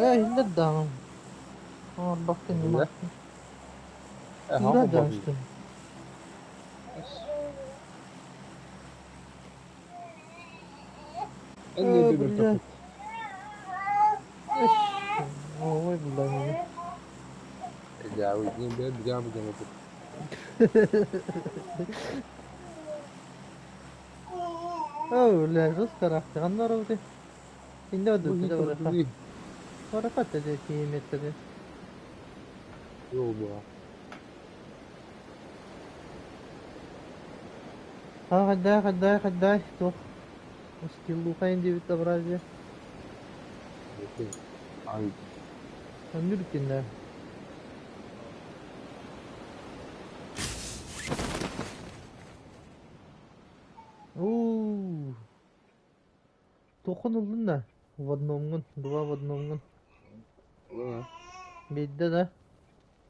Ээ, иһиллэр даҕаны. Оҥорбокко Биллэ. ньымаатын. Э, Иһиллэр хам даҕаны бабый. истэн. Энни Ээ, бля. бөбөртөхпүт. Эш, ой, бля. Дьаабы бэ дьаабы дьаабы. Оо, бля, жестко харахтыганнар орубути. Инде Бу өдүттэ барыха. хитр Барыха тэдэ кииметтеде. Жол була. Ха, хаддай, хаддай, хаддай. Туох. Скиллухайн диэбит образия. Ай, Оннур киннэ. Уу, туоххун ыллын да? В одномҥун, два в одномҥун. Биирдэ да?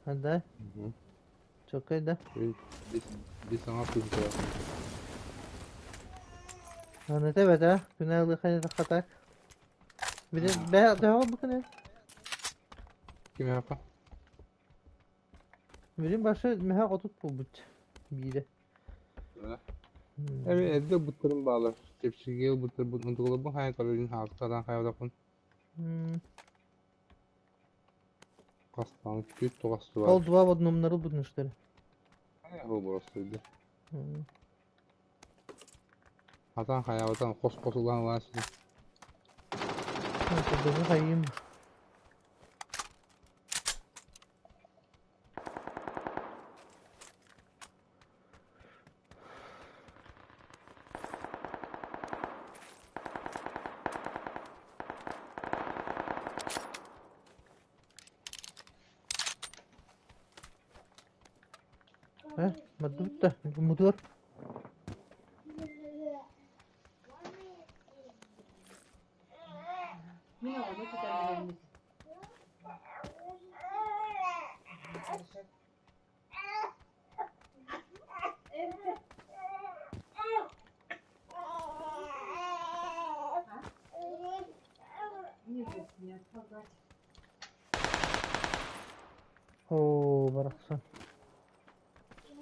Хаддай. Чоккай да? Бис саҥа тыынча. Аны тэбэтэ, күнэ ылыхай хатак. Били бэ төһө бу күнэ? Ким япа? Билин башы мөһө отут буолбут биирэ. Эми эрдэ буттарым баалар. Чэпчэкиэл буттар бут онтугуларбын хайа көрөрүн хаалтаран хайабатахпын. Хастаан күт Ол тоҕастыбар. два в одном бутун что ли? Хайа боростуйда. Хатан хайабатан хос-хос улаан улаан ситин. Көрдөбү хайым. Э, маддубутта, мутуор. Мин оҕону тутан эрэммит. Не отпадать. Оо, барахсан.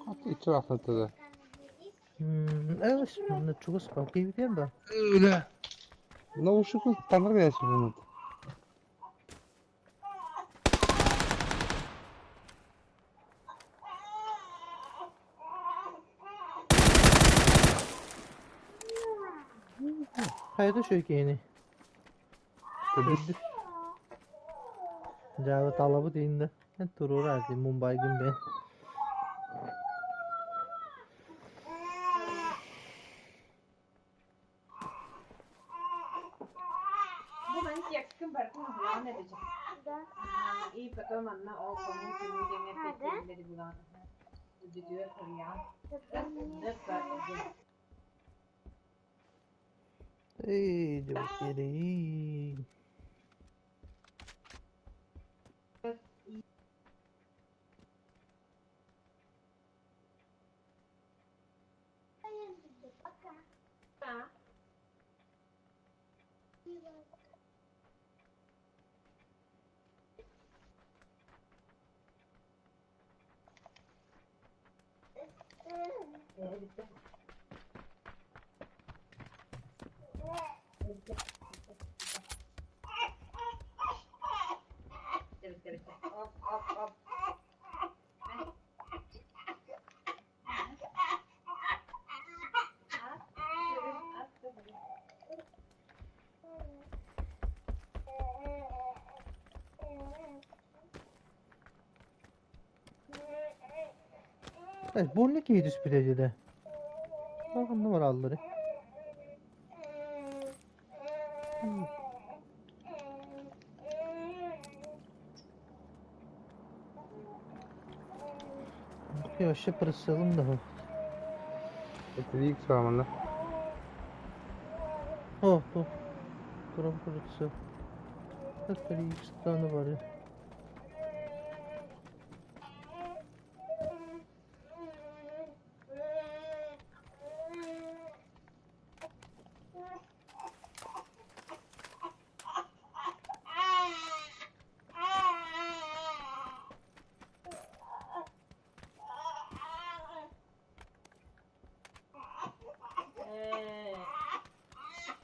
Аты иччи ахтаттада. Эс, манна чугас киһитиэн да. Үлэ. Наушнику танар кэлээччи Хайда шөй киһини. Төрдүс. Төрдүс. Дьаабы талабыт иинде. Туруора ати Мумбайгын бен. Бу маны текстин барытын уһулаҕын эбит. И потом анна ол кому кому диэҥҥэ эппиэттииллэри булаҕын. Үрдүтүгэр суруйаҕын. Эй, дьэ, Оп, оп, оп. Бурник киһи түспүтэ дии да. Ханна бараллары? Вообще прицелым да. Этилик саамана. О, то. Туран прицел. Это 3 бары.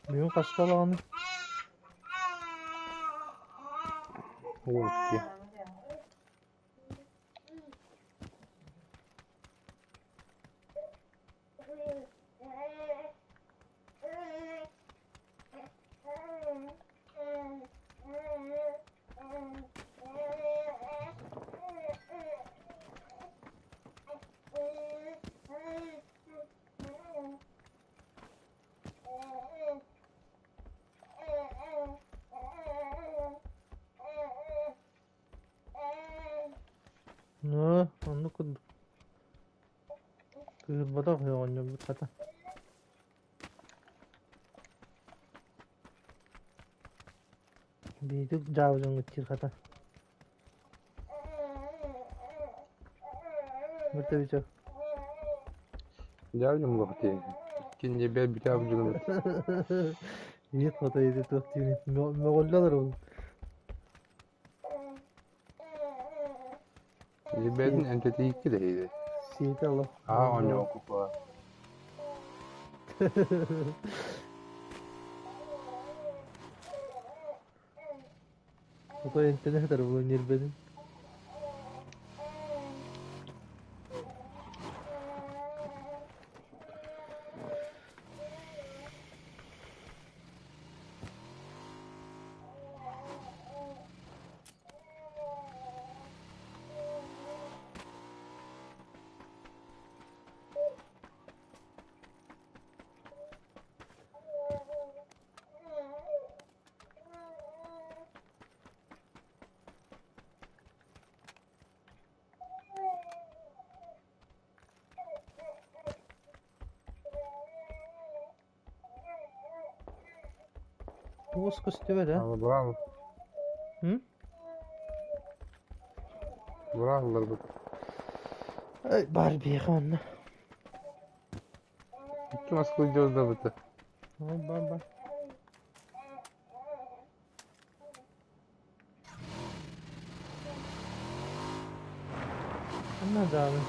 Бүгүн хаста даҕаны Уотки. Ноо, оннук курдук. Кыыһырбатах үһү оҕонньорбут хата. Биитик дьаабы дьоҥҥут диир хата. Мыртабичок. Дьаабы дьон буолуохтей. Киньэ бэл бүтээб дьонум. Ийет хата ити туох диирий? Мөҕүллэ олоробун. Бэйэтин эмтэтиикки да иһиди. Сиэтэ олох. Аа оонньоон куппа. Отой эмтэнэ сытар буолан ньиэрбэтин. Туос көстүбэт ээ? Браво. М? Браво Ай, баар биэхэ онно. Икки Москва дьоздабыта. Бар бар. Ханна даҕаны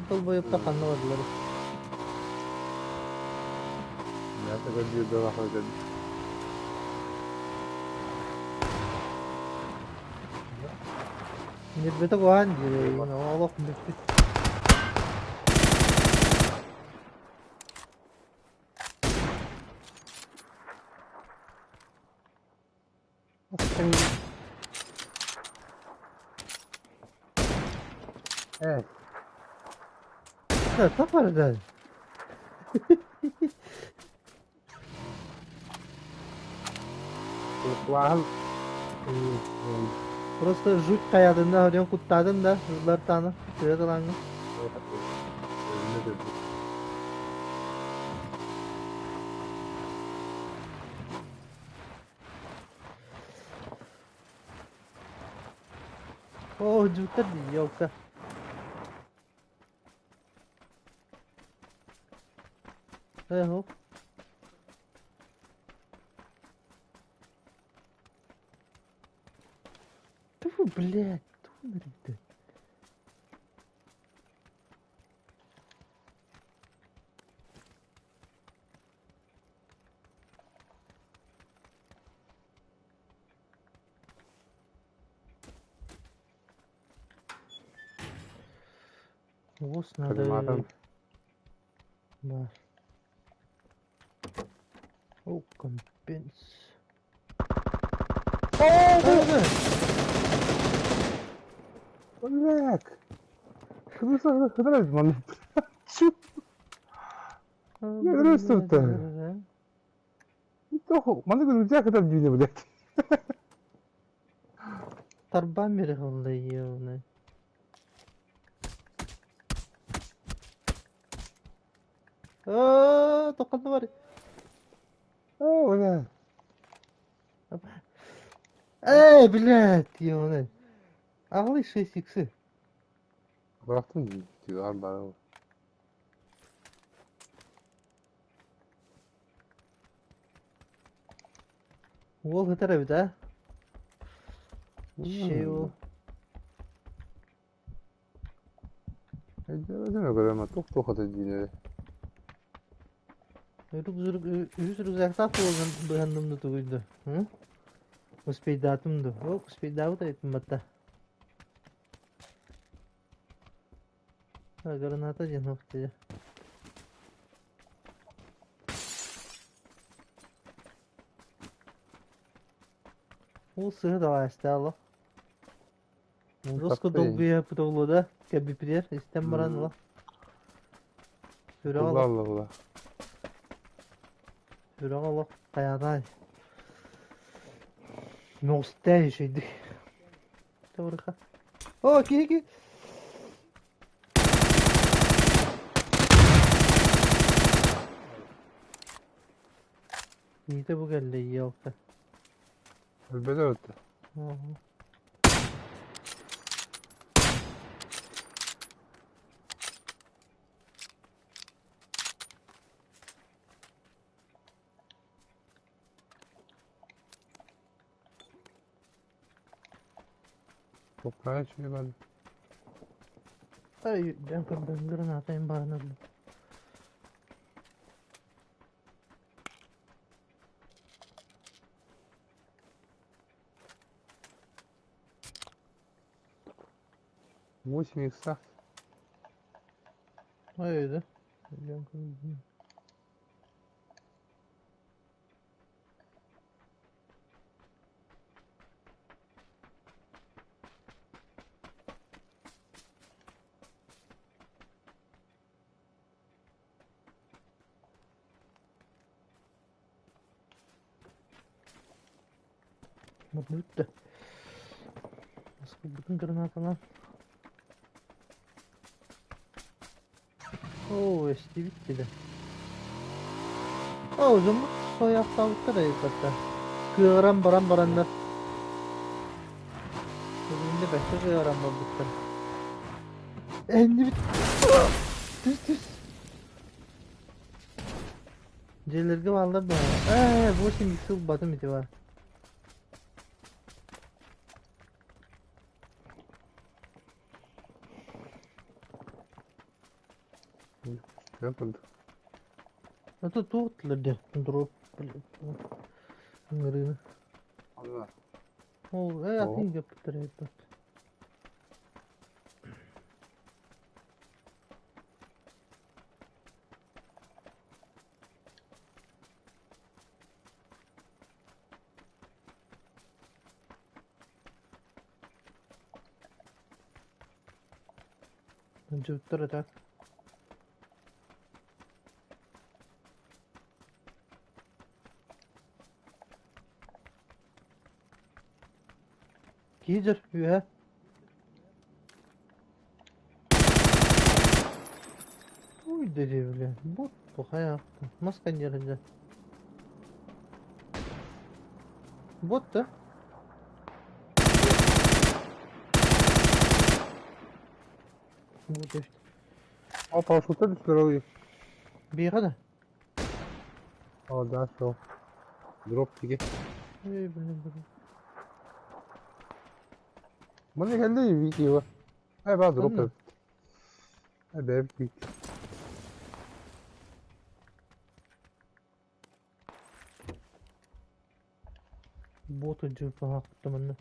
Долбоеб ханна бардылар? Я такой бил. Ньирбэтэх уһаан диир олох бүппүт. Э, Да, тапардан. План. Просто жуть хайадын да, хорьон куттаадын да, ыллар тааны, тыа талааҥҥа. О, жуттар дии, елка. Э, Тьфу, блядь, тьфу, Ус надо. Да. О, компенс. О, Блядь. Хыдрать маны. Я говорю, что это? Маны говорю, когда дүйне, блядь. Тарбан береговла ебаный. Аа, тоққанды бар. Бля. Эй, блядь, ёбаный. Аҕалый 6 иксы. Бырахтым дии, тыаҕар бары. Уол сытар эбит аа. Шей уол. Өйдөөбөтүм көрөм, туох-туох ата диилэрэ. Үһүс рюкзактаах буолан быһанным да тугуй да. Успейдаатым да. О, успейдаабыт эбиппин батта. Граната диэн суох дии. Ол сыһы далаастаало. Руско долгуйа путовлуда кэбиппитигэр истэн баран ыла. Сүрэҕэ олох. Улла Сүрэҕэ олох хайатай. Мөҕүстэй үчүгэйдик. Таврыха. О, киһи киһи. Киһитэ бу кэллэ елка. Өлбөтө өттө. Toprağa içiyor ben. Ay, ben көрдüm гранатайым баарына. 8 икса. Ай, да. Дьон көрдüm. Бүттэ. Бүтүн гранаталан. Оо, эстибит да. Оо, дьоммут сойаахтаабыттар эбит Кыаҕыран баран бараннар. Бүгүннэ бэккэ кыаҕыран барбыттар. Эннибит. Түс түс. Дьиэлэргэ бааллар баа. Ээ, 8 икс ылбатым ити бар. Yapıldı. Это туох диэн дроп ыҥырыыны. Allah. Ол ээ атын кэппиттэр эбит. Дьуттар это. Киһи үөһэ. Уй дери бля. Бот тухайаахта. Маска нерде. Бот да? Бот эбит. А парашютта түстүлэр ол. Биэхэ да? О, да, все. Дроп тиги. Эй, блин, блин. Маны кэллэ видео. Ай ба дроп. Ханна? Ай бэп. Бот дьылпаһаахта манна.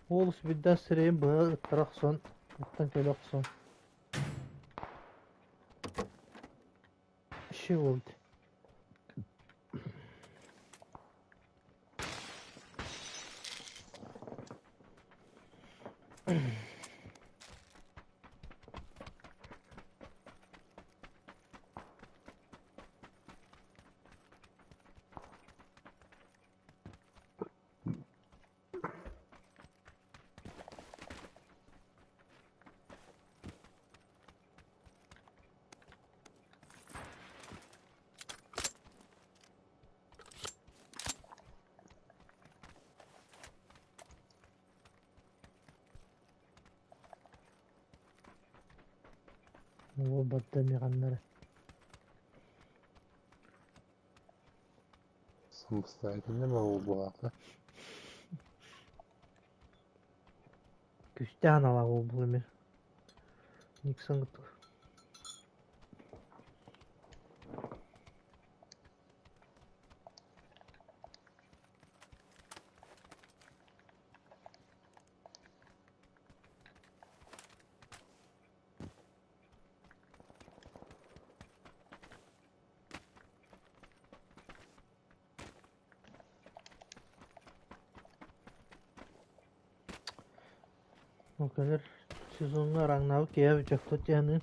Олус бидда сирэйин быһа ыттара охсон, оттон кэлэ охсон. Иши болды. Уол барда эмиэ ханна эрэ. Самостоятельно могу буолаата. Күүстээх аналаах уол бу эмиэ. Никсон курдук. Ол кэлэр сезоҥҥа араҥнаабыт киһи бүтүөхпүт диэни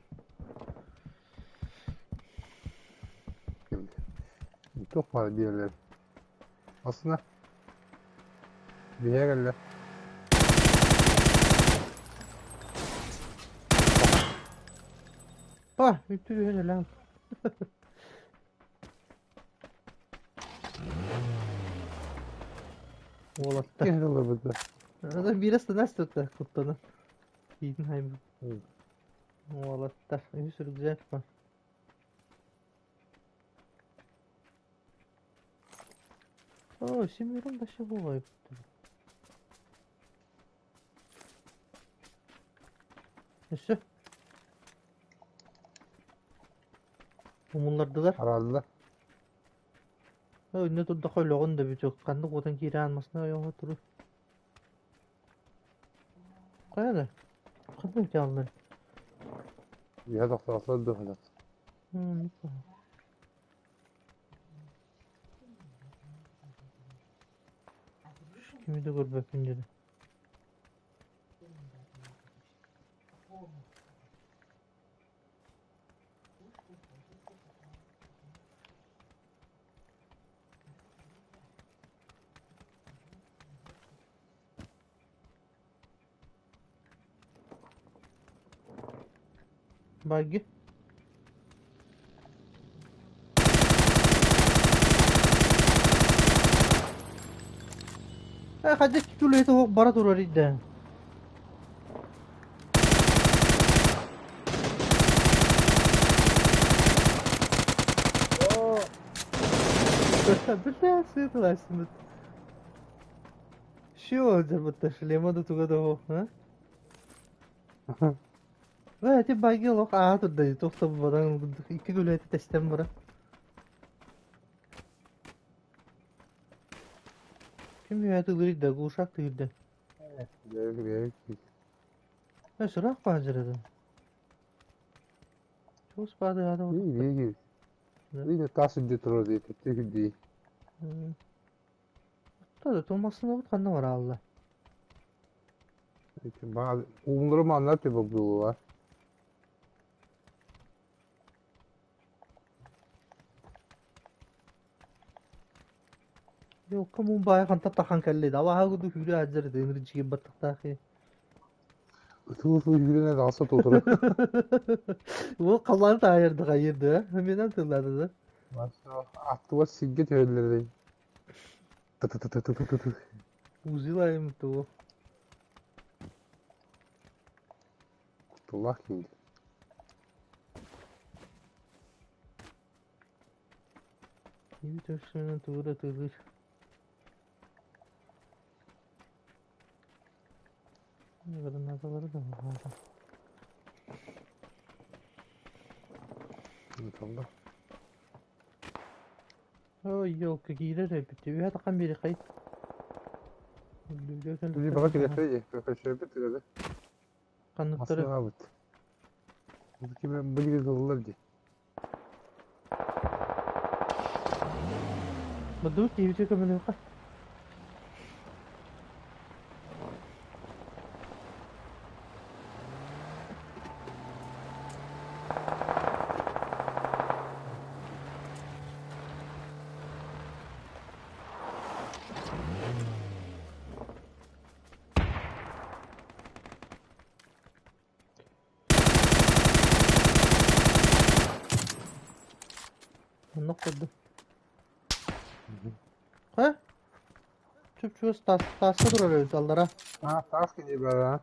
Туох баар диэллэр. Аслына биһиэ кэллэ. Па, үттүрүһэн өлөм. Уолаттар. Киһи ылыбыта. Биирэ станас тута куттанан. Иитин хайбыт. Уолаттар. Үһүс рюкзак бар. О, семером вообще бывает. Өссө. Умуллардылар. Аралла. Өннө турдахха өлөҕүн да бүтүөх. Ханнык уотан киирэ аанмасына ойоҕо туру. Хайа да? Ханнык дьааллар? Үйэ тохтоохтор дуһунат. Кими да көрбөппүн диэри. Багги. Э, хайдах үлэһит оһох бара турар идэ. Бля, сытыласымыт. Що дьарбытта шлема да туга да оһох, а? Бля, ити багги олох аа турда, туох да баран икки үлэһити тэстэн баран. Ким үһэ тылырый да, глушак тыырда. Э, сыраах баазырады. Чуус баазырады. Тас үрдү турар дии, түһүрдүү. Та Томасынабыт ханна бараалла? Уумнары манна түбөк буолуа. Йокка муун баайа хантан тахан кэллэ абааһы курдук сүүрэ сылдьар этэ ынырык дьиэ баттахтаах Ытыы-ытыы сүүрэн алса тутура. Уол халлааны таайарда хайыыр да минэн тыллаата да. Аттыбар сиргэ түһэллэр. Ты-ты-ты-ты-ты-ты. Узилайым тугу. Кутталлаах киһи. Иби тугу да тыллыыр. Гранаталары да баара. Талла. Ой, елка киирэр эбит. Үһэ тахан биэри хай. Били баҕа кэлэхтэрэ көчөбүт тыгады. Ханныктары? Массыынабыт. Бу кими билиги тыллар дии. Бадуу киһибитэ көмөлүөххэ. Оннук курдук. Ха? Чуп-чугас таас тааска турар эбит аллара. А, таас кини бара.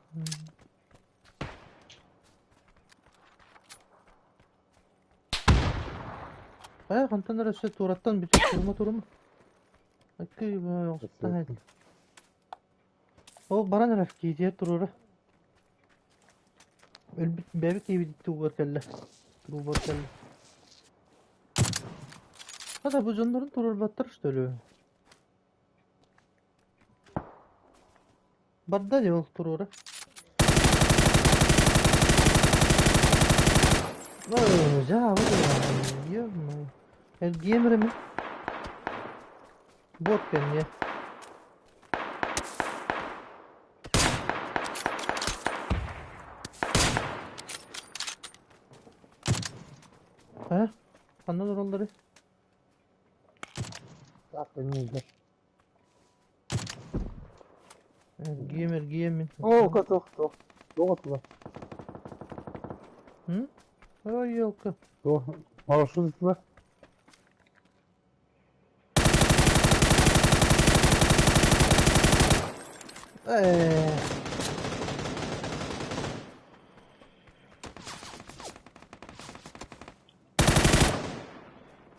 Хайа хантан эрэ өссө туораттан бүтүн турума турума. Ол баран эрэр киитигэр туруора. Өлбүт бэйэбит киһибит тугугар кэллэ. Туруубар кэллэ. Хата бу дьоннорун туруорбаттар что ли? Барда дии ол туруора. Ой, дьаабы ё-моё. Эргиэм эрэ мин. Бот кэнниэ. Хайа? Ханна олороллорый? Так, эмиэ Эргиэм, эргиэм мин. Оо, туох, туох, туох тула. М? Ой, елка. Туох, маршрут тула. Ээ.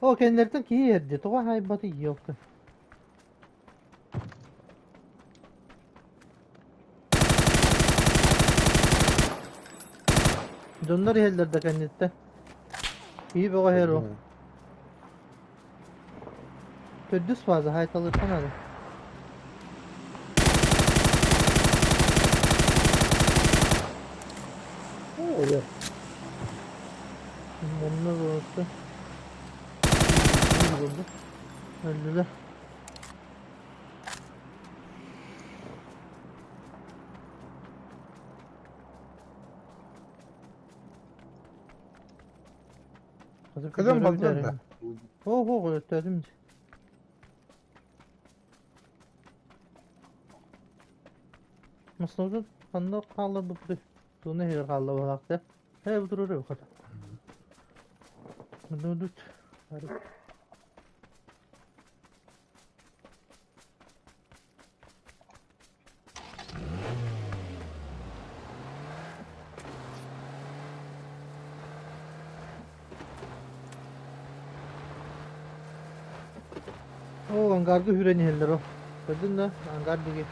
Оо, кэннилэриттэн киһи иһэрдэ, тоҕо хаайбатый, елка. Дьоннор иһэллэр да кэнниттэн. Киһи бөҕө иһэр ол. Төрдүс фаза хаайталыахха наада. Онно буолта. Өллүлэр. Кыдам бардылар да. Оо, оо, өттөөтүм. Масловдун ханна хаалларбыппытый? Туна иһигэр хаалла баһаахта. Ээ, бу турар хата. Дудут. Ол ангарга үүрэн иһэллэр ол. Көрдүн да, ангар диги.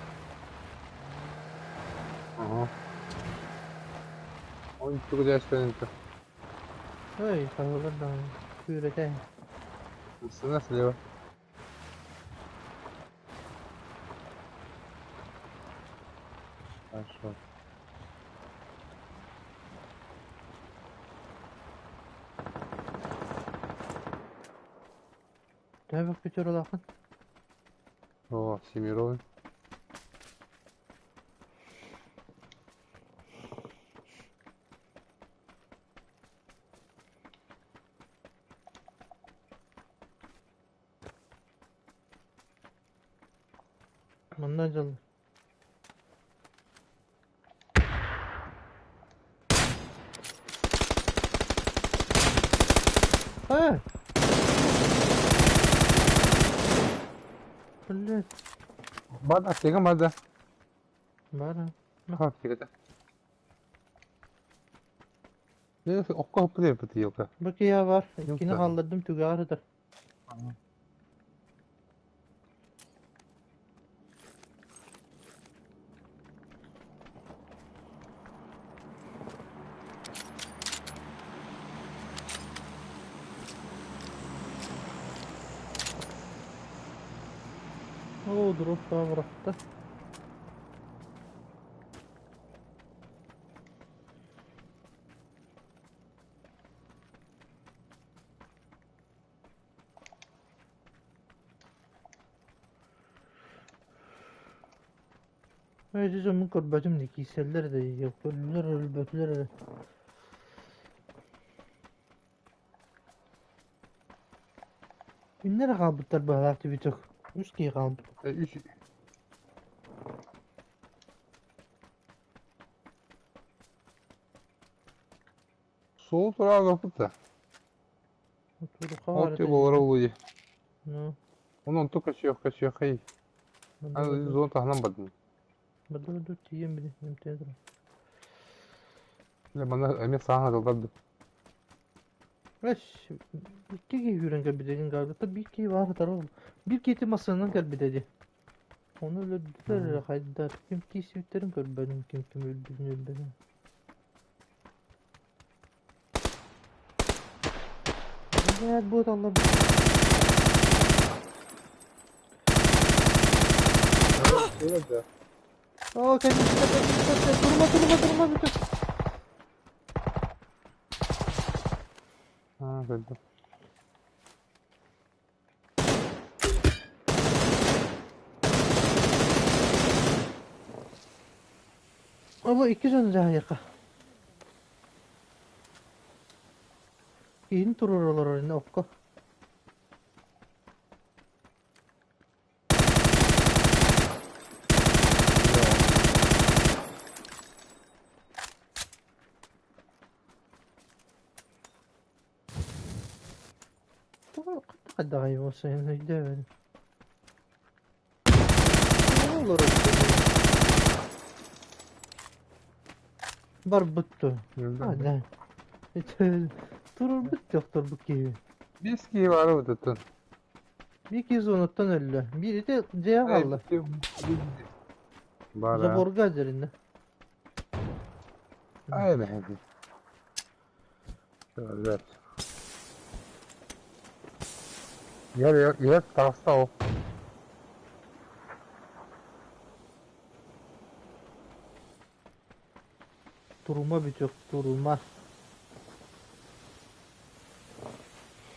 Ага. Он тугу Ой, хаһыылар даҕаны. Күүрэтэ. Сына слева. Хорошо. Төһө бөхпүтүөр улахан? О, семеровый. Манна дьыл. Э! Блядь. Бада, аптека бада. Бара. Аптеката. Окко хоппут эбит елка. Бу киһи бар. Иккини хааллардым түгэҕэр сытар. Оо, дроп бырахта. Ити дьоммун көрбөтүм дии, киирсэллэр да көрдүлэр, өлбөтүлэр эрэ. Күннэр хаалбыттар быһалаах түбүтүк. Үс киһи хаалбыт. Үс Суол тураан да. Туруха Ол баар ти этэ буолара дии. улуйа. Ну, Онон онту көсүөх көсүөхэй. бада Зон таһынан бардым. бада тиийэн били эмтээ турар. Мана эмиэ сааһын атылларды. Эс, икки киһи үүрэн кэлбитэ диэн хаалбыта, биир киһи баар сытар ол. Биир киһи массыынанан кэлбитэ дии. Ону өлөрдүлэр эрэ хайдах ким киирсибиттэрин көрбөтүм, ким ким өлбүтүн өлбөтүн. Блядь, буоталлар. Evet. Aa kendisi kaçtı, Durma durma durma bütün. Ha öldü. Ama икки дьон дьаһайыахха. Киһини туруораллар иннэ окко. Хайдаҕай буолсайын өйдөөбөтүм. Олорор Барбыт дуо? Öldü. Турурбут дьохторбут киһи. Биэс киһи баара бутуттан. Биир киһи зонаттан өллө. Биир ити дьиэ хаалла. Баара. Заборга дьэриннэ. Ай бэһэги. Evet. Yer yer tarafta o. Турума бүтүөх, турума.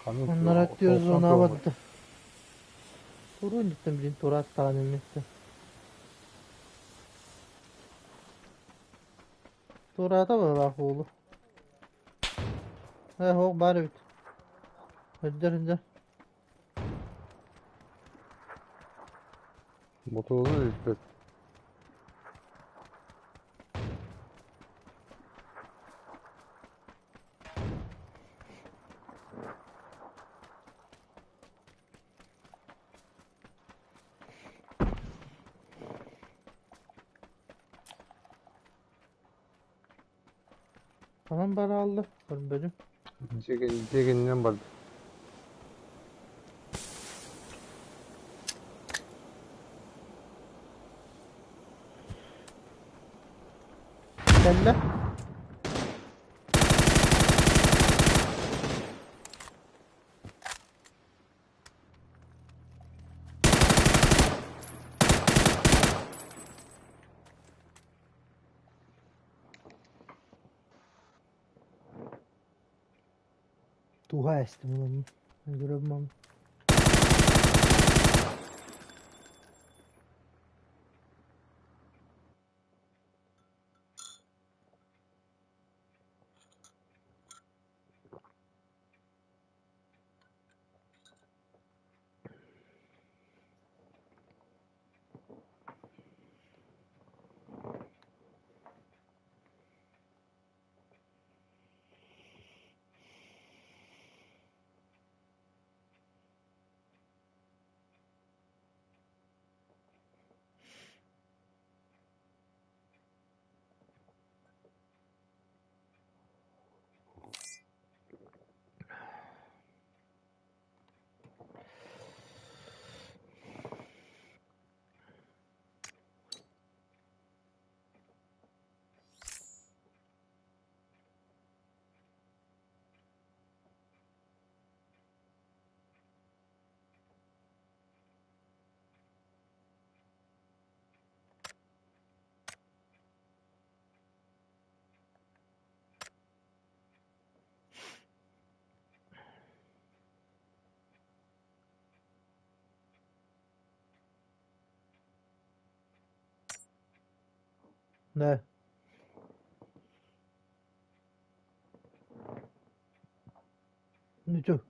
Kanın Оннор түөр зона барда. Туруу инниттэн билин тураат даҕаны эмиэ. Тураата быһыылаах уолу. Ээ суох баар эбит. Сылдьар сылдьар. Мотуолу илпэт. Ханан бара хаалла? Көрбөтүм. Дьиэ кэннинэн барда. Кэллэ. Туһа эстим уламмын. Көрөм Да. Ну чё?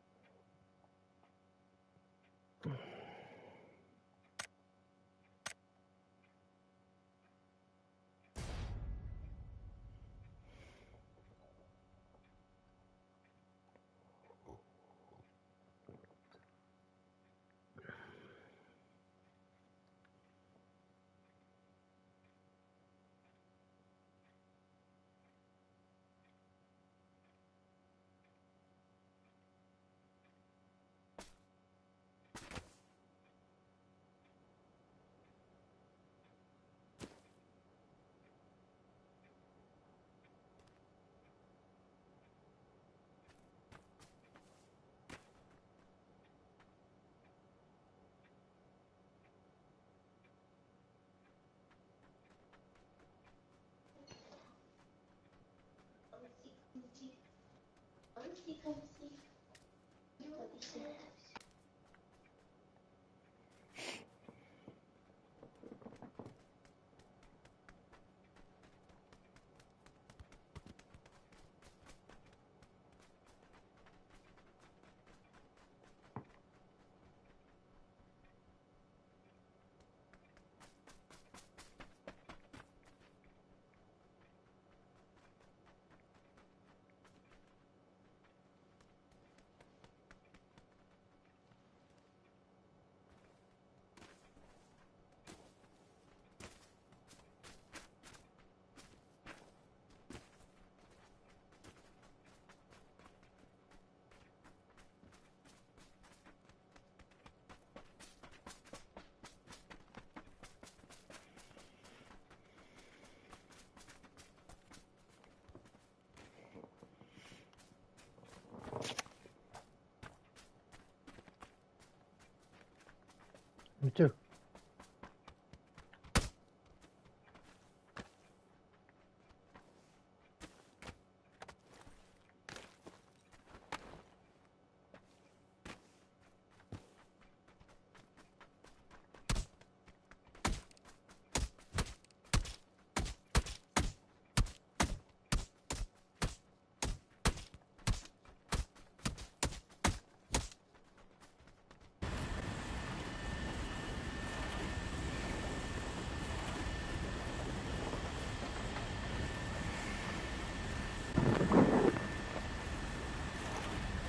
Бүтүр.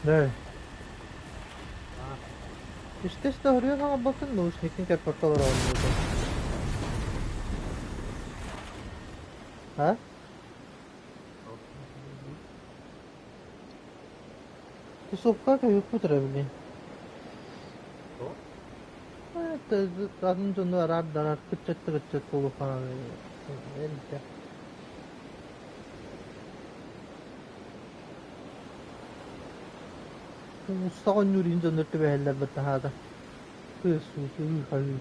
Да. Истэ-истэ хоруйан хаҥалбаккын, наушниккын кэппэккэ олороҕун буолуо. А? Тусовка көһүппүт эрэ били. Атын дьону араат-дарар кыччатта-кыччат буолуоххана элбэх. Уулуссаҕа оонньуур иһин дьоннор түбэһэллэр баттаһаата. Тыас-уус, ыы-хаһыы.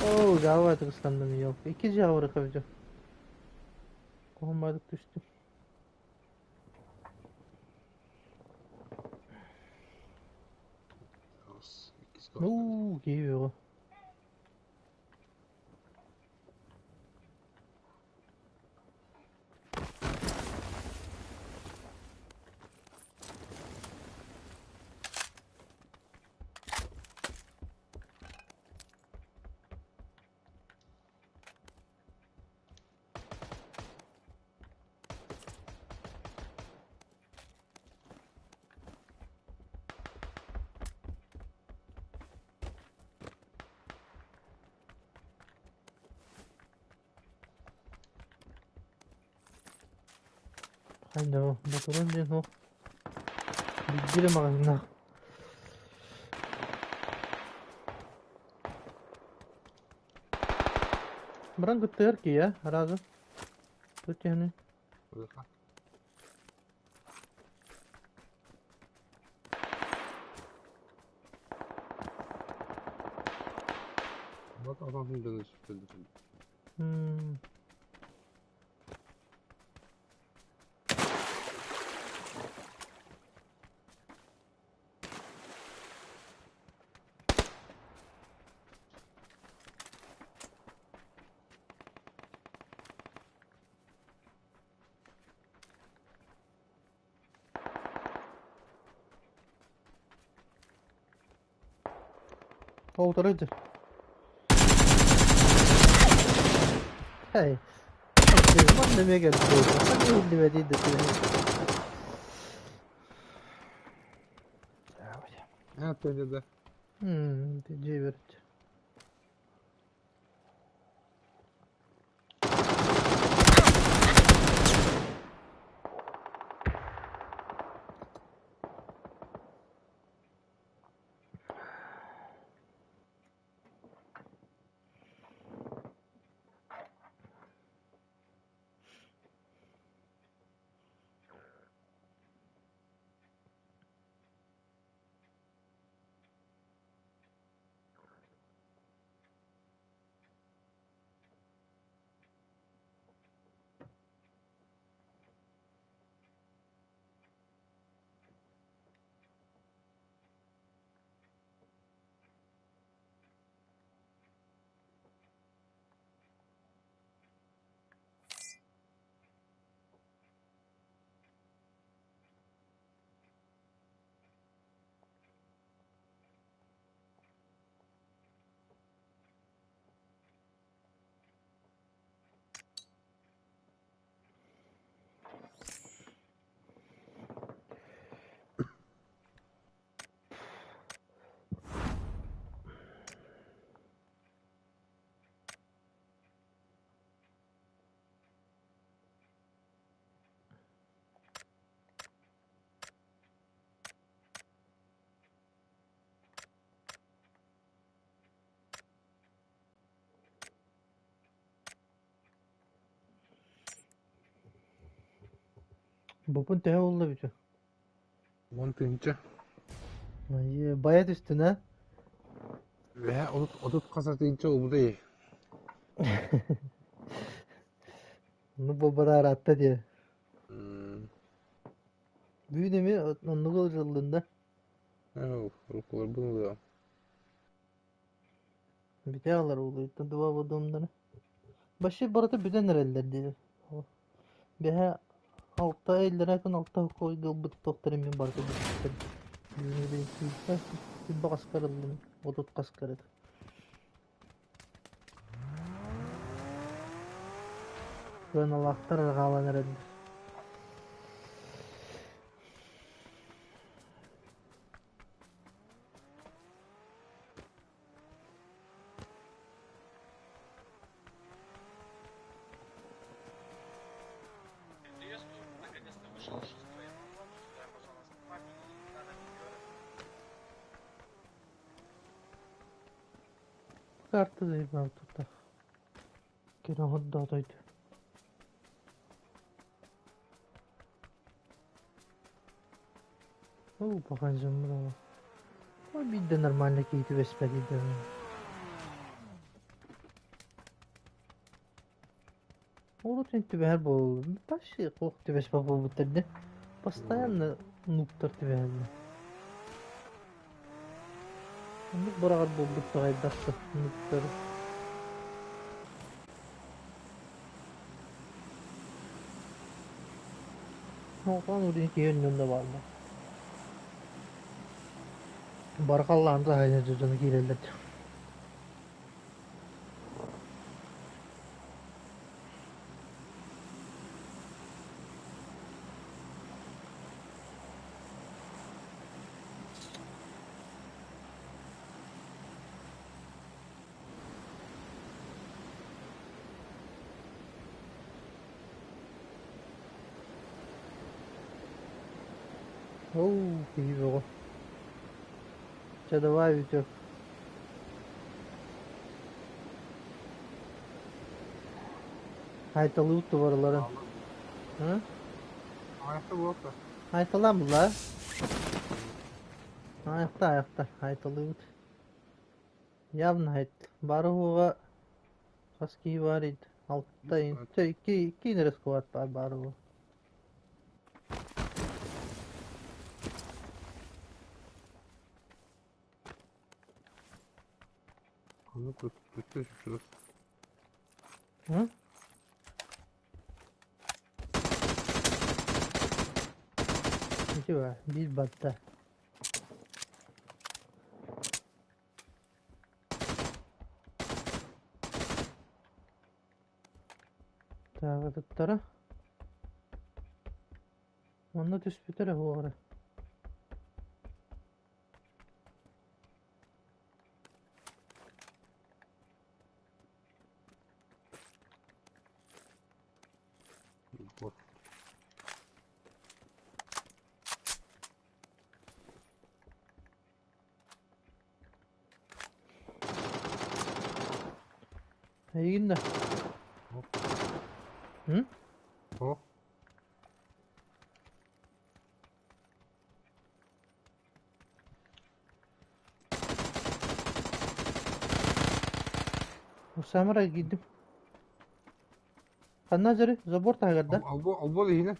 Оо, дьаабы ытыстанным ёлка. Икки дьиэҕэ барыахха эбит Куһумматык түстүм. Уу, киһи бөҕө. Хайда ботурун диэн суох. Биирдии эрэ маҕаһыыннаах. Баран кыттыгар киһи аразы. Тут киһини. М. Полторы Hey. Манна эмиэ кэлбит. Иһиллибэтий да Да. Дьиэбэр. Бупун төһө буолла бүтүн? 10 000. Айыы, байа түстүн а? Үөһэ 30 хас тыһыынча буолбута дии. Ну буолбатараатта диye. Бүгүн эмиэ оннук ылдьыллын да. Уруккуларбын ылыам. Бүтэ алар улуйуттан дуба бодуомнары. Вообще барыта бүтэн эрэллэр диye. Бэһэ алта иллэрээ күн алта ылбыт туохтар эмиэ барыта бүппүттэр. Бүгүн 20 хаскар ыллым, 30 хаскар. Сыаналаахтар арҕаалан эрэллэр. Наконец-то вышел шестой Amazon, шестой Amazon надо Карта заебал тут. Кире Оо, паханжым Биирдэ нормально киһи түбэспэт Урут ин түбэһэр буоллум. Вообще туох түбэспэт буолбуттар дии. Постоянно нубтар түбэһэллэр. Оннук быраҕар буолбут хайдах да нубтары. Оҕон урин киһи өннөн да бааллар. Бархаллаан да дьону киирэллэр. Оу, киһи бөҕө. Чэ, давай, Витек. Хайталыы туварларын. Ы? Ayakta буолта. Хайталаан булла? Айахта, айахта. Хайталыыбыт. Явно хайт. Бары хуга хас киһи бар ид. Алта, чэ, икки инэрэ сквад бар бары бу. Аны көттө шүрүс. Ы? Ити бар, биир батта. Так, атыттара. Онно түспүтэрэ хуоҕара. Вот. Эйигин да. М? О, Самара киирдим. Ханна дьөрү забор таһыгар да? Албо албо иһинэ.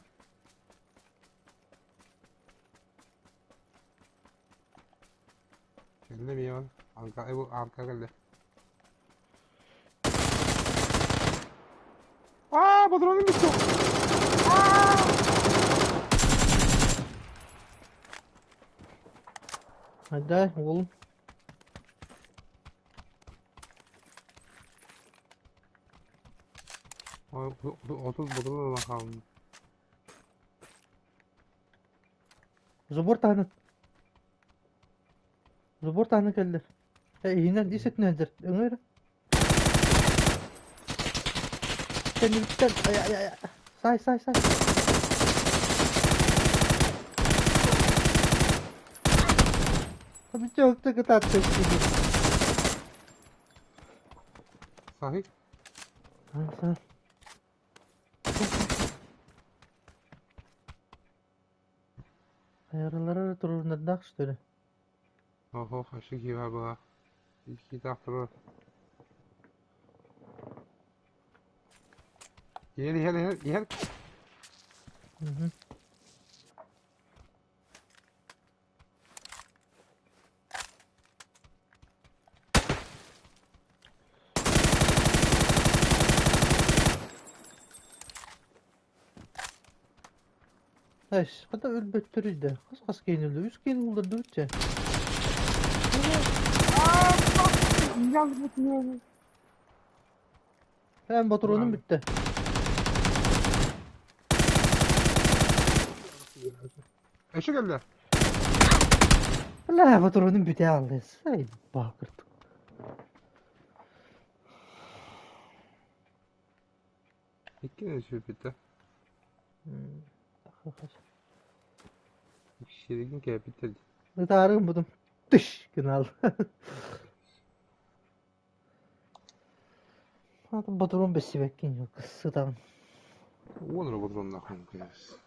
Кэллэ миэҕин. Арка арка кэллэ. Аа, патроным бүттү. Айдай, уолум. 30 патрон ылан хааллым. Забор таһынан. Забор таһынан кэллэр. Иһинэн ис өттүнэн сылдьар. Өҥөр. Кэннибиттэн. Ай, ай, ай. Сай, сай, сай. Бүтэ кытаатты. Сахи. Сай. Хайаралара турунардаах что ли? Оһох, өссө киһи баар быһа. Иккитэ турар. Иһэр, иһэр, иһэр, иһэр. Мгм. Эс, хата өлбөттөрүй да. Хас-хас киһини өлдө? Үс киһини булдардыбыт чэ. Эн ботуруонум бүттэ. Өссө кэллэ. Бля, ботуруонум бүтэ хаалла. Ай, баакырдык. Икки өссө бүттэ. Сиригин кээпиттэр дии. Ытаарыгын бутум. Тыш гынал. Ботурун бэссибэккин сытаҕын. Уон эрэ ботуруоннаах кээс.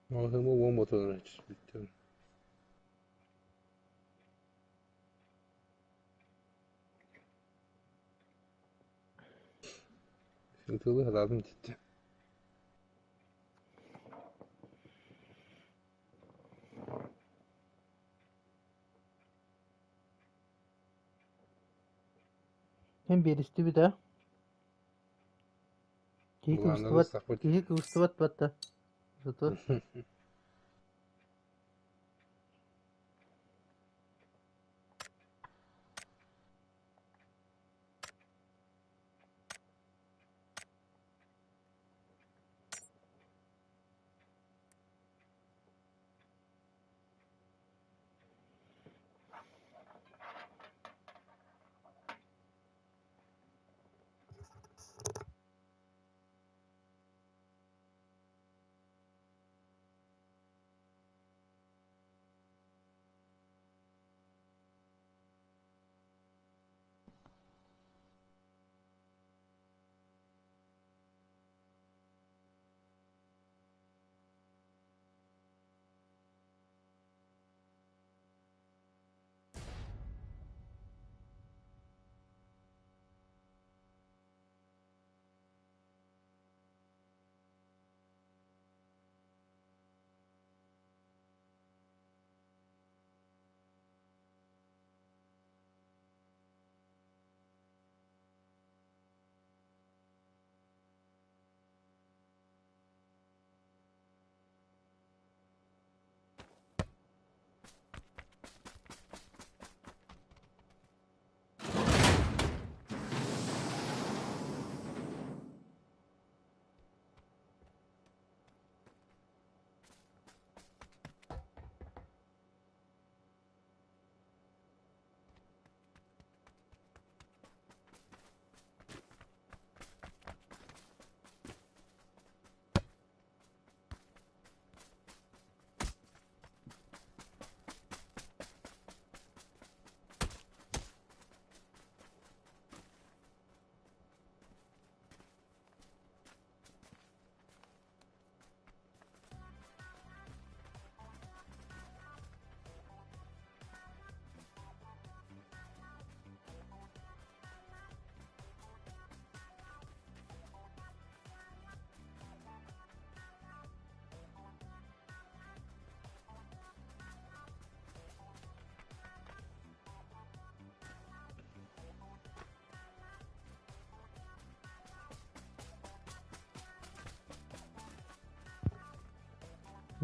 Маҕаһыыма уон ботуруон бүттэ. Ытыалыы сатаатым диэттэ. Эн биэристибит аа? Киһи Былааннары кыбыстыбат, ыстахпыт. киһи кыбыстыбат батта. Зато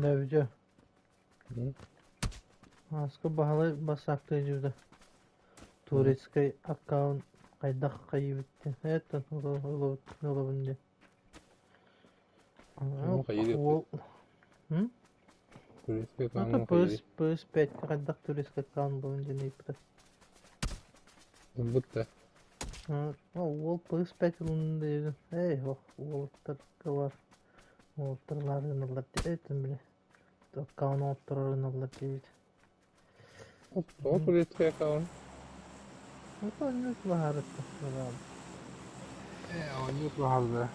Нәүдьэ. Ааска Баһылай бассаактыы дьүдэ. Турецкай аккаунт хайдах хайыыбыт эттэн ылабын диэн. Уол Турецкай Это аккаунт PS, PS5 хайдах турецкай аккаунт буолун диэн ыйыппыта. Ылбыт да. Уол PS5 ылын диэбитин. Эй, уолаттарга бар. Уолаттар лаарыналлар диэбитин били. Аккаунт оҥотторор диэбит. Тоҕо турецкай аккаунт? Это оннук баһаарытта. Ээ, оннук баһаарда.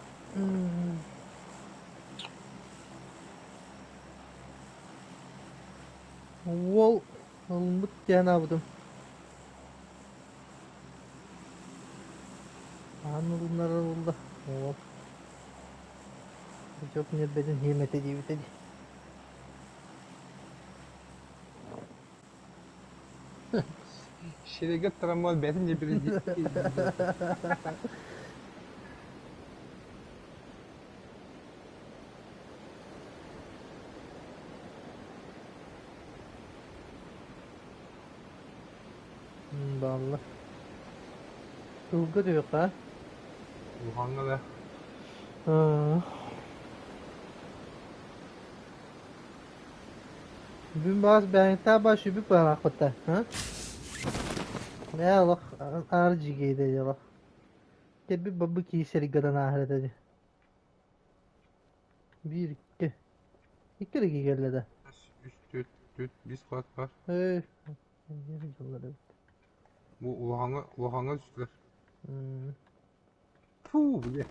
Уол ылыммыт диэн аабытым. Аан ылыннарар буолла. Уол. Дьок ньиэрбэтин хиэмэтэ диэбитэ дии. Сирэйгэ трамвай бэйэтин ньиэрбэтин Бааллар. Тылга түһүөххэ. Улахаҥҥа да. Бүгүн баҕас бэйэҥтээх баар сүбүк быһараахпыта, а? Ээ, олох аар дьигиэйдэ олох. Кэлбит бабы киһи сиргэтэн ааһар этэ дии. Биир, икки. Икки эрэ киһи кэллэ да. Үс, түөрт, түөрт, биэс квадрат бар. Ээ, дьыллар эбит. Бу улахаҥҥа, улахаҥҥа түстүлэр. Фу, бля.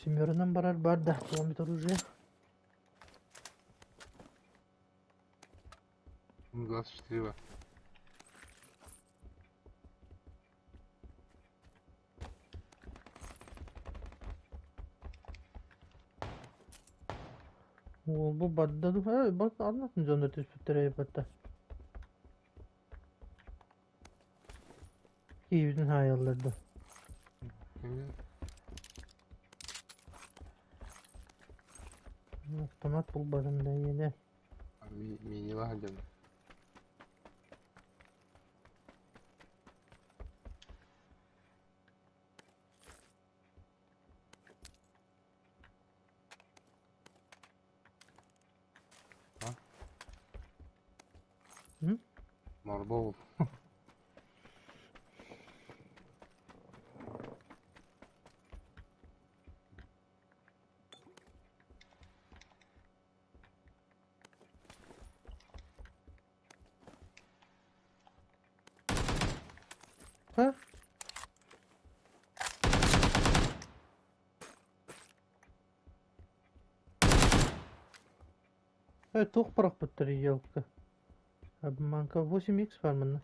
Семерынан барар бар да, ломит оружие. 24 бар. Уол бу барда ду э бас аннатын дьоннор түспүттэрэ барда. Киһибитин хаайаллар да. Автомат булбатым да иэнэ. Мини сылдьан. А? М? Марбол. Ha? Э, туох бырахпыттар елка. Обманка 8x бар манна.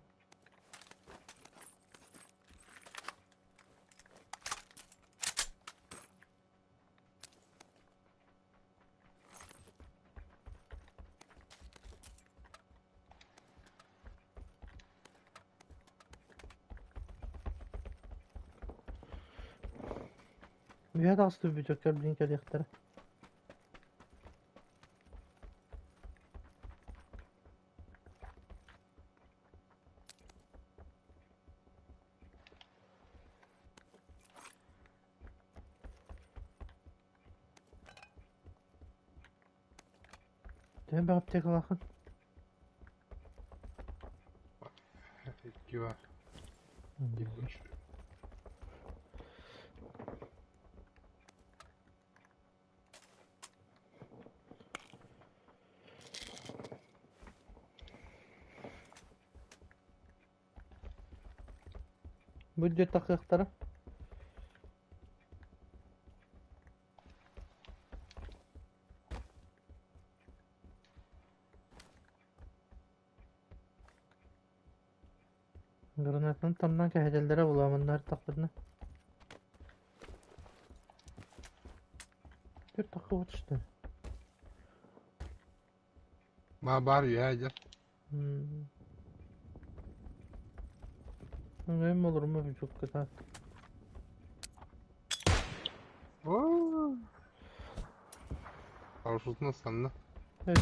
Үөһэ таҕыста бүтүөккэр билин кэлиэхтэрэ. Төһө бэх аптекалааххын? Икки бар. Үч. Бу дьиэ тахсыахтара. Гранатаны тамнаан кэһэтэллэрэ буолуо тахпытына. Түр таххыбыт что ли? Ма бар үөһэ дьэ. Öňem olurmy bir çok kötü. Оо. Парашютuna санна. Evet.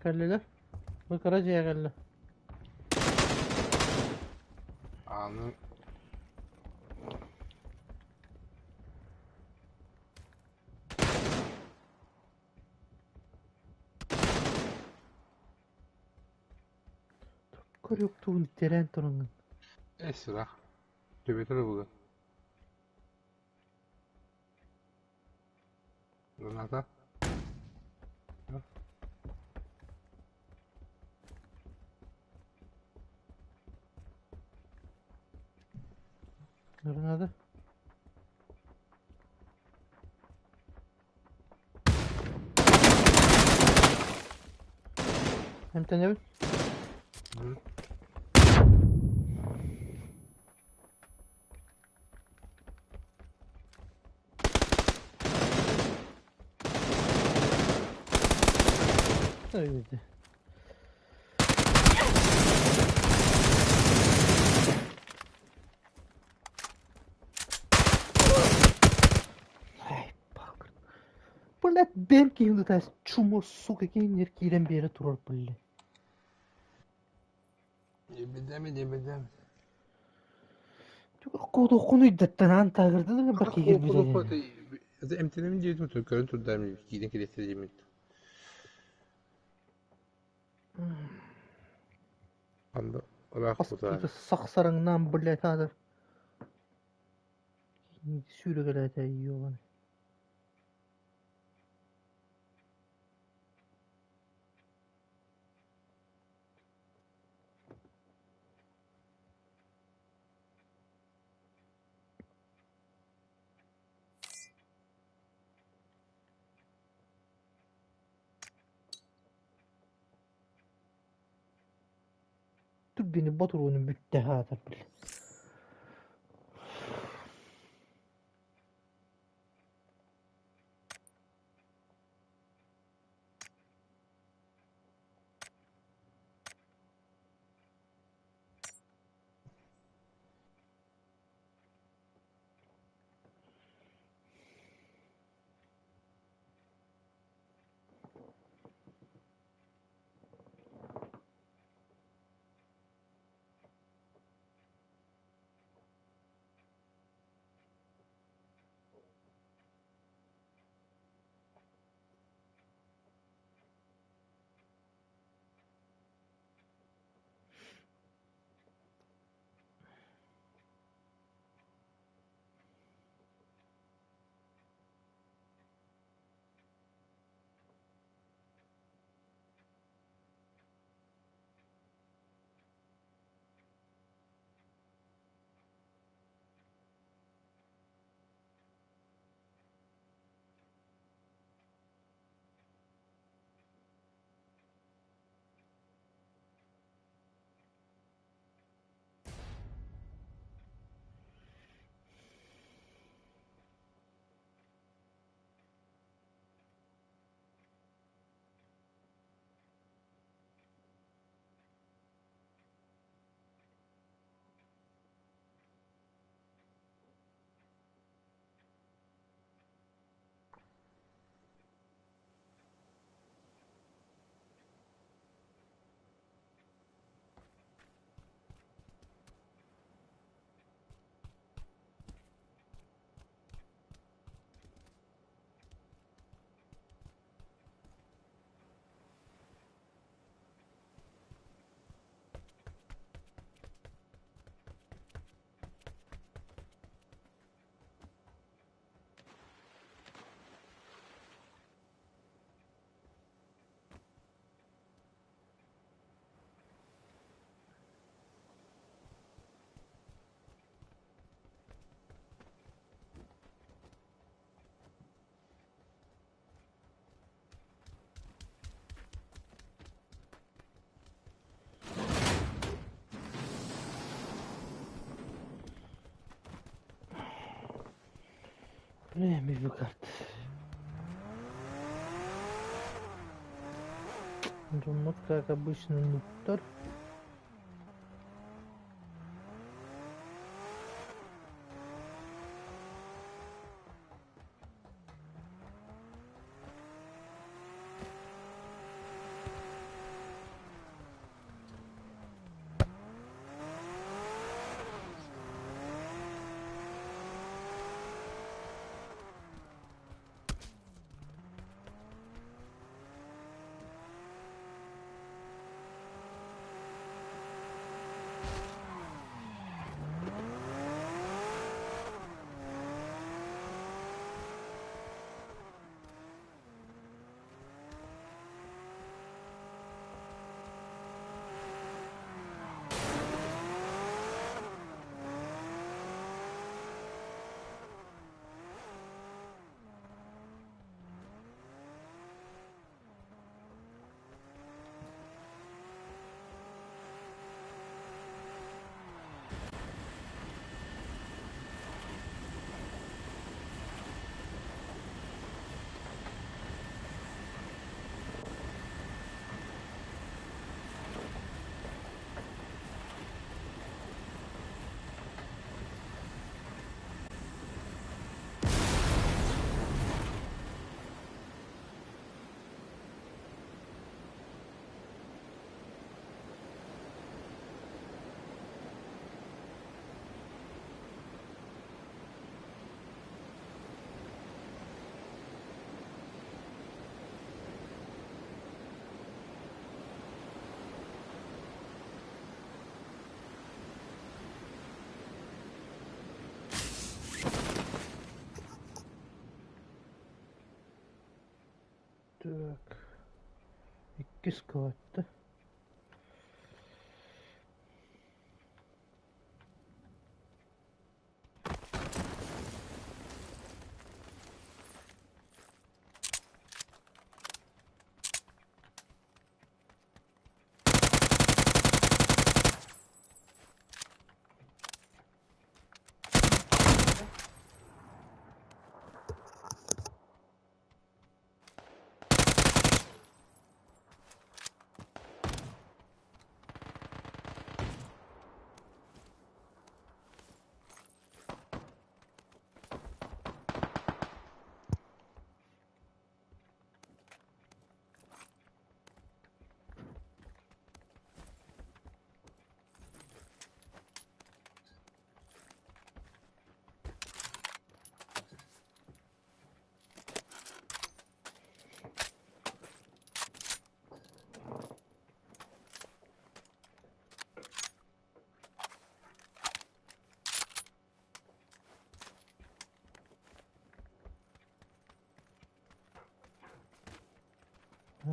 Кэллилэр. Бу кыра дьиэ кэллэ. Көрүк тугун тирээн тураҥҥын. Эсрах. Төбөтө буга. Граната. Граната. Эмтэнэбин. Öyle. Ай, пакыр. Блядь, бэм киһи тас чумо, сука, киһиннэр киирэн биэрэ турар, блядь. Ебедеми, ебедеми. Кодоххун уйдаттан аан таагырдын бар киһи кирбитэ. Эмтэнэмин диэтим көрөн турдаам киирэн кириэстэ диэммит. Анда ыраах кутаа. Сахсарыңнаан, блядь, аадыр. Сүүрэгелээтэ ёбан. Түргени ботуруунун бүттэ хаатар, блядь. Время карт. Думаю, как обычно, нуктор. Так, иккис кылатта.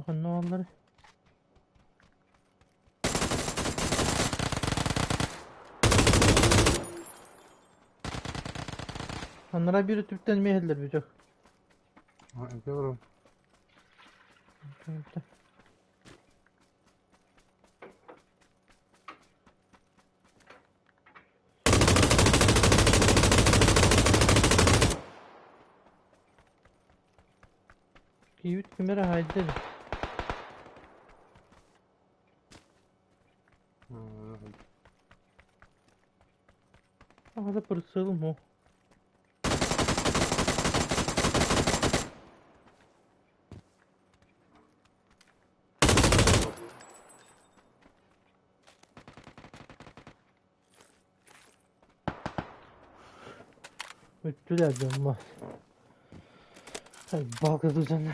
Ханна Аннара bir tüpten mehiller бүтөх. Көрөм. Кийбит кимere хайдыр. Ада прицелым о. Өттүлэр дьоммот. Балка дузан.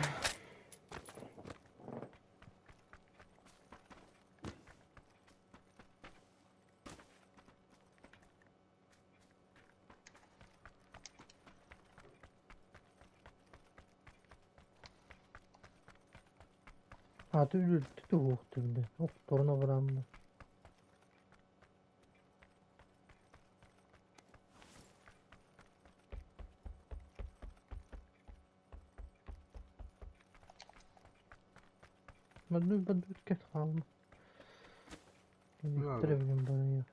Аты үлүлтү туһуохту биле. Охторуна бараммы. Мадну бадут кет хаалма. Биликтер билен барайы.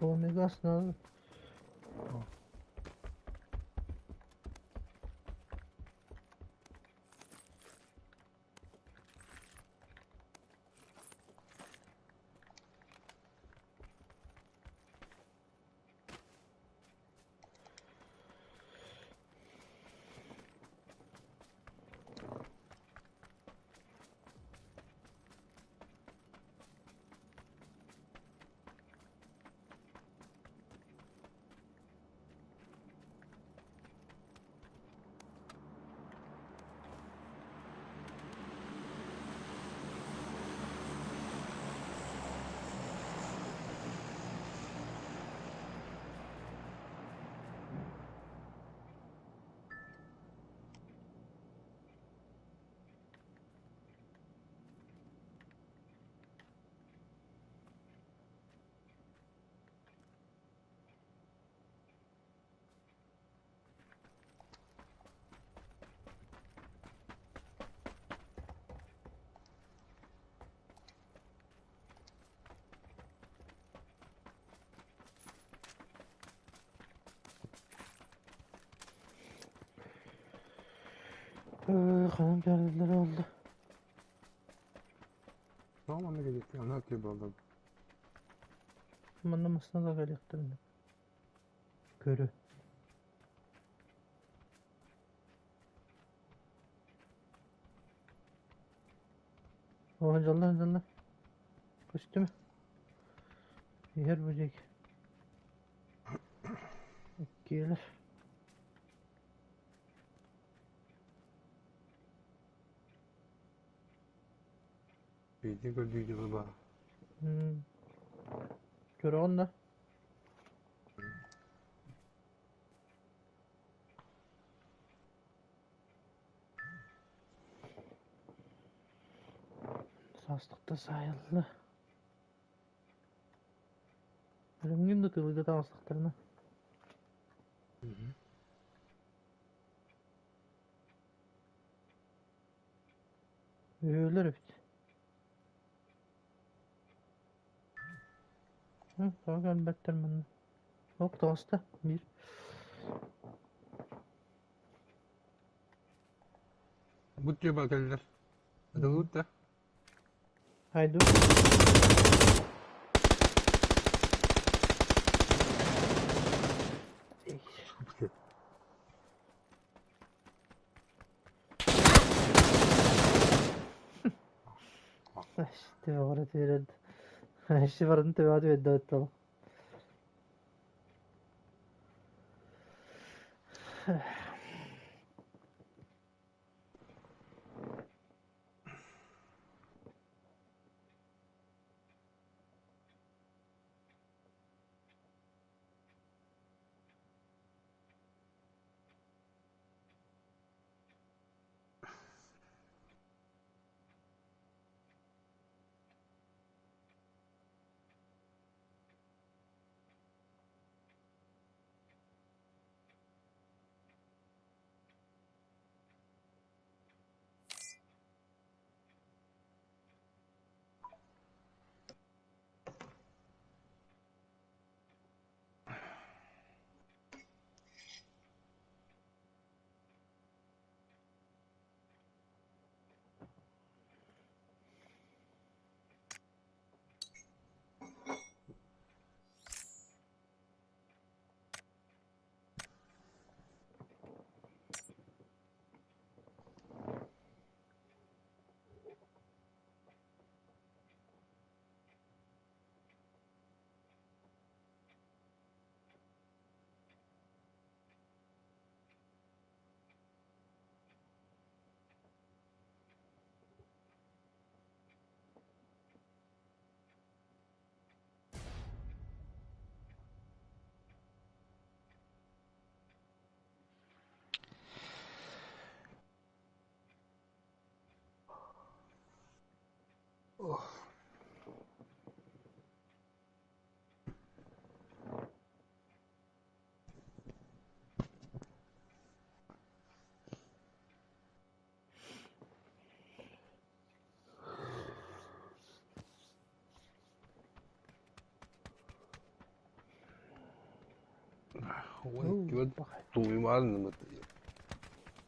Omega надо. Ханан кэлэллэрэ буолла? Тоҕо манна кэлиэхтэрин анал киһи буолла. Манна массыына да кэлиэхтэрин көрө. О, дьалла, дьалла. Көстүмэ. Иһэр бу диэки. Иккиэлэр. Биирдэ көрдүү дьылы баар. Көрөҕүн да? Саастыкта саайылла. Өрөмҥүн да тылыга таҕыстахтарына. Үһүөлэр эбит. Тоҕо кэлбэттэр манна? Оп, таҕыста. Биир. Бу тыаба кэллэр. Ытыллыбыт да? Haydi. Төбөҕөр түһэрэн барытын төбөҕө түһэрдэ оттон.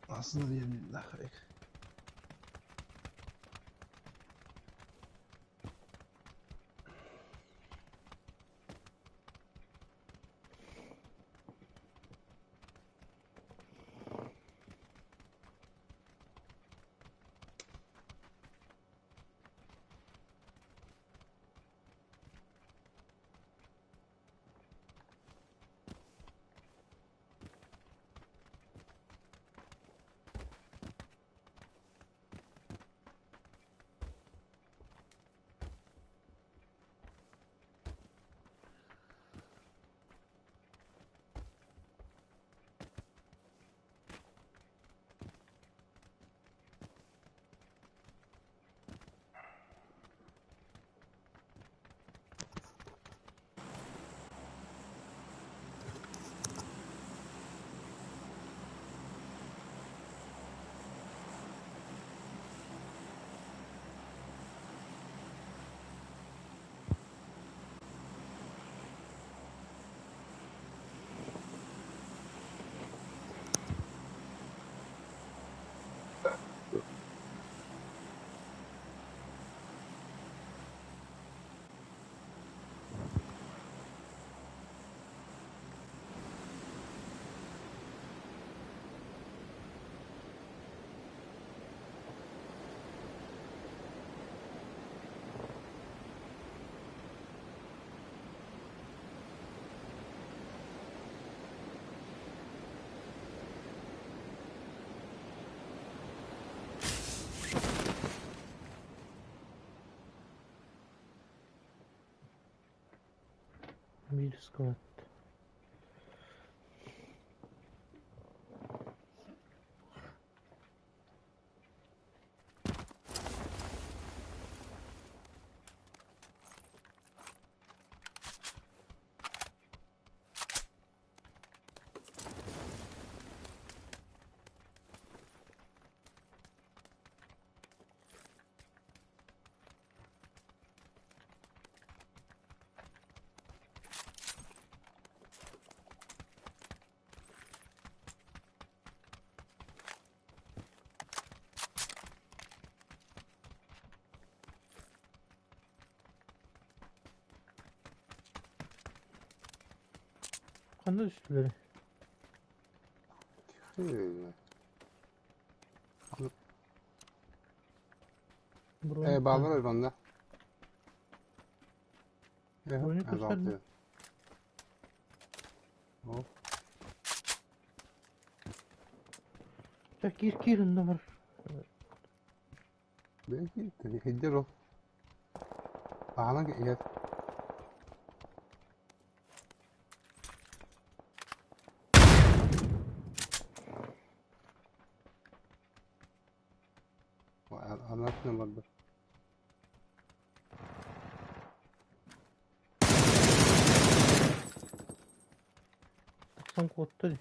Aslında Биир склад. Ханна түстүлэр? Э, бааллар манна. Броня көстөр. Чэ, киир киир онно бар. Иһирдьэр ол. Аанан иһэр. Анарсынан барда. Тахсан куотта дии.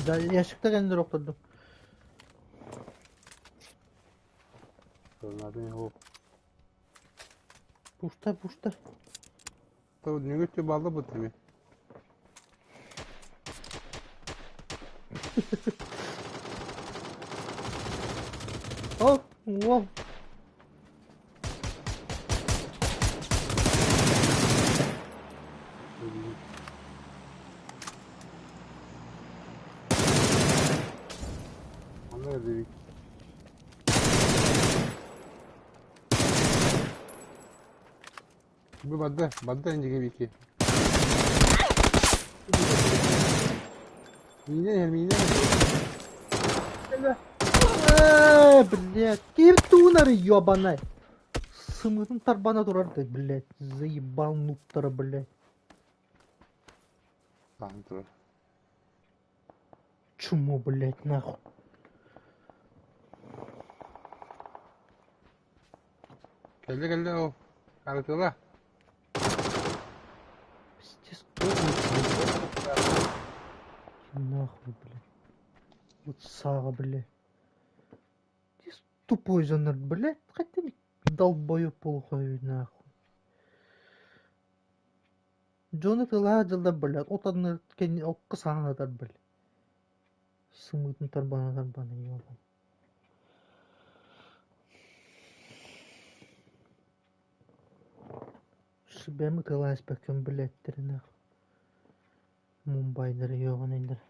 Да, ящикта кэннилэр охтордум. Пушта, пушта. Нүгүччү балла бу тими. О, о. Онно эбит. Бу бадда, бадда инжиге бики. Миинэн иһэр, миинэн иһэр. Э, блядь, ким туунары ёбаный? Сымытын тарбана турар да, блядь, заебал нубтара, блядь. Таһын турар. Чмо, блядь, нахуй. Кэллэ кэллэ ол. Арытыла. Пиздец, кто это? Нахуй, блядь. Вот сага, блядь. Ты тупой занар, блядь. Хотя долбоёб полухой, нахуй. Дьону тылаа дьыллар, блядь, от анны кэнни окко саҥатар, блядь. Сымыытын тарбана тарбана ёбан. Шибэм ытыалааспаккын блядь нахуй. Мумбайдары ёҕунайдары.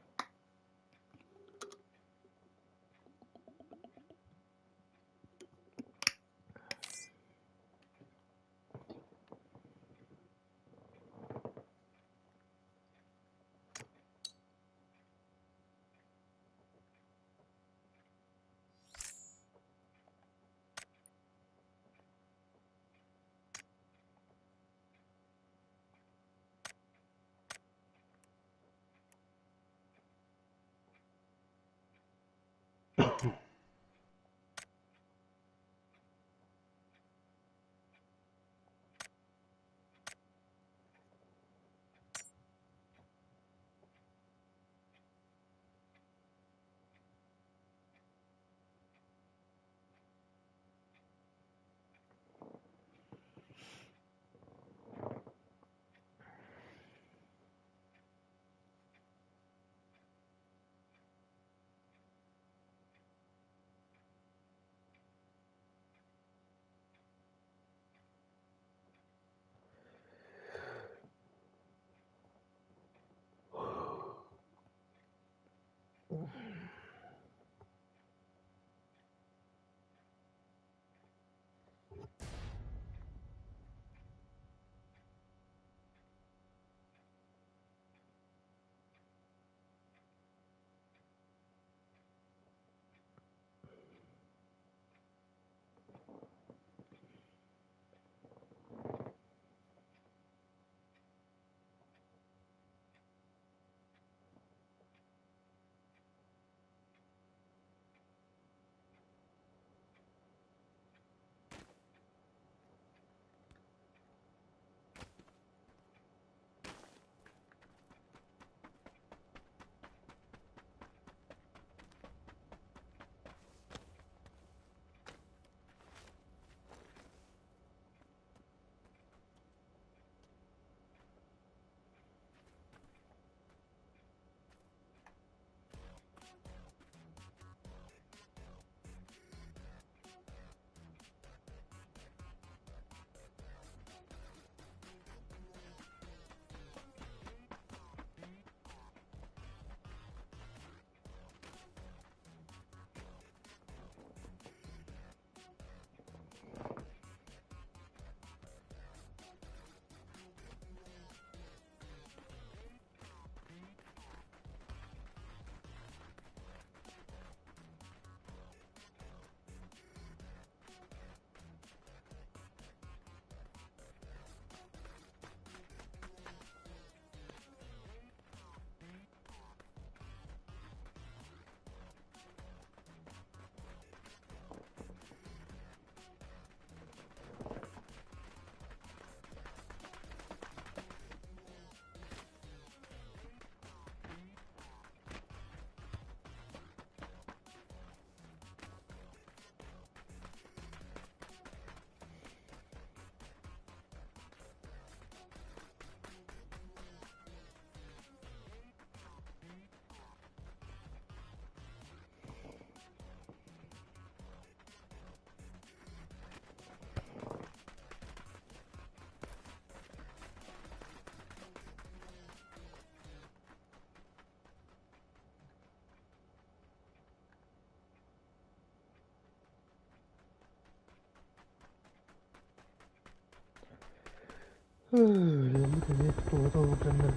Өлүөммүт эмиэ туота олордоннор.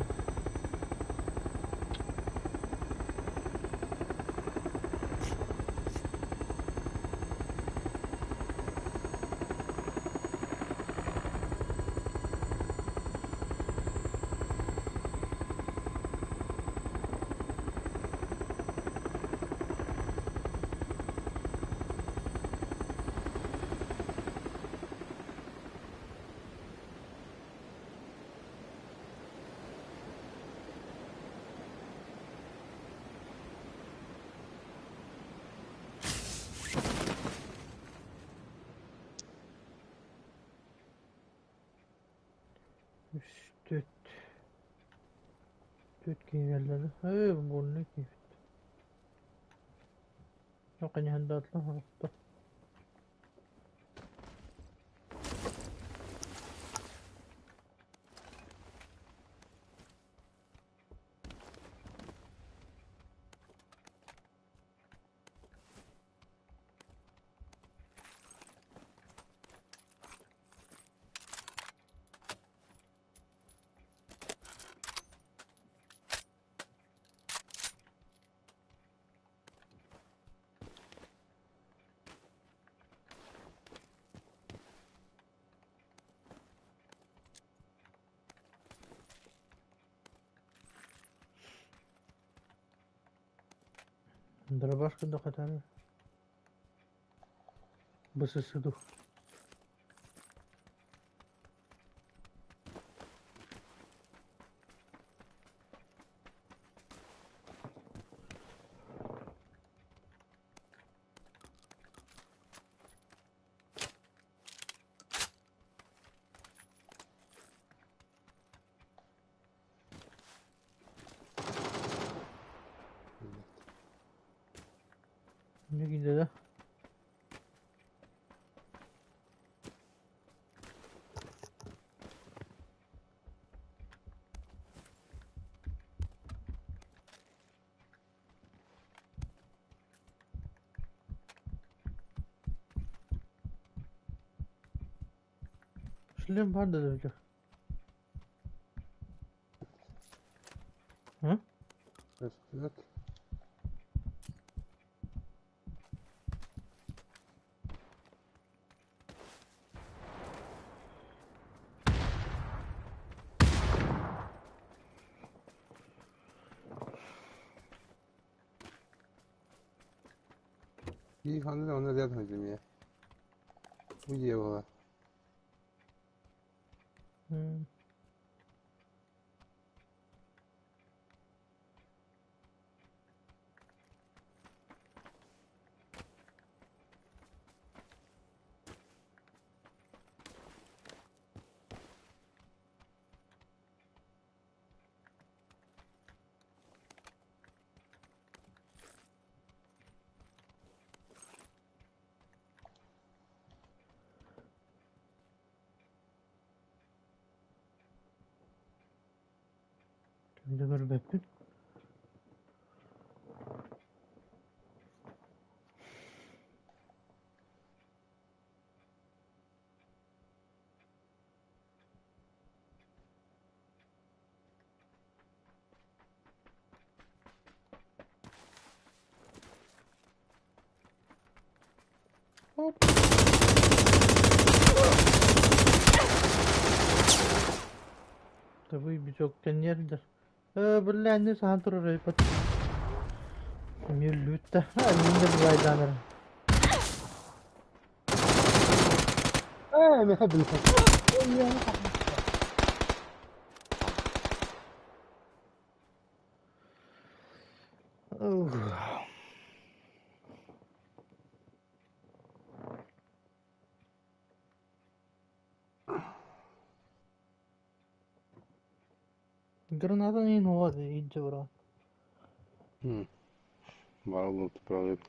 Үс, түөрт. Түөрт киирэллэр. Ээ, буолла киирбит. Хайаан да Дробашка да хатары. Бысысыду. Ne gidiyor? Шлем бар да öyle. Hı? Көстүбэт. Биир ханна онно рядом земле. Уехала. Şimdi görmektin. Hop. Tabii birçok yerdir. Биллээнни сахан турар айпат. Мүллүттэ. Мин де булайданыр. Ээ, меха билсэн. Граната не нова иджи бра. Бар правит.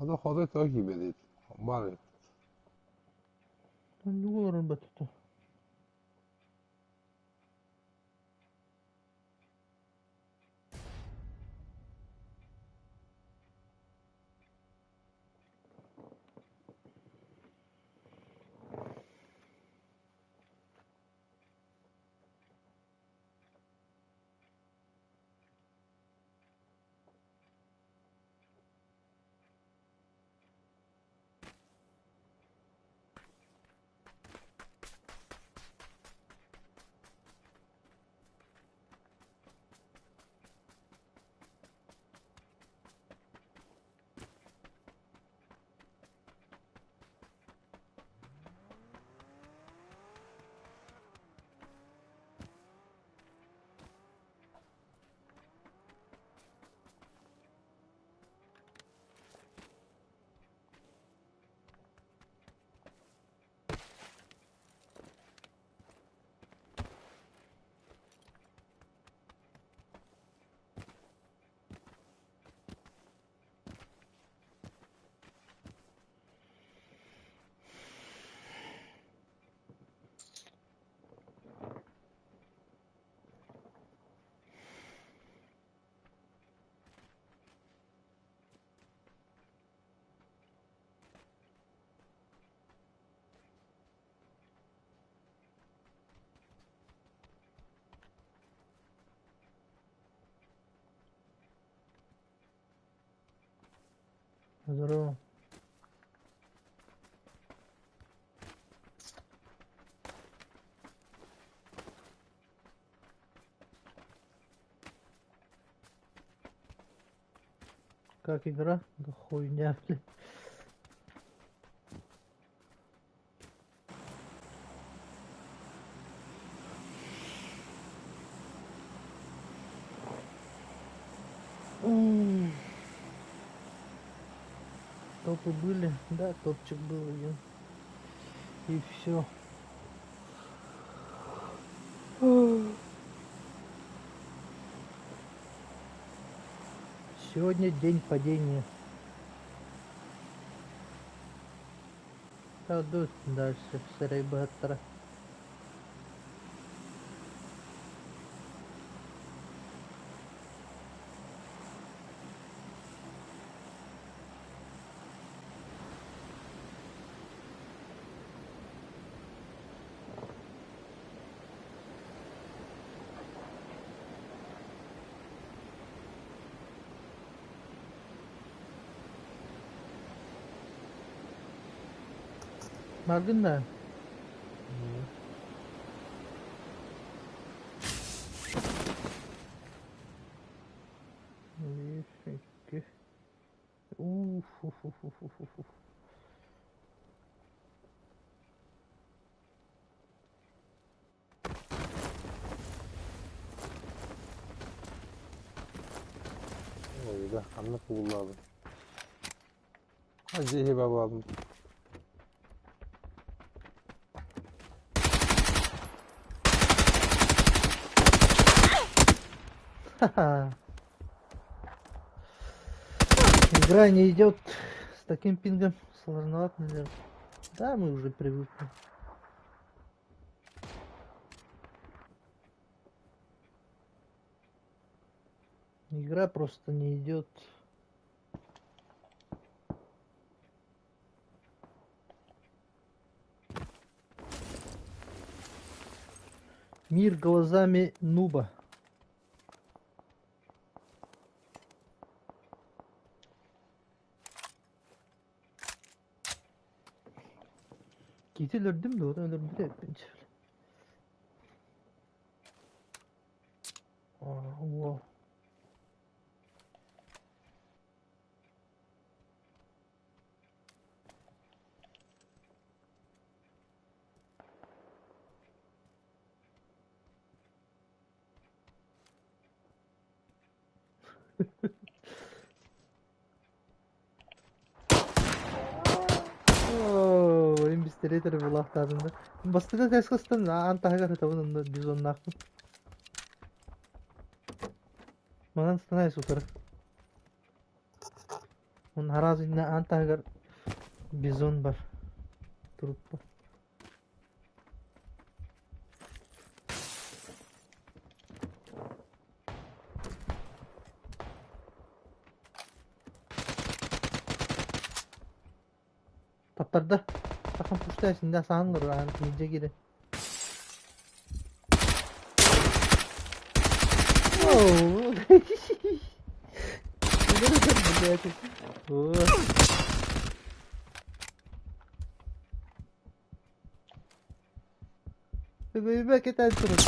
Хото хото тоҕо киирбэтий? Баар эбит. Оннук олорор батыта. Здорово. Как игра? Да хуйня, блядь. Топы были? Да, топчик был один. И все. Сегодня день падения. Пойдут дальше сырой баттара. Бардын да? Биир, икки. Уф, уф, уф, уф, уф, уф. Ойда, ханна кууллаабын. Дьиэ бабалабын. Ха-ха. Игра не идет с таким пингом. Сложновато, наверное. Да, мы уже привыкли. Игра просто не идет. Мир глазами нуба. Кити өлөрдүм да, ону өлөрбүтэ эппин О. Оо, им бистеретер булаахтаатым да. Бастакы кэскастан аан таһыгар ытабын онно бизоннаахпын. Манан станай сутара. Он араас иннэ аан таһыгар бизон бар. Труппа. Таптарда. Сахан пушта синда саан олорор аан иһирдьэ киирэн. Оо. Блядь. Бүгүйбэ кэтэн турар.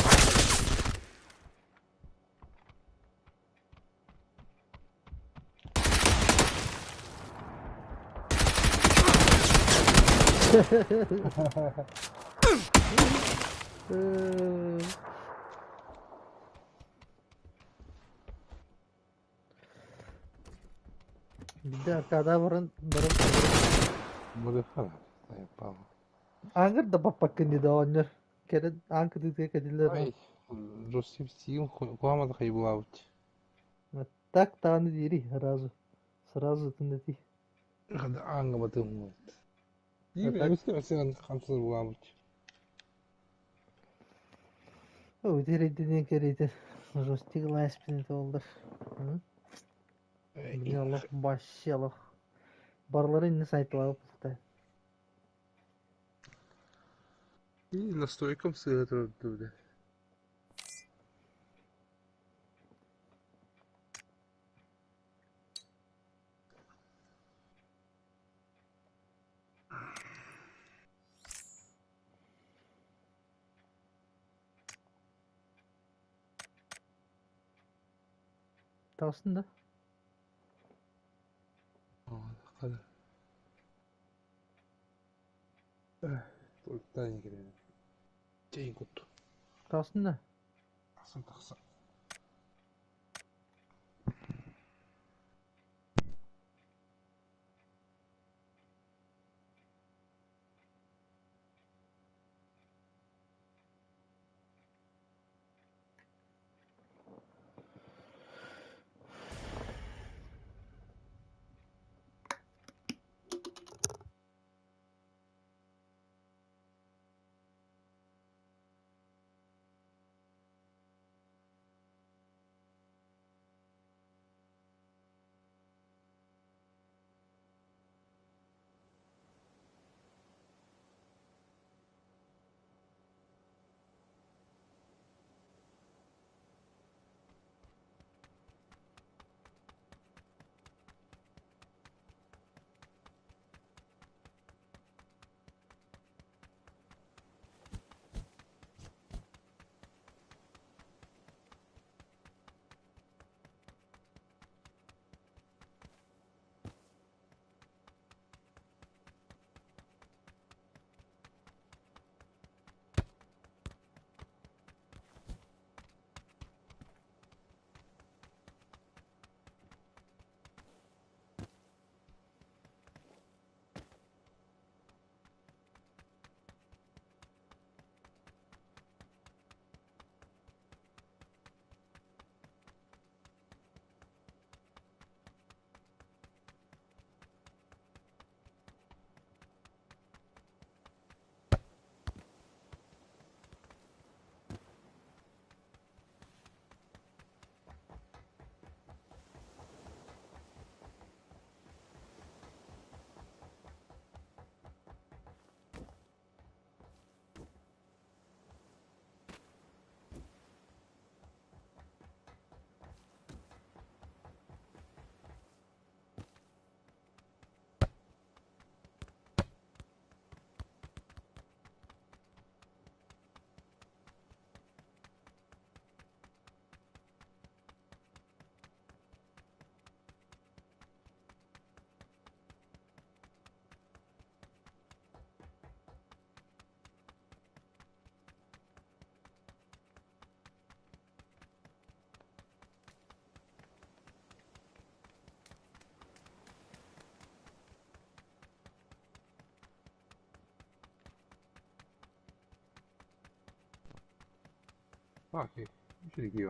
Биирдэ Аркадаа баран баран Модификация Павел. Ааҥҥар да баппаккын дии да оҕонньор. Кэлэн аан кытыытыгар кэтиллэр. Ай, Жостив сиим куһаамата хайбылаабыт. Так даҕаны диирий сразу. Сразу ытын этий. Ааҥҥа батыым. Эмискэ эмискэ хамсыр булаабыт. Ити кэриэтэ жостик лааспин буоллар. Билигин олох вообще олох барылары иннэ сайталаабыт буолуохтаах. Настройкам сыыһа турар. Таҕыстын да? Таҕыстын да? Тахсан тахсан. Okey. Үчүгэй киһи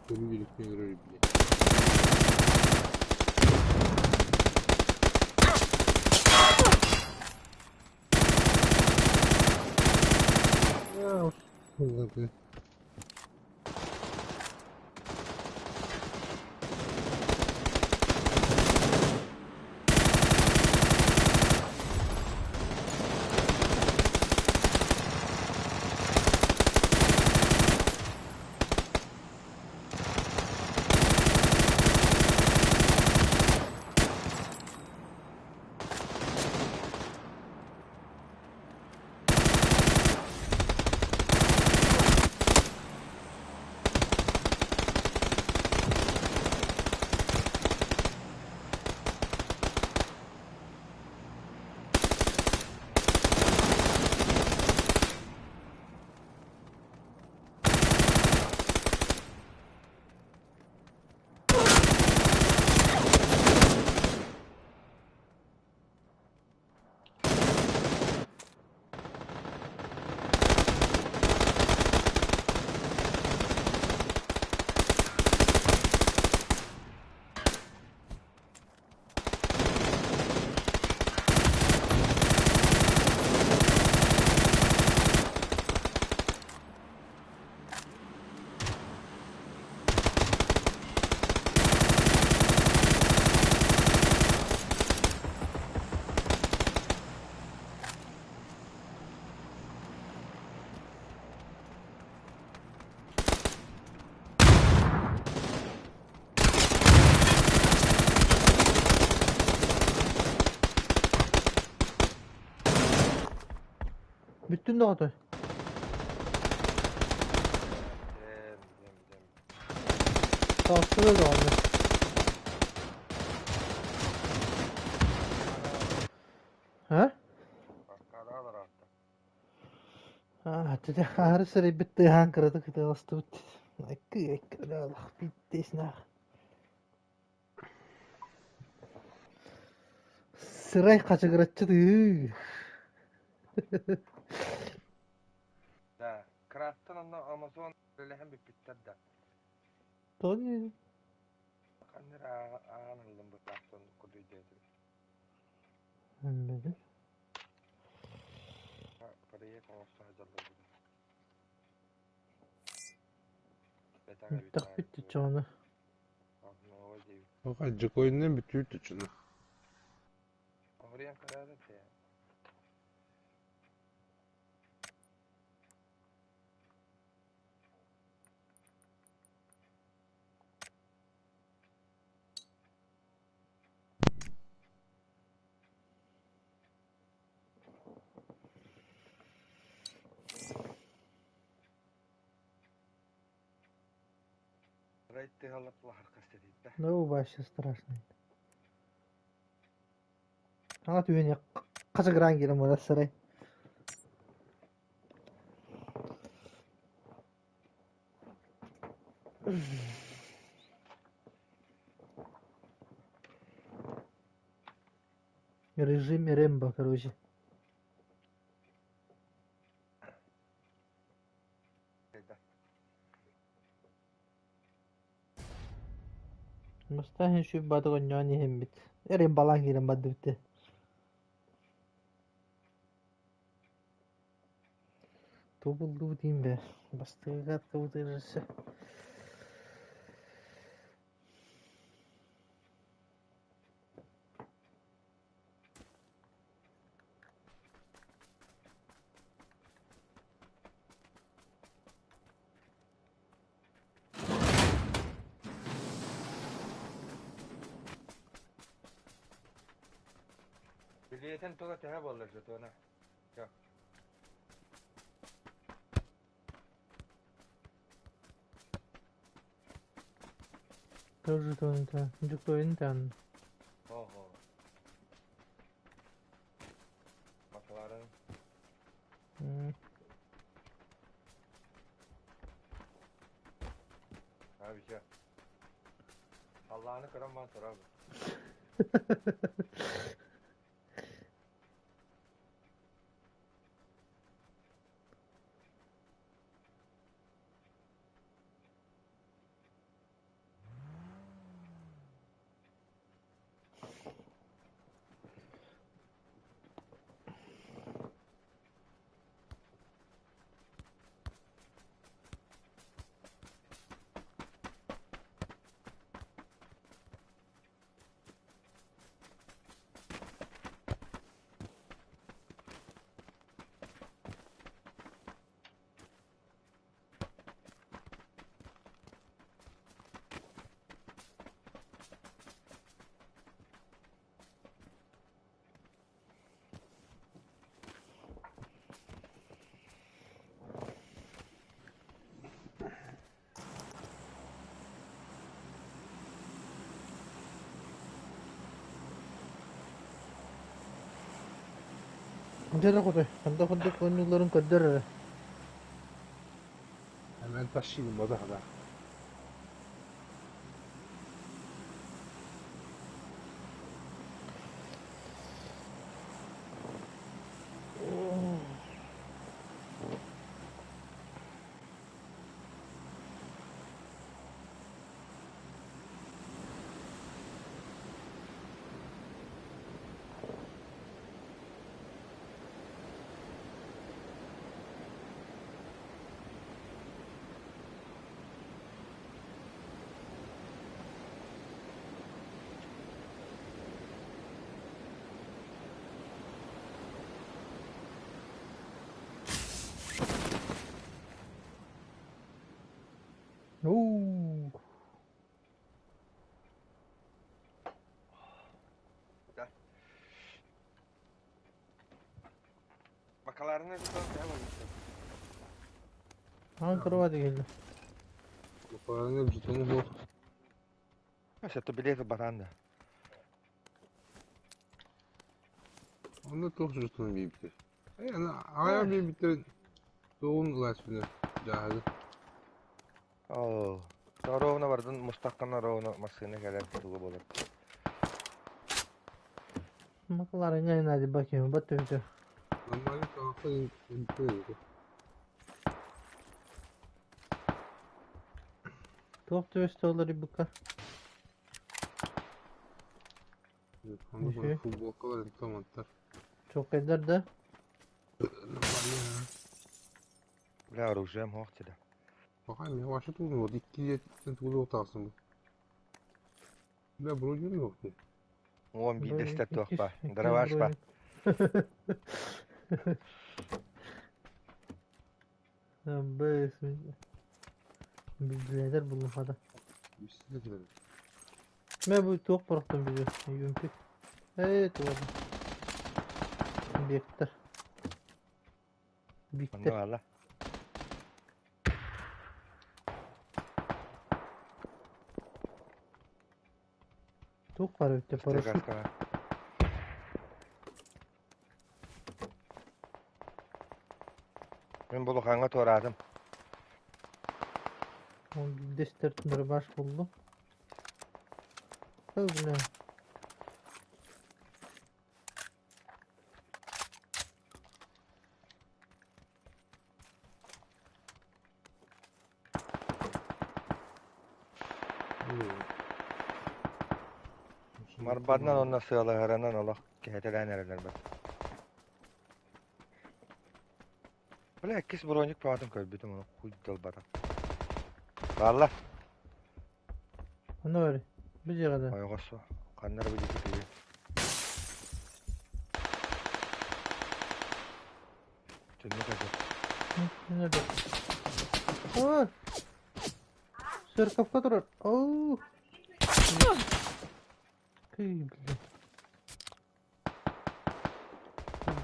Көрүү иликкин көрөр бile. Ya, Бүттүн доҕото. Dem. Тахсыбы даҕаны. Ха? Аркада аратта. А, тете хары сыры битти хан кырады кытыластыбыт. Экки экки алах биттеснах. Сырай качыгыраччы. Да, Крафтан онно Amazon үлэһэн бүппүттэр да. Тони. Ханныр ааҕан ыллым бу Крафтан курдуйдетим. Эммеди. Проект оҥосто сылдьаллар бу. Миттах битти чону. Новый дейбит. Оха, жакойнен бүтүүт үчүн. Оһуруйан караары те. Райт тыгалап лахар кастедитте. Ну, вообще страшно. Ана түбене качыгыран келем бара сырай. Режим Рэмбо, короче. Да. Мустахин şu бадыгын ньони хембит. Рэмбалан келем бады битте. Тобулду дейм бе. Бастыгат кыбытырысы. Билиэтен туга тэһэ боллар жатуна. Все. Тоже то Дюктовин Ого. Макларен. Abi все. Allah'ını kıran bana sor abi. Дьэ хотой, ханта курдук оонньуулларын көрдөр эрэ. Hemen taşıyayım o da. Уу. Makalarını tutan ne olmuştu? Аан кровати кэллэ. Makarna jetonu yok. Mesela билет батан да. Onda çok jetonu bir bitir. Yani aya bir bitir. Doğum lasını. Cahil. Оо. Торовна бардын мустаккана ровна машина келер тугу болор. Макаларыҥҥа нади бакем бат төбөтө. Normalde tarafta bitir. Туох төбөстө олар бука. Onda Şey. futbol tamamlar. Чоккайдар да. Normalde Бля, оружием хоқтида. Bakayım ya başta tuğlu oldu. İki tuğlu otarsın bu. Ben bunu görmüyorum ki. Он бидесте туох ба. Иккис Дроваш ба. броник. Б Билдер буллум хада. Biz de gidelim. Мен бу туох порохтон билер. Юмпик. Эй, туох. Бектер. Онно Биктер. ала. Туох бар өттө парашют. Мен булуханга туоратым. Он билдестер дробаш булду. Ой, бля. Марбадынан онна сыалаһаранан олох кэһэтэлээн эрэлэр бат. Бля, иккис броник паатын көрбүтүм оны хуйдал бата. Баалла. Аны бari. Бу жагада. Ойоҕосу. Ханнара бу дики тыгы. Түннүк эти. Nerede? Aa! Сыркапка турар. Оу! Кый,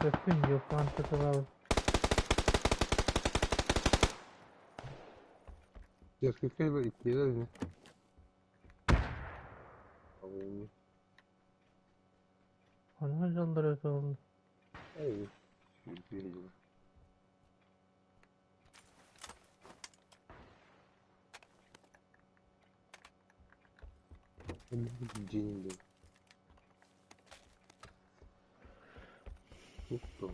бля. Көрбөппүн дии, хантан Несколько иккиэлэр ини. Абыйны. Ханна дьаллара буолла? Эй, сүүрдүү. Дьиҥ диэн. Туох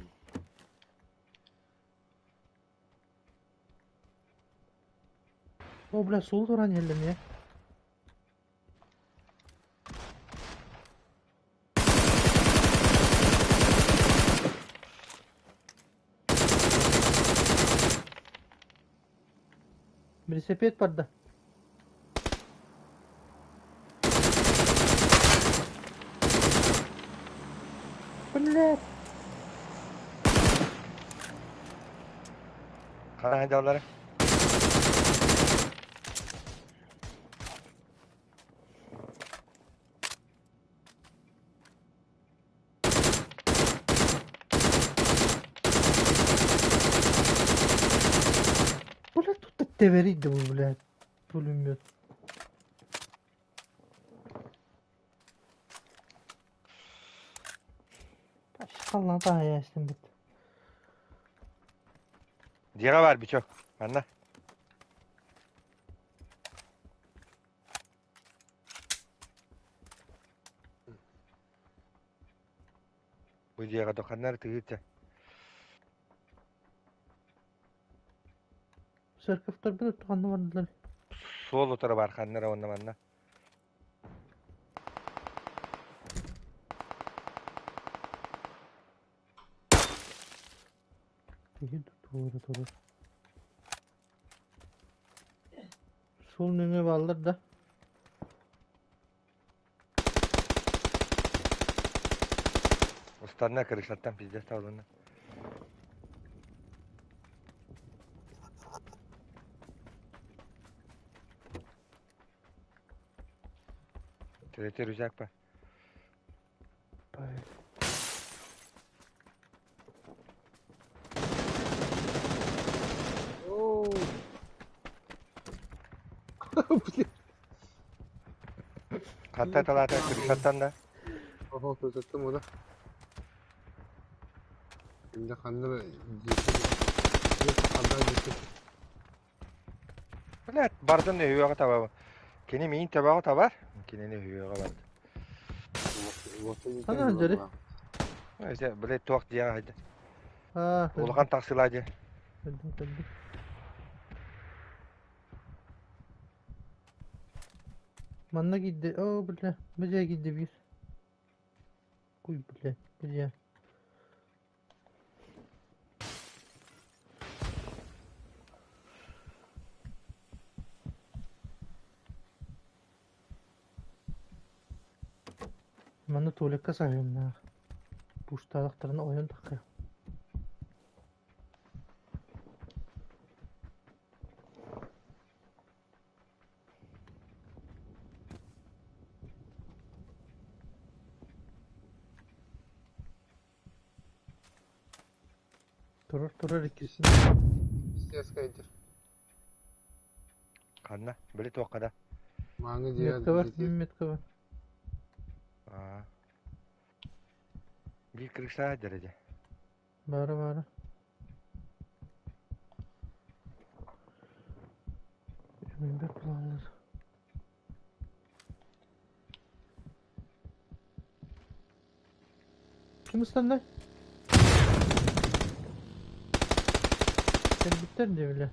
О, бля, суол туран иһэллэр ээ. Велосипед барда. Блядь. Хана сылдьаллара? Блядь, тут тэбэрийдэ бу, блядь, пулемет. Халлаан таһайа истим бит. Дьиэҕэ баар бичок. Манна. Бу дьиэҕэ доханнар тыһыычча. Церковтарбыт ханна бардылар? Суол утары баар ханна эрэ уонна манна. Киһи туора турар. Суол нөҥүө бааллар да? Устанна крышаттан пиздец табылынна. Третий рюкзак па. Оо. Блин. Хатта талаата крышаттан да. Оһо, көтөттüm ода. Инде ханна дьиэтин ханна дьиэтин. Блядь, бардын өһүөҕэ таба. Кини миин табаҕа табар, кинини өһүөҕэ барда. Ханна дьэри? Өйсе, блядь, туох дьиэҕэ хайда. Аа, Улахан тахсыылаа дьиэ. көрдүм, көрдүм. Манна киирдэ, оо, бля, бу дьиэ киирдэ биир. Куй, бля, бу дьиэ. Манна туалекка саһыаннаах. Пуштаалахтарына ойон таххыа. Турар турар иккис. Сескайдыр. Ханна? Били туохха да? Мааҥы дьиэ Метка бар, дьиэтигэр. метка бар. Аа. Биир крыша дьэ. Баара баара. Үчүгэйбэт буолаллар. Ким ыстаннай? Кэлбиттэр дии бile.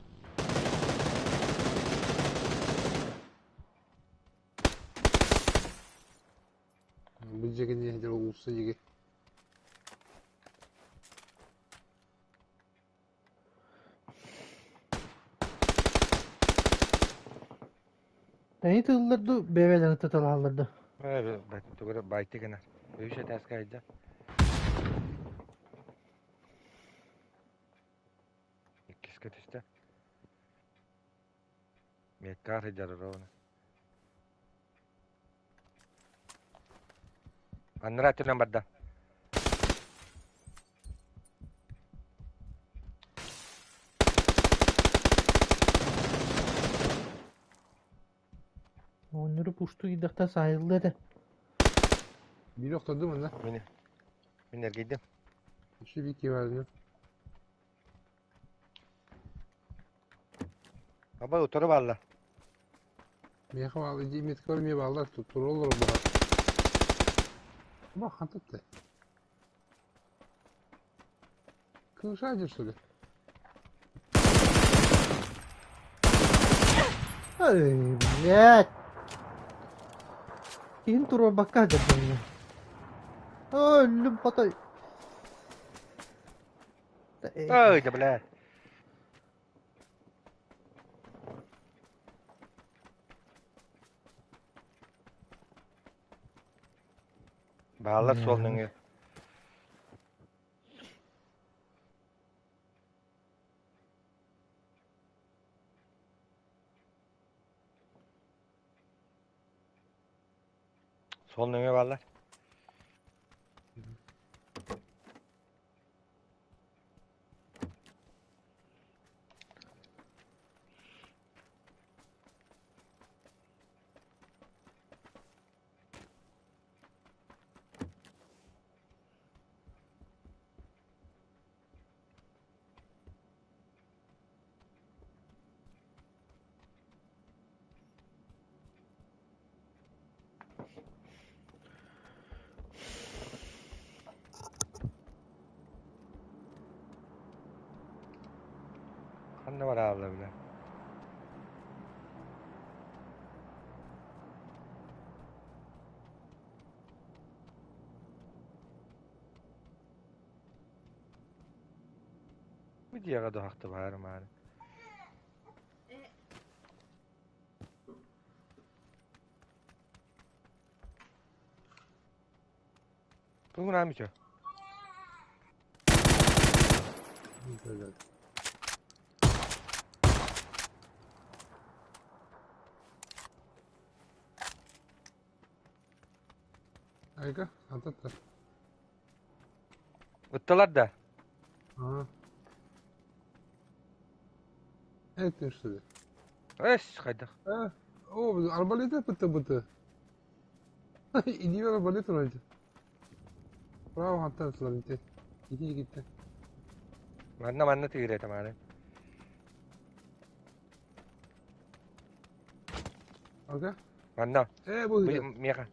Бу дьиэгэ дьиэ уулусса диэки. Тэйи тыллар ду, бэйэлэрин тыталаһаллар да. Тугу байты гынар. Үс этээскэ айда. Иккискэ түстэ. Меткаар сылдьар ровно. Аннара өттүнэн барда. Өрө пуштуу киирдэхтэрэ саайыллыа этэ. Биир охтордум онно. Мин, мин эргийдим. Еще биир киһи баар дии. Аба утары баалла. Миэхэ баал, меткалар эмиэ бааллар, туруоллар баҕар. Ба, хантатты. Кыыша дьэр что ли? Эй, блядь! Киһин туруорбакка дьэрдэннэ. Өллүм хотой. Ой, да бля. Бааллар суол нөҥүө. Суол нөҥүө бааллар. Ханна бараалла бile? Бу дьиэҕэ дуһахты баар маары. Тугун Мичо? Айга, антаттар. Ыттылар да? Ага. Это что ли? Эс, хайдах. А, о, арбалет быты быты. Иди арбалет вроде. Право хантан ыттылар ити. Ити gitti. Манна манна тыырета мааны. Ага. Манна. Э, бу Бу ыта. миэхэ.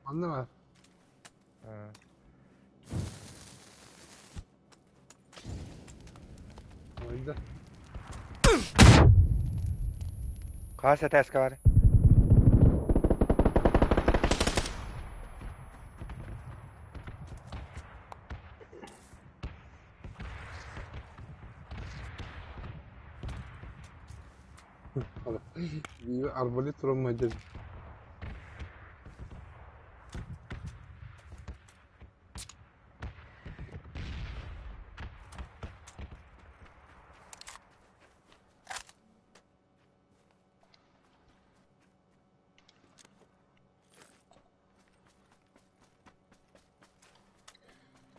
Манна бар. Ойда. Хаас этээскэ бар. Арбалет туран мадьыр.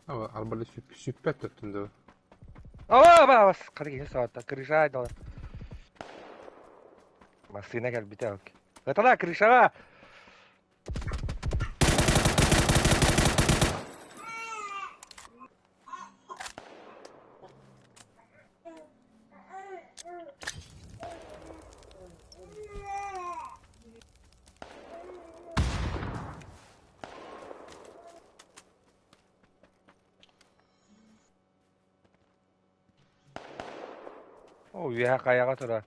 Арбалет сүппэт төттүн да. Aa, бас, қырық екі сағатта крыша айдала. Массыына кэлбитэ ок. Ытала крышаҕа! О, үөһэ хайаҕа турар.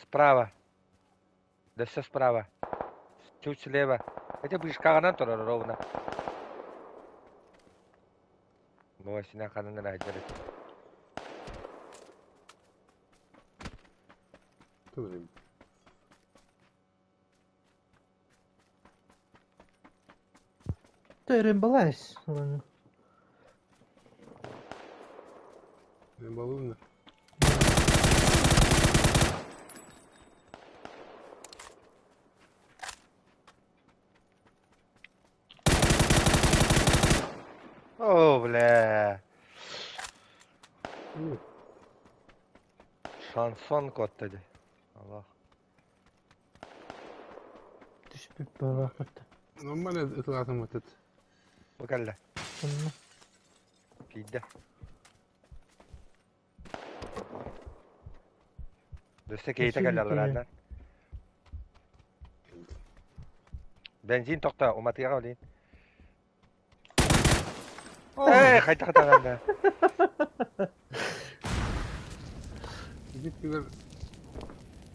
Справа. Да все справа. Чуть слева. Хотя быышкаҕынан турар ровно. Бу синэ ханан эрэ сылдьар этим. Тугу Ты рыбалась. Рыболовно. О, бля. О, Шансон куотта дии. Аллах. Бүппэ Нормально ытылаатым этот. Бу кэллэ. Онно. Киирдэ. Өссө киһитэ Өссө кэллэ биир киһи. алларааннан. Бензин тохтоо, уматыаҕа олин. Ээ, хайдах даҕаны. Ити түгэр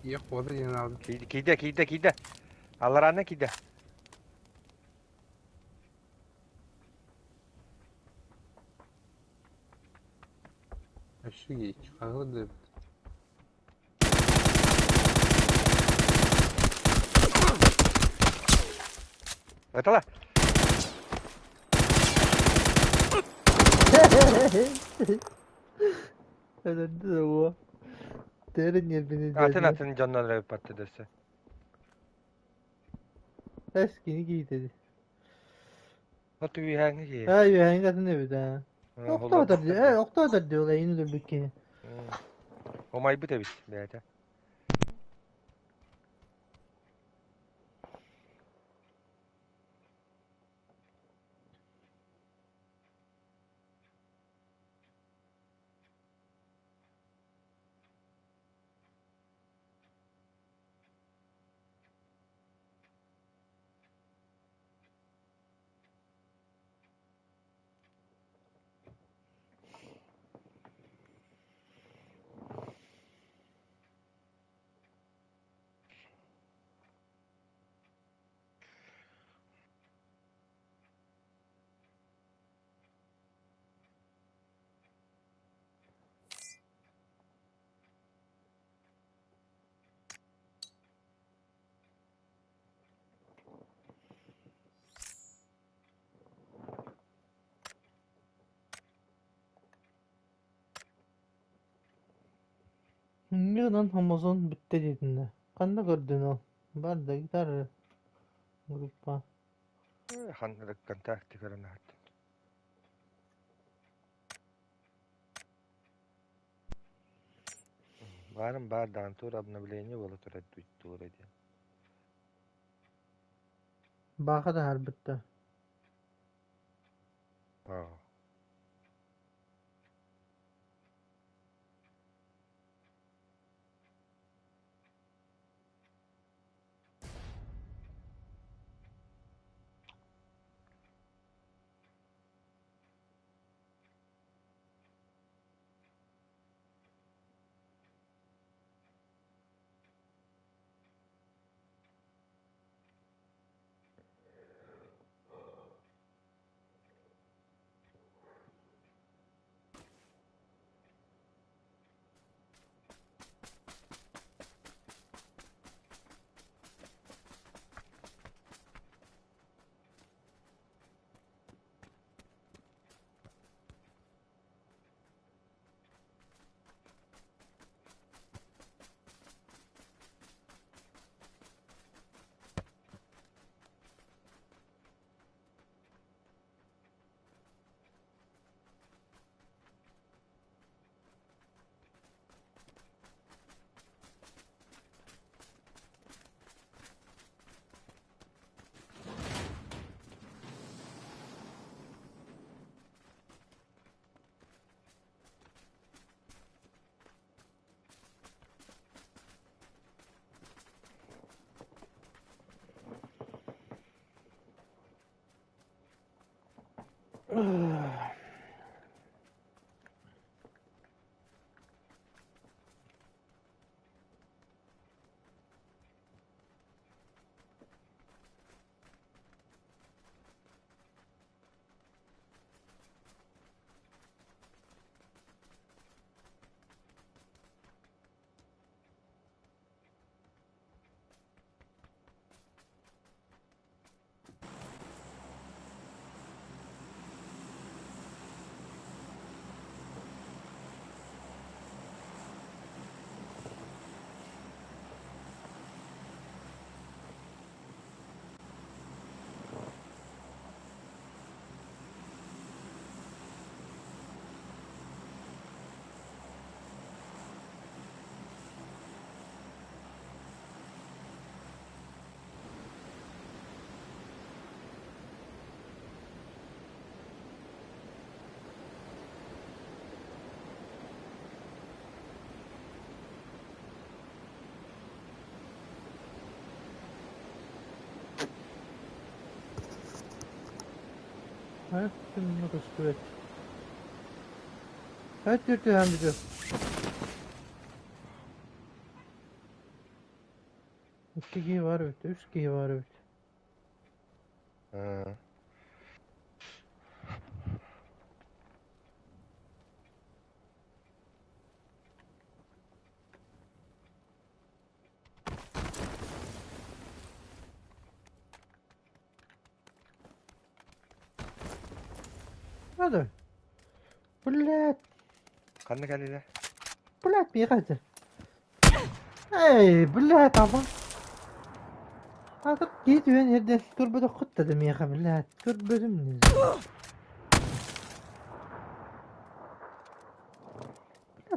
ийэ куота диэн аалды. Киирдэ, киирдэ, киирдэ. Алларааннан киирдэ. Офигеть, хаһы да эбит. Ытала. Өлөрдү да уо. Тэрин ньиэрбини Атын дьайда. атын дьоннор эбиппатты дөссө. Эс кини киитэди. Оту үһээҥҥи киһи. Аа үөһээҥҥи атын эбит аа. Охтоотор дии, ээ охтоотор дии ол эйини өлөрбүт киһи. Умайбыт эбит бэйэтэ. Инньэ гынан Amazon бүттэ диэтиннэ. Ханна көрдүн ол? Бар да гитара группа. Ханна контакты көрөн аһаттым. Баарым баар даҕаны тур обновление буола турар туора диэн. Бааха таһаарбытта. Аа. Ким көстүбэт. Түөрт түһэн бүтүө. Икки киһи баар эбит, үс киһи баар эбит. Hadi. Блядь. Ханна кэллилэр? Блядь, миэхэ. Эй, блядь, аба. Атык киһи түһэн эрдэн көрбөтөххүт да миэхэ, блядь, көрбөтүм.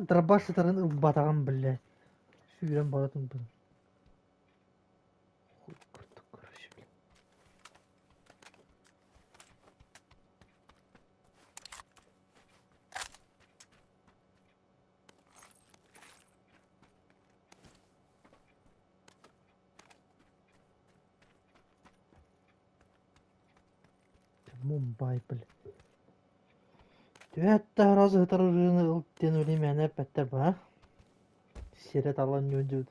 Дробаш сытарын ылбатаҕым, блядь. Сүүрэн баратын бу. Хуй курдук, короче, блядь. Мумбай, блядь. Түһэттэ раз ытарырыыны ыл диэн үлэ эппэттэр ба. Сире талан ньүдьүт.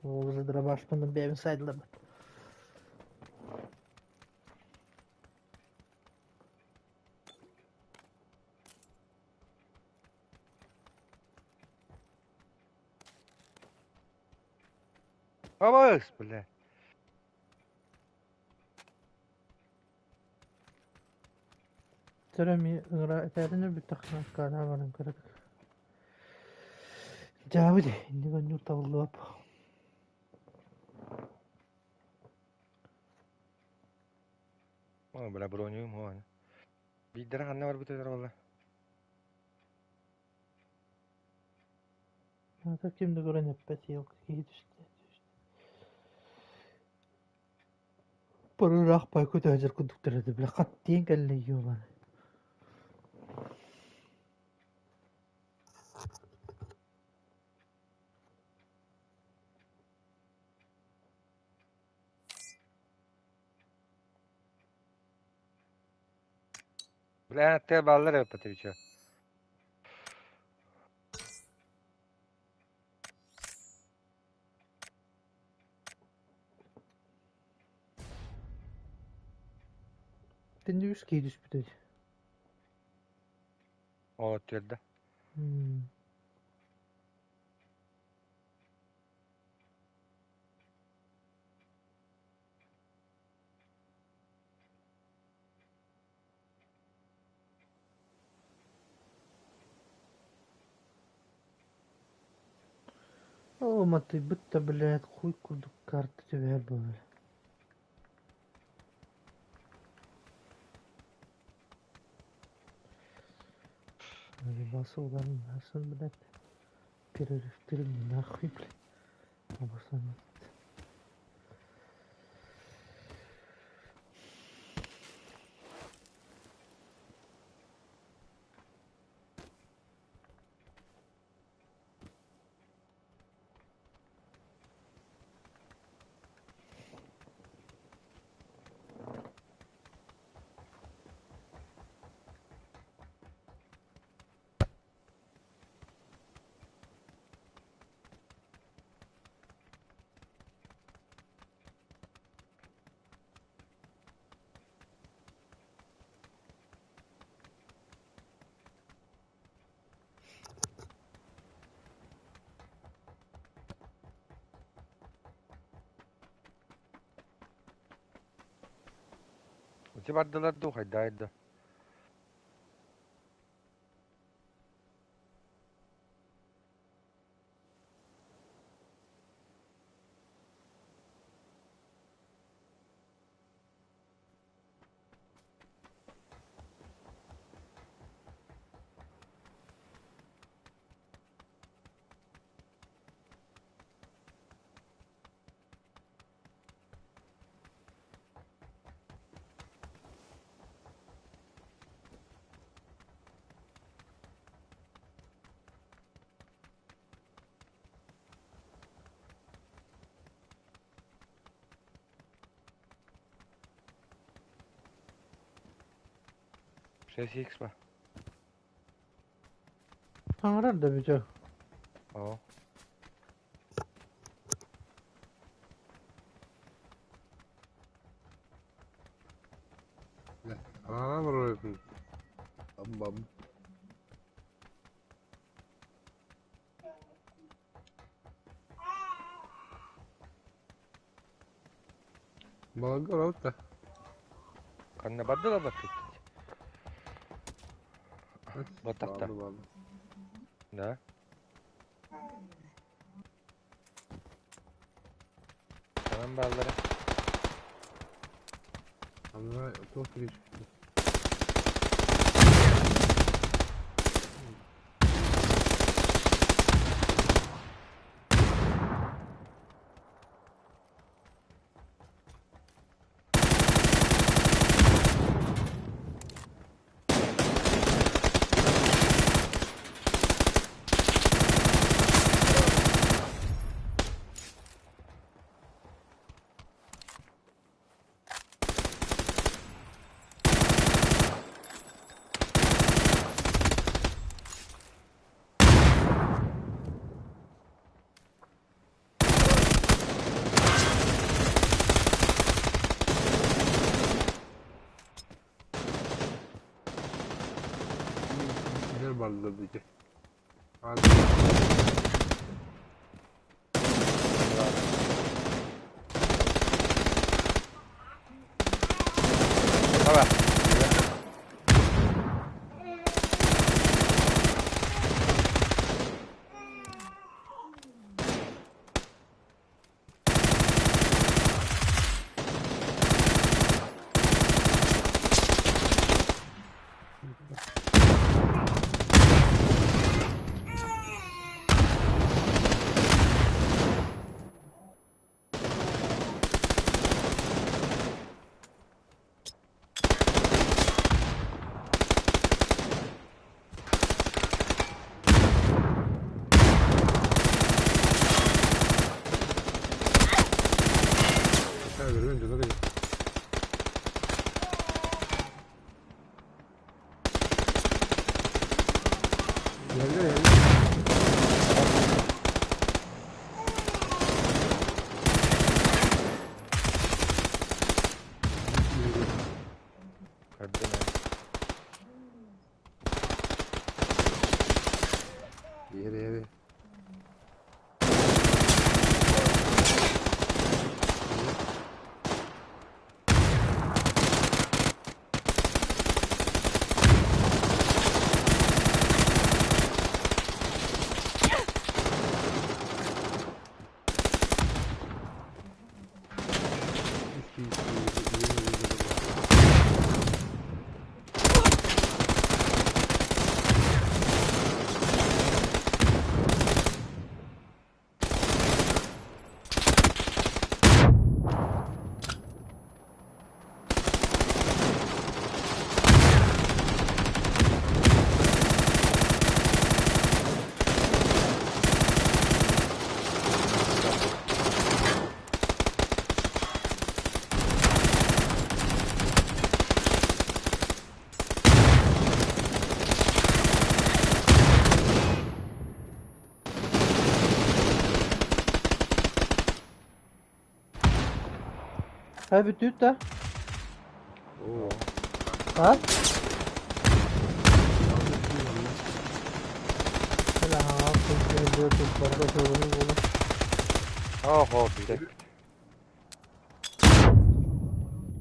Ол уже дробашпын бэйэбин сайдыларбыт. Абыс, бля. Төрөми ыҥыра этэрин өлбүттэх каана баран көрөбүт. Дьаабы дии, инник онньуур табыллыбап. О, бля, бронюм, о. Биирдэрэ ханна барбыт этэр буолла? Ата ким да көрөн эппэт елка киһи түстэ. Парыраах пай көтө курдуктар этэ, бля, хат тиэн кэллэ ёбан. Бля, аттыгар бааллар эбит Петровича. Тинди үс киһи түспүт этэ. Ол түөрдэ. О, матыйбыт да, блядь, хуй курдук карта түбэһэр буолар. Наебался ударом мясом, блядь. Перерыв нахуй, блядь. Обосран. Ити бардылар дуу, хайдаайда. 6X ба? Саҥарар да бүтэ. Оо. Ана бар. Бам. Балага оралта. Ханна бардылар баттыт. Батахта. Да. Tamam balları. Ана туох кириш. Gel baldır diyecek. Hadi. Baba. Aşağı önce nereye? Yerler yerler. Gördüm. Yere yere. Ha бүтүүт да. Oo. Ha? Hela ha, barda sorunu olur. Oho, bir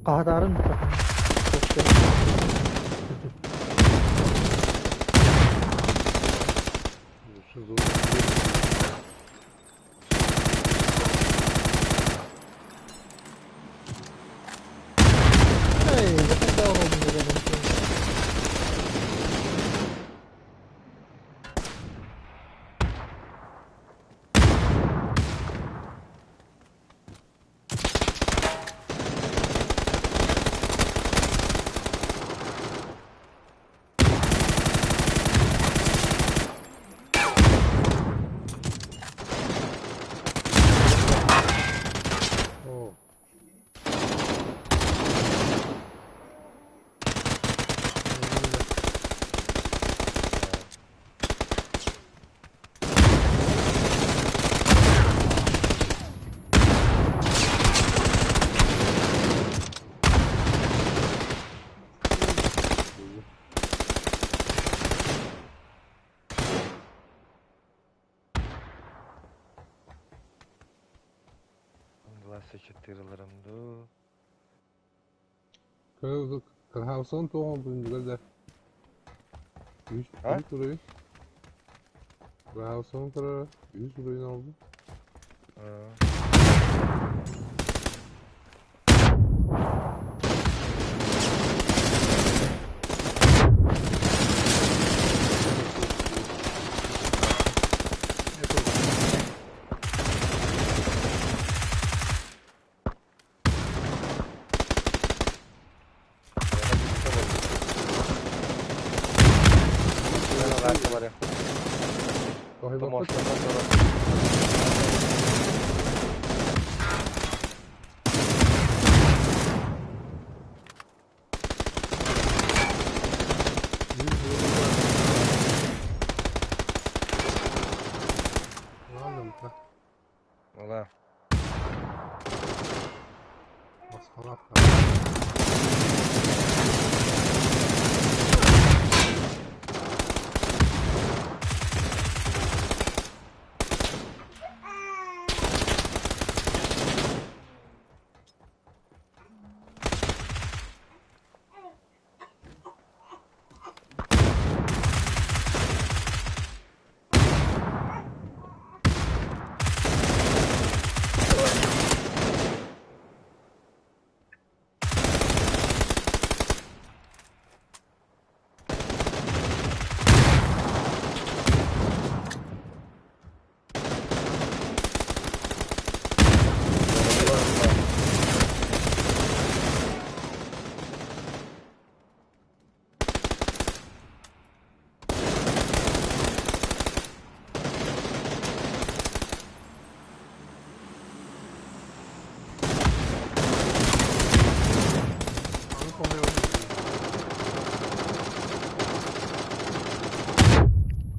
Kadarın mı? Şu zor. Hey, zaten daha oldu dedim. С4 ыларым дуу. Кырһаабысын туох оҥорбутун билэр да. Үс А? үс уровень. Кырһаабысын көрөр үс уровень оҥорбут. Ола.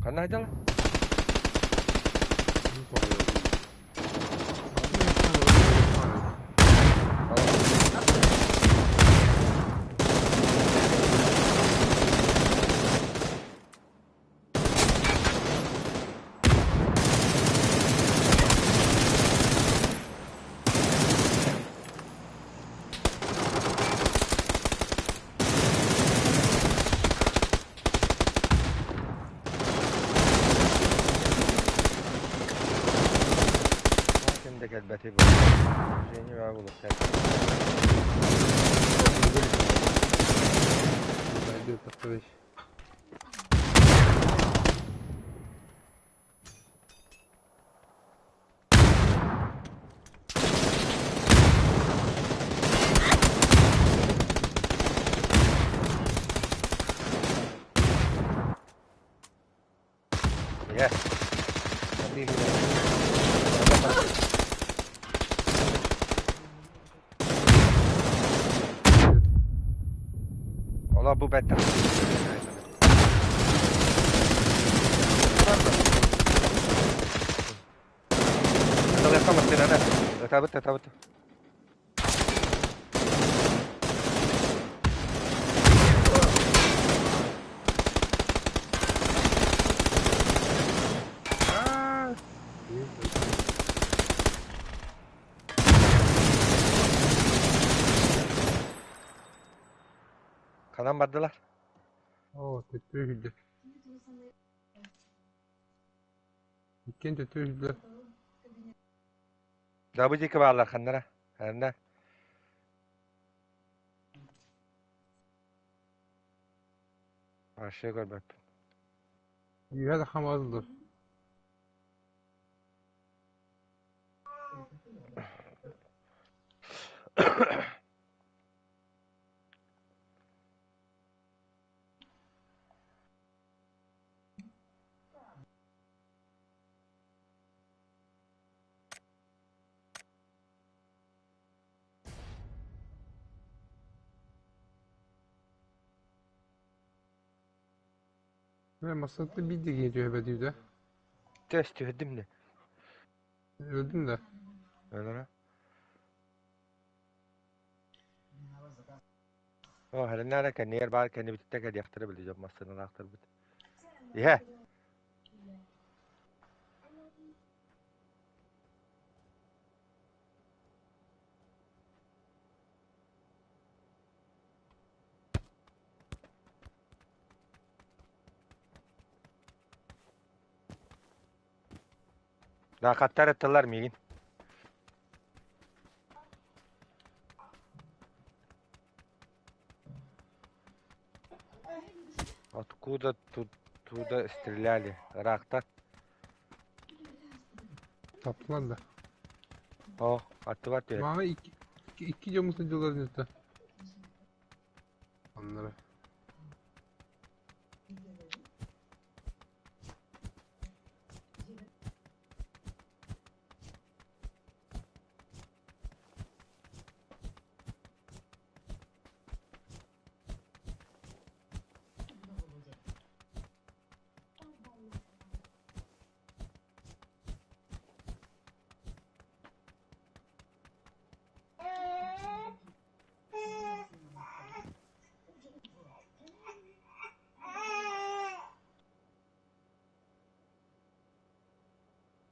Ханна айдала? Ким да кэлбэтий бу. Женя баа булуктар. Иә. Ола бу бэттэх. Табыт, табыт. Ханан бардылар? Оо, төттөрү сүүрдэ. Иккиэн төттөрү сүүрдүлэр. Дабы диэки бааллар ханнара? Ханна? Вообще көрбөппүн. Үөһэ да хамаҕа сылдьар. Мэ массыынаттан биир да киһи түһэрбэтибит ээ. Төс түһэрдим да. Өлдүн да? Өлөрө. Оо, хэриннээре кэннигэр баар кэннибититтэн кэлиэхтэрэ били дьон массыыналаахтарбыт. Иһэ. Да хаттар ыттылар миигин. Откуда тут туда стреляли? Ыраахтан. Таптылар да. О, аттыбар түһэр. Маҥа икки, икки, икки дьоммут сылдьаллар иннитэ. Аннары.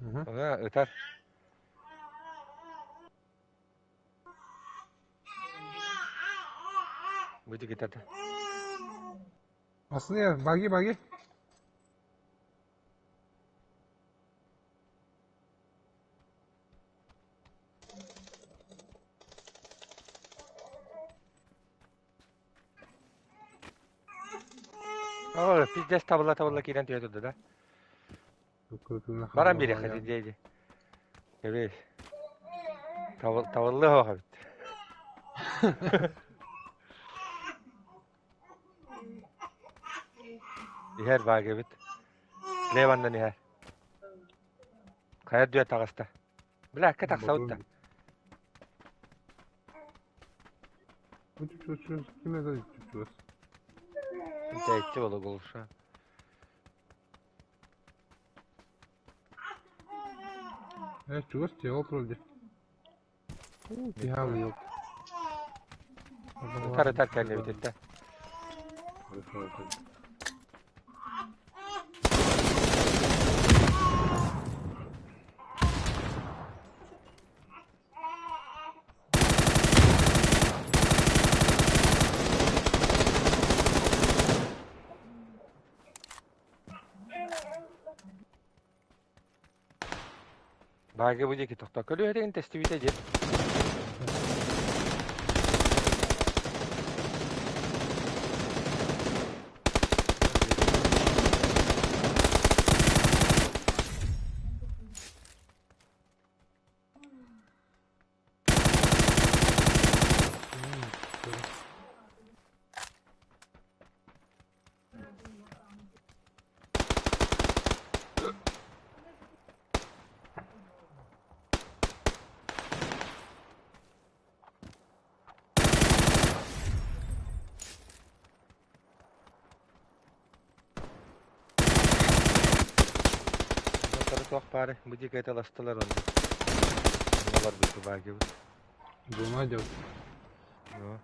Мгм. Ына ытар. Бу китата. Aslında ya bagi bagi. О, пиздец табыла табыла киирэн түһэ турда да. Баран биэриэххэ дии Кэбис. Табыллы хоха бит. Иһэр баага бит. Леваннан иһэр. Хайа дүө таҕыста. Бля, кэ тахсабыт да. Ким это чувствует? Тэйчи болу голуша. Чугас тиэл вроде. Тиһал yok. Ытар ытар кэллэ бит. Баага бу диэки тохтоо. Көлүөһэтигин тестибите дьэ. Туох баары бу диэки эталастылар онно. Олар бу баага бу. Двумя делать. Ну.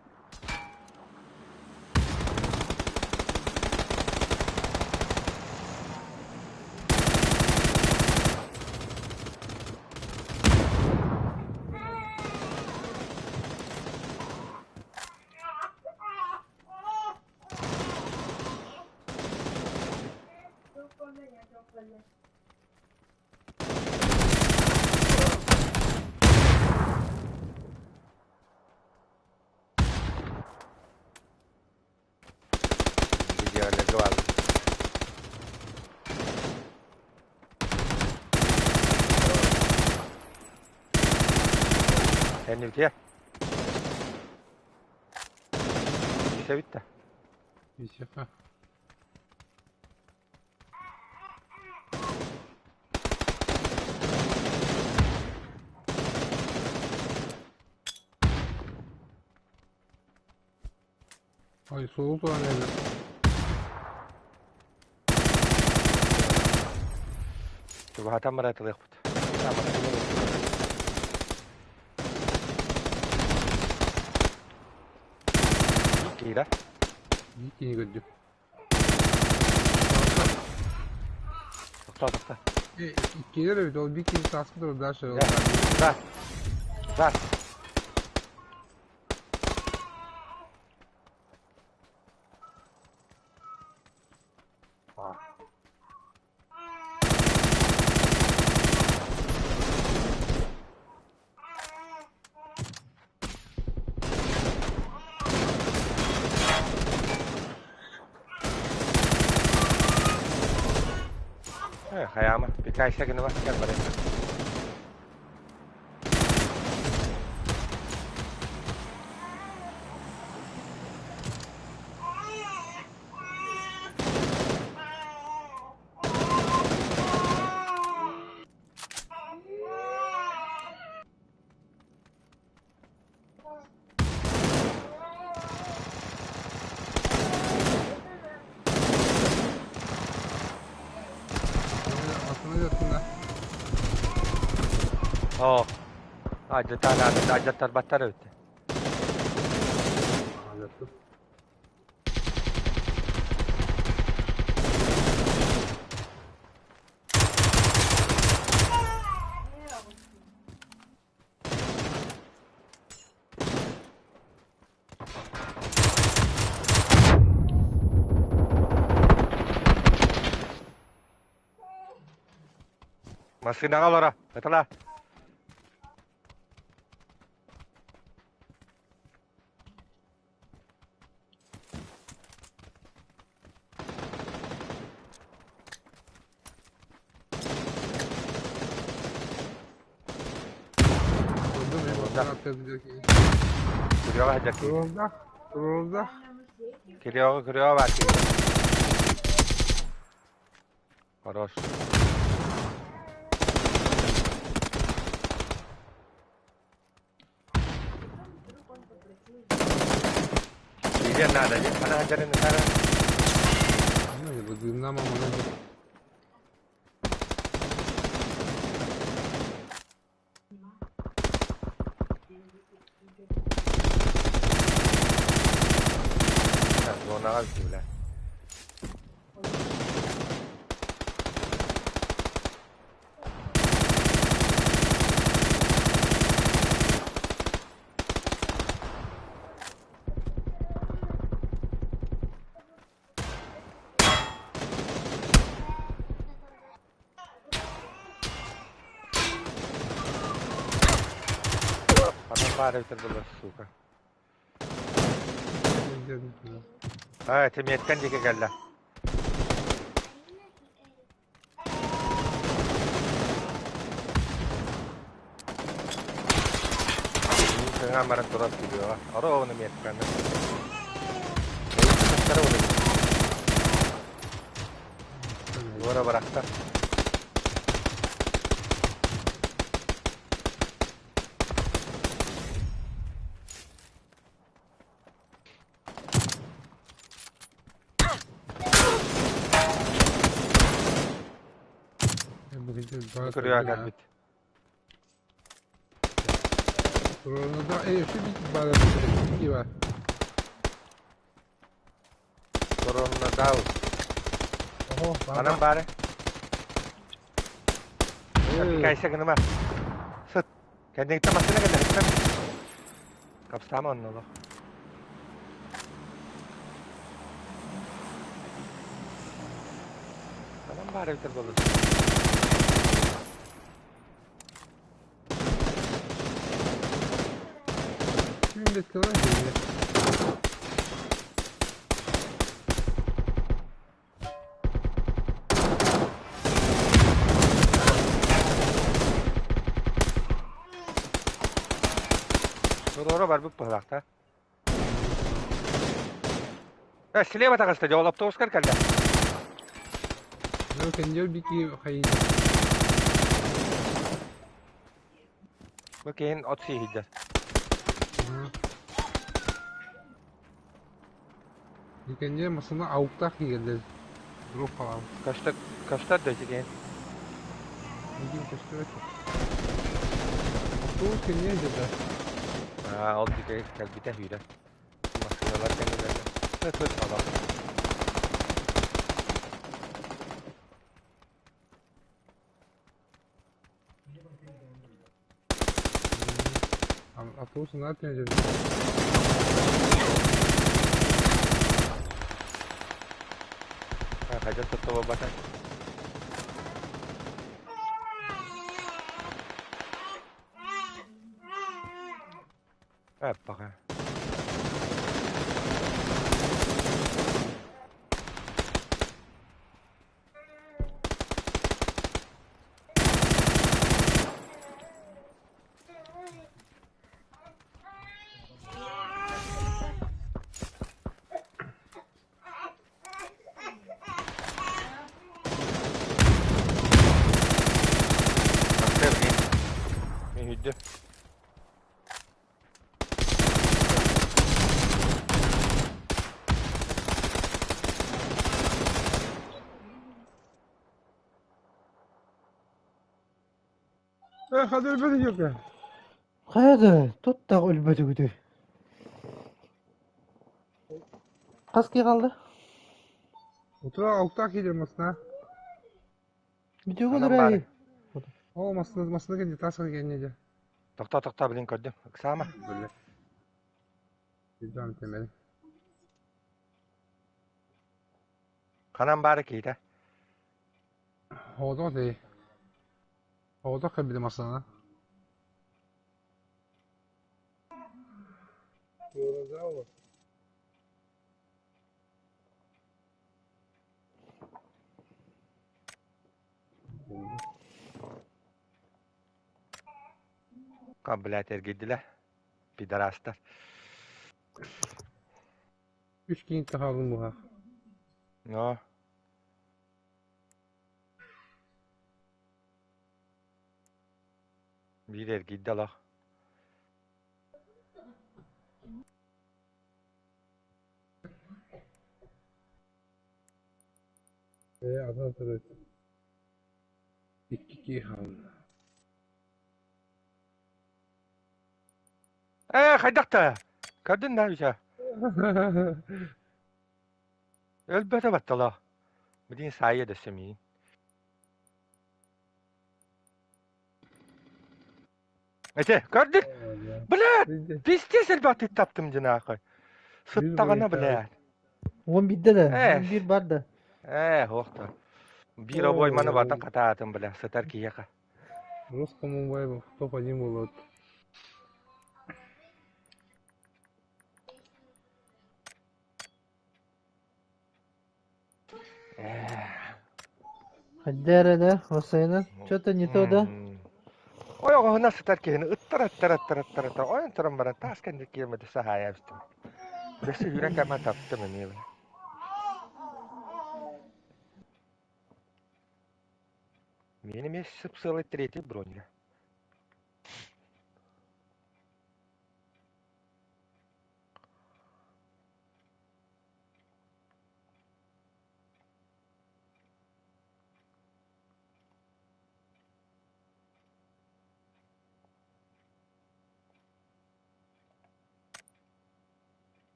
Видеолерге бар. Сен бития. Бите битте. Бисеха. Ay soğuk olan evde. Чугаһатан баратылыахпыт. Киирэ. İyi ki gördüm. Тохтоо тохтоо. İkileri evet. O bir kişi taskı dur. Daha şey oldu. Да. Да. Хайаама, пикайса гыныма, кэл барыахха. Оо, алдьаттарбаттар эбит. Массыынаҕа олоро, ытала. Күрүөҕэ сылдьар киһи. Күрүөҕэ күрүөҕэ баар киһи. Хорош. Киириэн наада дии. Хана сылдьарын ытара. Зонаҕа бүттүлэр. Ханан баар эбитэ буолла, сука. Аа, этимиэттэн диэки кэллэ. Кыҥаан баран турар күлүөҕэ. Оруобуна миэтканы. Туора барахта. Көрүө кэлбит. Коронадал. Ханан баары? Кайса гыныма. Сыт. Кэнниттэн массыына кэллэ, сыттан. Капсаама онно олох. Ханан баар эбитэр буолла. Туруора барбыт быһылаахта. Э, слева таҕыста дьэ, ол автобускар кэллэ. Бу киһин от сииһийдэр. Көстөр, көстөр да ити киһин. Аа, ол диэки кэлбитэ сүүрэн. Массыыналар кэннилэринэн. Ыт, олох. Хайдах тутта буолбата. Эппаха. Көрдүм. Э, хады өлбөтө диэкэ. Хайа да, туттах өлбөтүгүтүй. Хас киһи хаалла? Утура алтаах киирэр масна. Бүтүгү Анам баар. олорой. О, масна масна кэнди таас кэнди дьэ. Тохтоо, тохтоо, билин көрдүм. Ыксаама. Бile. Видеом темели. Ханан баара киһитэ. Оҕотох дии. Оҕотох кэлбитэ массыына. Ка, блядь, эргийдилэр. Пидорастар. Үс киһи таһаалым буһа. Но. Биир эргийдэ олох. Ээ, атын төрөт. Икки киһи хаалла. Ээ, хайдах да? Көрдүн да, Витя? Өлбөтө баттала. Билин саайа да сэмиин. Эте, көрдүн? Блядь, пиздец элбэхтик таптым дьинаахай. Сыттаҕына, блядь. Уон биирдэ да, Ээ. он биир бар да. Ээ, охто. Биир обойманы бартан хатаатым, бля, сытар киһиэхэ. Русскому вайбу топ-1 болот. Хайда эрэ да, Васайынан. Что-то не то да. Ойоҕоһуна сытар киһини ыттар ыттар ыттар ыттар ыттар ойон туран баран таас кэнники киэмэти саһаайа эбитим. Өссө үүрэн кэмэ таптым эмиэ. Миэнэ эмиэ сып-сыалай третий броня.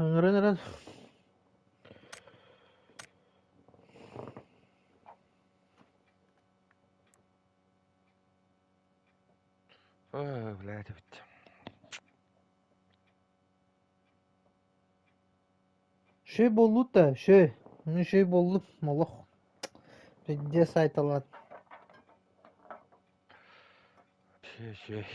Ыҥыран эрэн. Ой, блядь, эбит. Шөй буоллут да, шөй. Ну шөй буоллут, молох. Пиздец сайталаат. Шөй, шөй.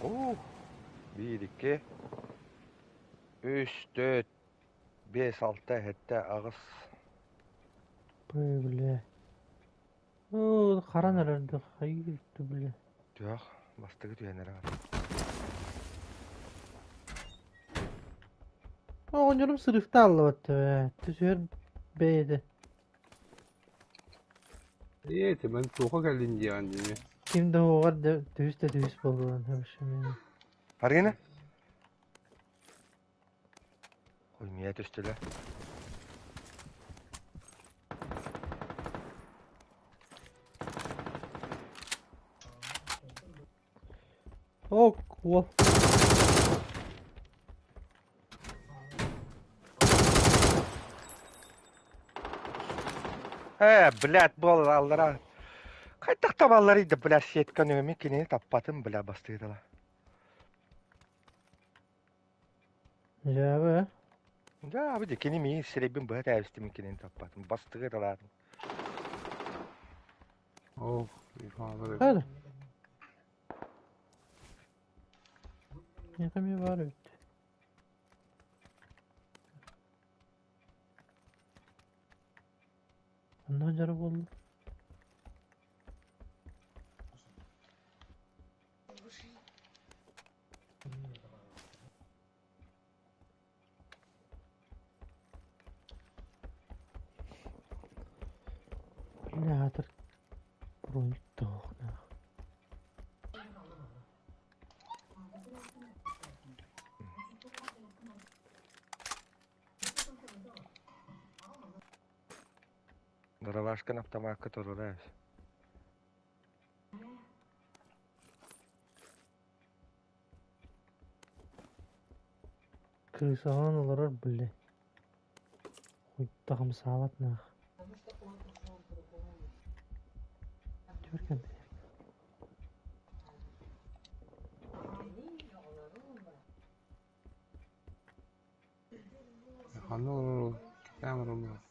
Оо, биир, икки, үс, түөрт, биэс, алта, сэттэ, аҕыс. Бля, бля. Оо, харан эрэрдэх, хайыы бля. Түһэх, бастакы түһэн эрэ. Оҕонньорум сырыыфта аллабат ээ, түсүһэр бэйэтэ. Ээ, мен туохха кэллин диэҕин дии. Ким да уоҕар да түһүс да түһүс буолуон вообще. Арина? Ой, миэ түстүлэр. Ок, уол. Ээ, блядь, буолаллара. Хайдах табалларый да, блядь, сетка нөҥүө кинини таппатым, бля, бастыытала. Дьээбэ. Да, бу кини миин сирэйбин быһа тээбистим кинини таппатым. Бастыгы талаатым. Ох, Иван. Hadi. Миэхэ баар эбит. Онно дьара буолла. Бля, аатыр броник тоох. Доролашкан автомакка турара. Крысаҕынан олорор бля. Хуйта хамсаабат наах. Түөркэн. Ханна олорор камера баар.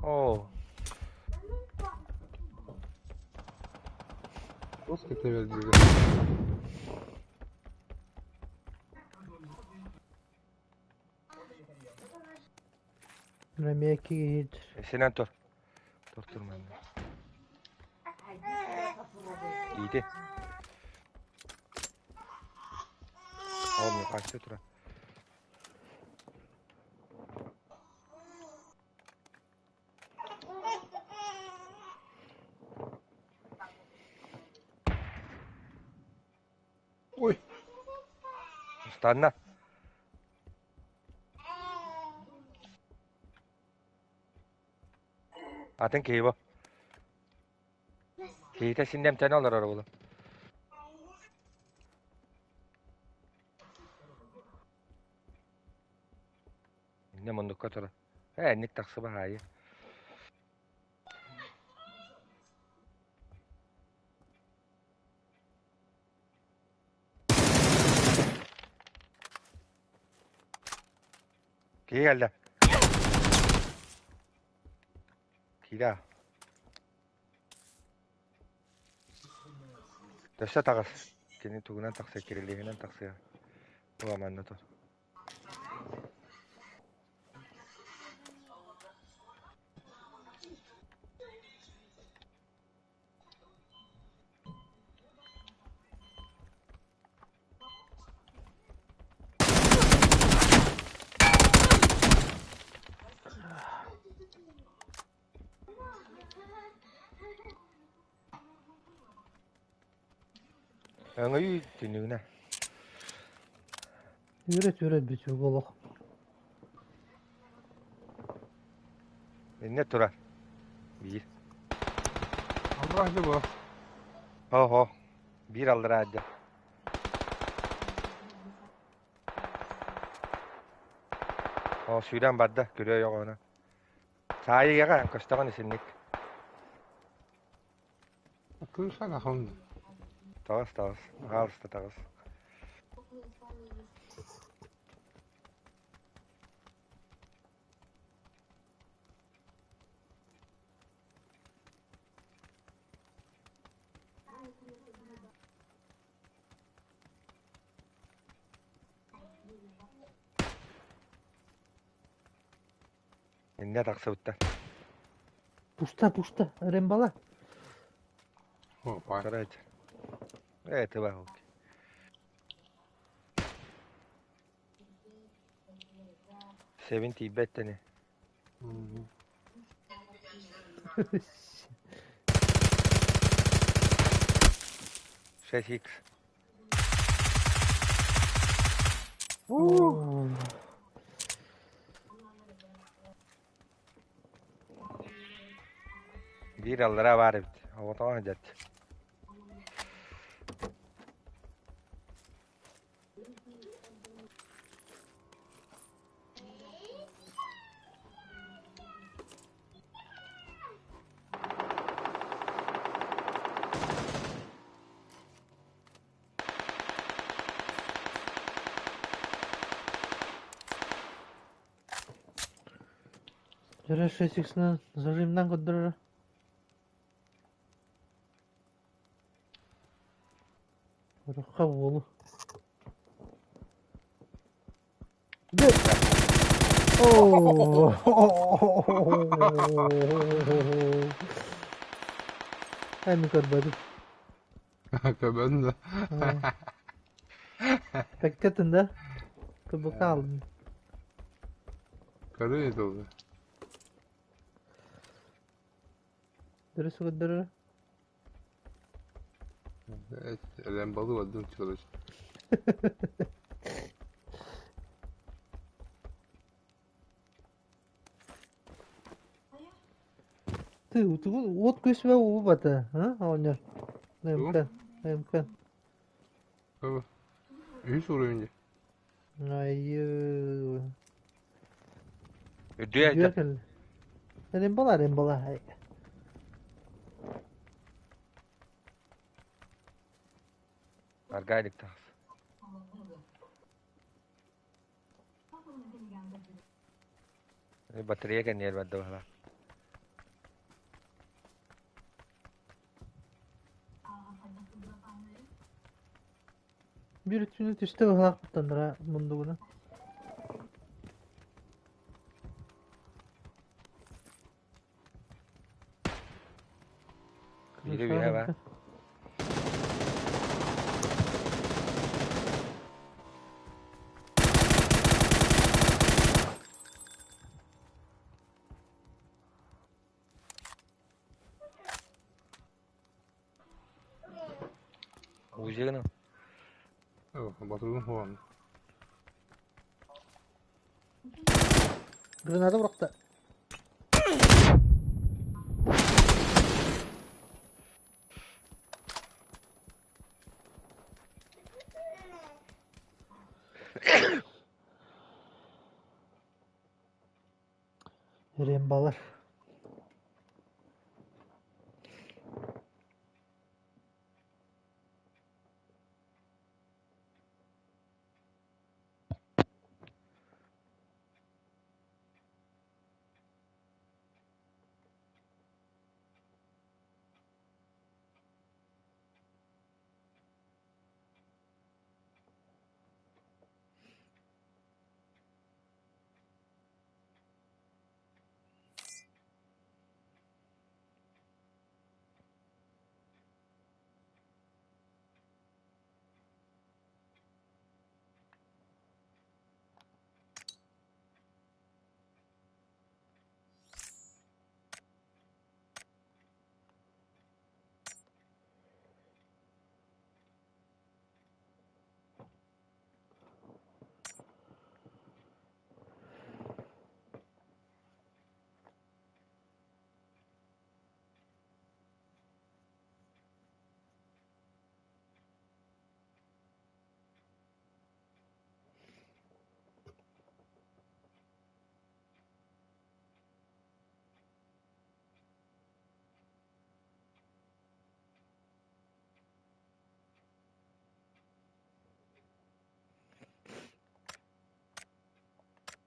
Оо, Туох кэтэбэл диир. Эмиэ киһи синэн тур. Тур тур манна. Иити. Ол мне кажется тура. Ой, Станна. Атын киһи бу. Киһитэ синнэмтэн олорор буолу. Иннэ муннукка турар. Ээ, инник тахсыба аайы. Киһи кэллэ. Киирэ. Төссө таҕыс. Кини тугунан тахсыа, кирилиэһинэн тахсыа. Ыла манна тур. Өҥөйүү түннүгүнэ. Үөрэ-түөрэ бүтүг олох. Иннэ турар. Биир. аллараа дьэ бу. Оһо. Биир аллараа дьэ. Оо, сүүрэн барда, күрүө ойоҕоһунан. Саайыаҕа көстөҕүн исинник. Кыыс анахон. Таҕыс, таҕыс, хаалыста таҕыс. Иннэ тахсыбыттар. Пуста, пуста, Рембала. О, пай. Короче. Это бах. Севин тиийбэт ини. 6x. Оо. Биир аллара баар эбит. Оҕотоҕо сылдьар. Дөрө 6x-нан зажимнан көрдөрөр. Өрөххө буолу. Дэ. Оо. Эми көрбөтүм. Көбөн да. Пеккетин да. Кыбыка алдым. Көрө edi. Дөрө көрдөрөр. Evet, Eren balı var değil mi çıkaracak? Ты от көсүбэ уу бата, а? Оонньор. МК, МК. Tabii. Üç soru önce. Айыы. Үрдүө Үтүө кэллэ. Рембала, рембала. Аргайлик таҕыс. Батарея кэнниэр барда баһала. Bir үтүнү түстэ быһалаах туттандара мундугуна. Биири үһэ баар. Узигынан. Batırdım falan. Граната бырахта. Рембалар.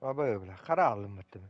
Абы бля, хара алыммыттым.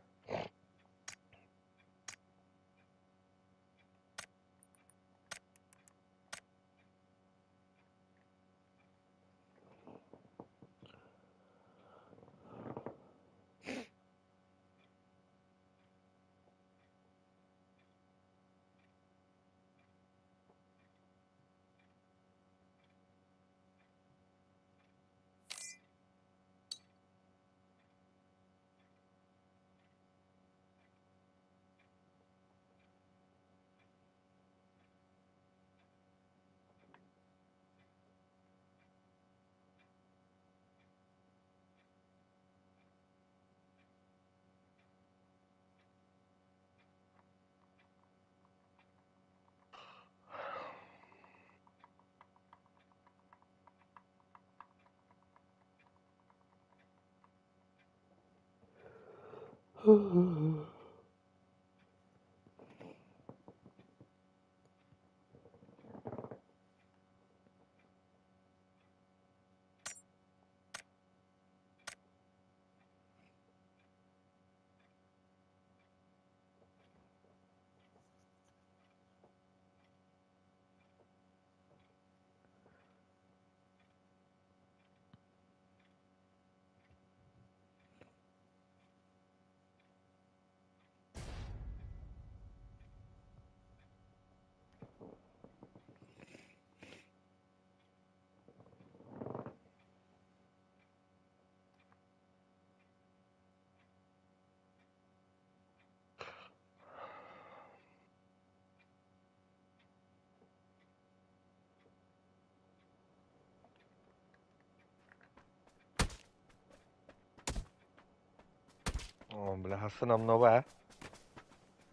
О, бля, Хасан обнова.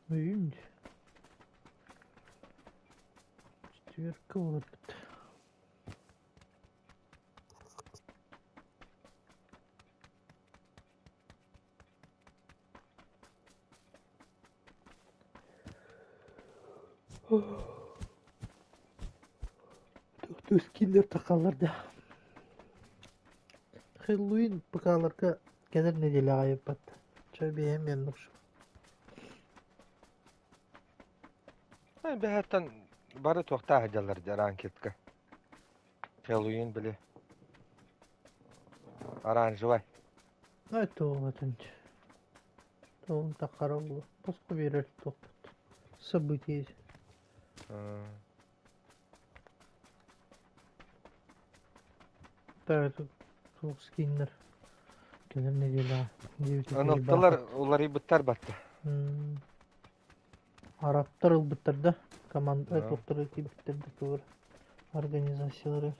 Июнь. Четверка олорбут. Скиллер тахаллар да. Хэллоуин ПК-ларга кэлэр нэдиэлэҕэ айыппат. Чэ биэһэм миэннук Бэһэттэн бары туохтаах сылдьаллар дьэ ранкетка. Хэллоуин били. Оранжевай. Ай туоҕатын. Туоҕун таххара буолуо. Босхо биэрэр туохпут. Событие. Туох скиннэр кэлэр нэдиэлэҕэ диэбит Ынылтылар уларыйбыттар батта. Арабтар ылбыттар да команда туохтары киирбиттэр да тугар организациялары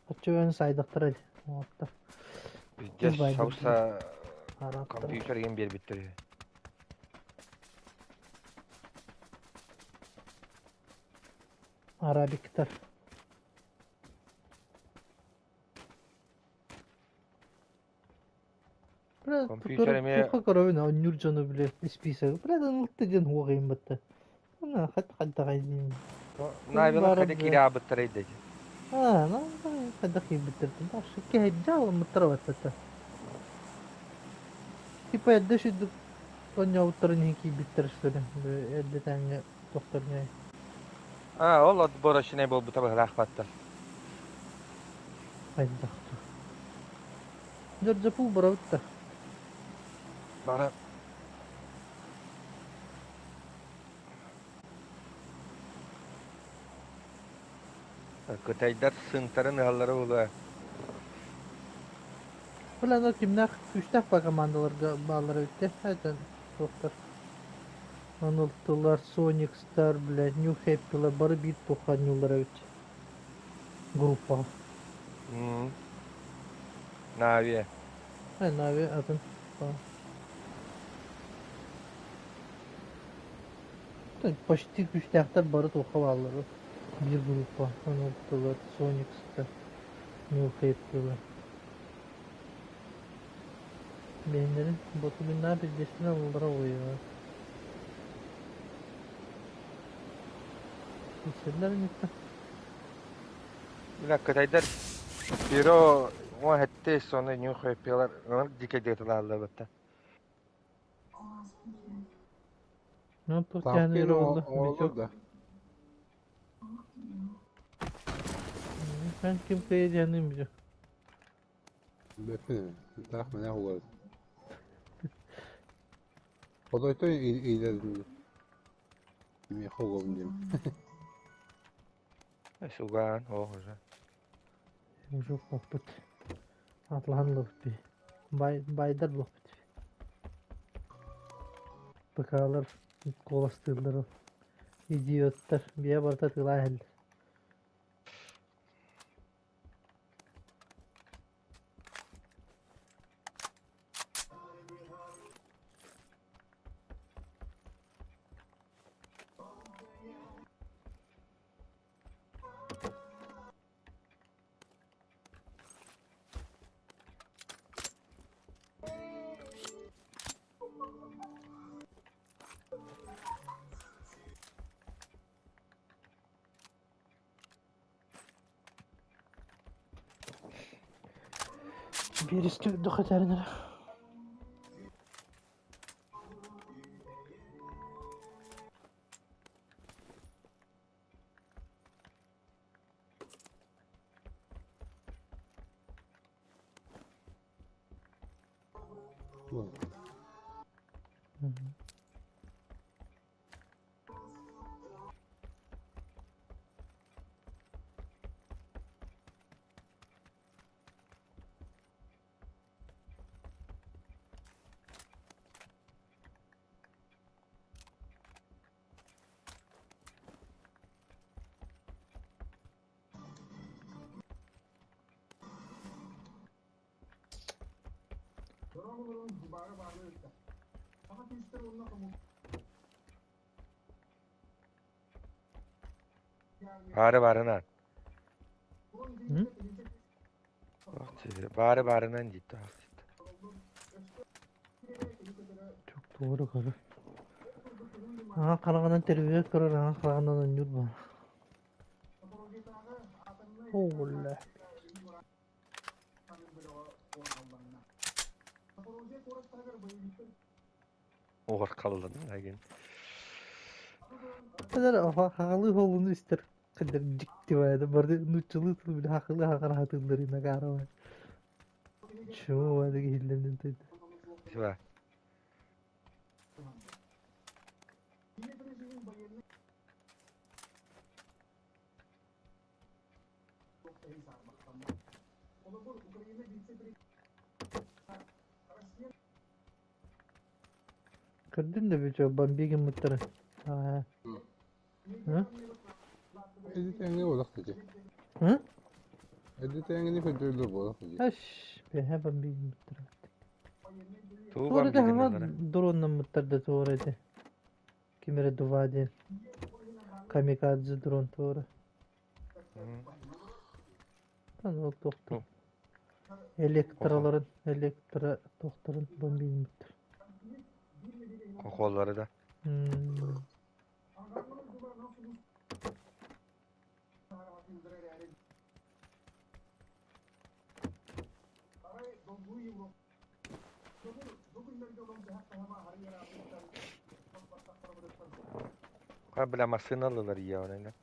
оччо сайдахтара оттар Пиздец, сауса компьютер иһин биэрбиттэр үһү. Арабиктар. Компьютер эмиэ Туха көрөбүн оонньуур дьону бile исписэги бля ылты диэн хуоҕайым батта. Хат хаддаҕай Навилар хайда киирэ дади. Аа, хайдах киирбиттэртин тахсы кэһэйдэ аламмыттара баттата. Типа эрдэ сүрдүк оонньообуттарын иһин киирбиттэр что ли. Эрдэ тээҥҥэ тохторнай. А, ол отборочнай буолбута быһылаах батта. Хайдах Дьордьопул барабытта. Бара. Кытайдар сынтарын ыһаллара буолуо. Бля, кимнээх күүстээх ба командаларга бааллара бүттэ. Айтан туохтар. Анылтылар, Соникстар, блядь, Нью Хэппилар бары биир туохха ньууллара эбит. Группаҕа. Нави. Ай, Нави атын. Почти күүстээхтэр бары туохха бааллар. Биир группа. Анылтылар, Соникстар, Нью Хэппилар. Бэйэлэрин ботулиннаа пиздецтэрин ыллара уойуо. Киирсэллэр инниттэн. Бля, кытайдар Пиро Уон сэттэ соны нюхай пилар ынырык дикэйдик ыталааллар Ну, тут Тапкин тяны ролла, оҥороллор бичок. да. Sen kim kıyacağını biliyor. Бэппин таах мэнэ угар. Хотойтой иилэрин миэхэ угабын диэн. Сугаан оһ уже. Уже koput. Atlahan loppi. Bay, bayдар loppi. Быкаалар куоластыыллар идиоттар биэ барыта тыылаа иһэллэр. Биэристи үрдүк этэринэр. Баары баарынан. Hı? Баары баарынан диэтэ. Çok doğru karı. Аҥа хараҕынан тербиэт көрөр, аҥа хараҕынан оонньуур буолар. Оолла. Оҕор халлан агин. Эдэр хаҕалыы холуну истэр кыдыр дьикти баайда барды нууччалыы тыл били хахылыы хахараатыылларын акаарабай. Чего баайда киһиллэринэн тойду. Сиба. Көрдүн да бичо бомбигин муттары. Аа. Hı? Эдитээҥҥэ буолах дии. Hı? Эдитээҥҥини көрдөрөллөр буолах дии. Аш, бэһэ бомбигин муттары. Туу Туора да хаҥа бомбигин дроннан муттарда туора этэ. Ким эрэ два диэн. Камикадзе дрон туора. Тан ол туохтар. Электроларын, электро туохтарын бомбигин муттар. Хохоллары да. М. Ха бля массыыналылар ийэ онно.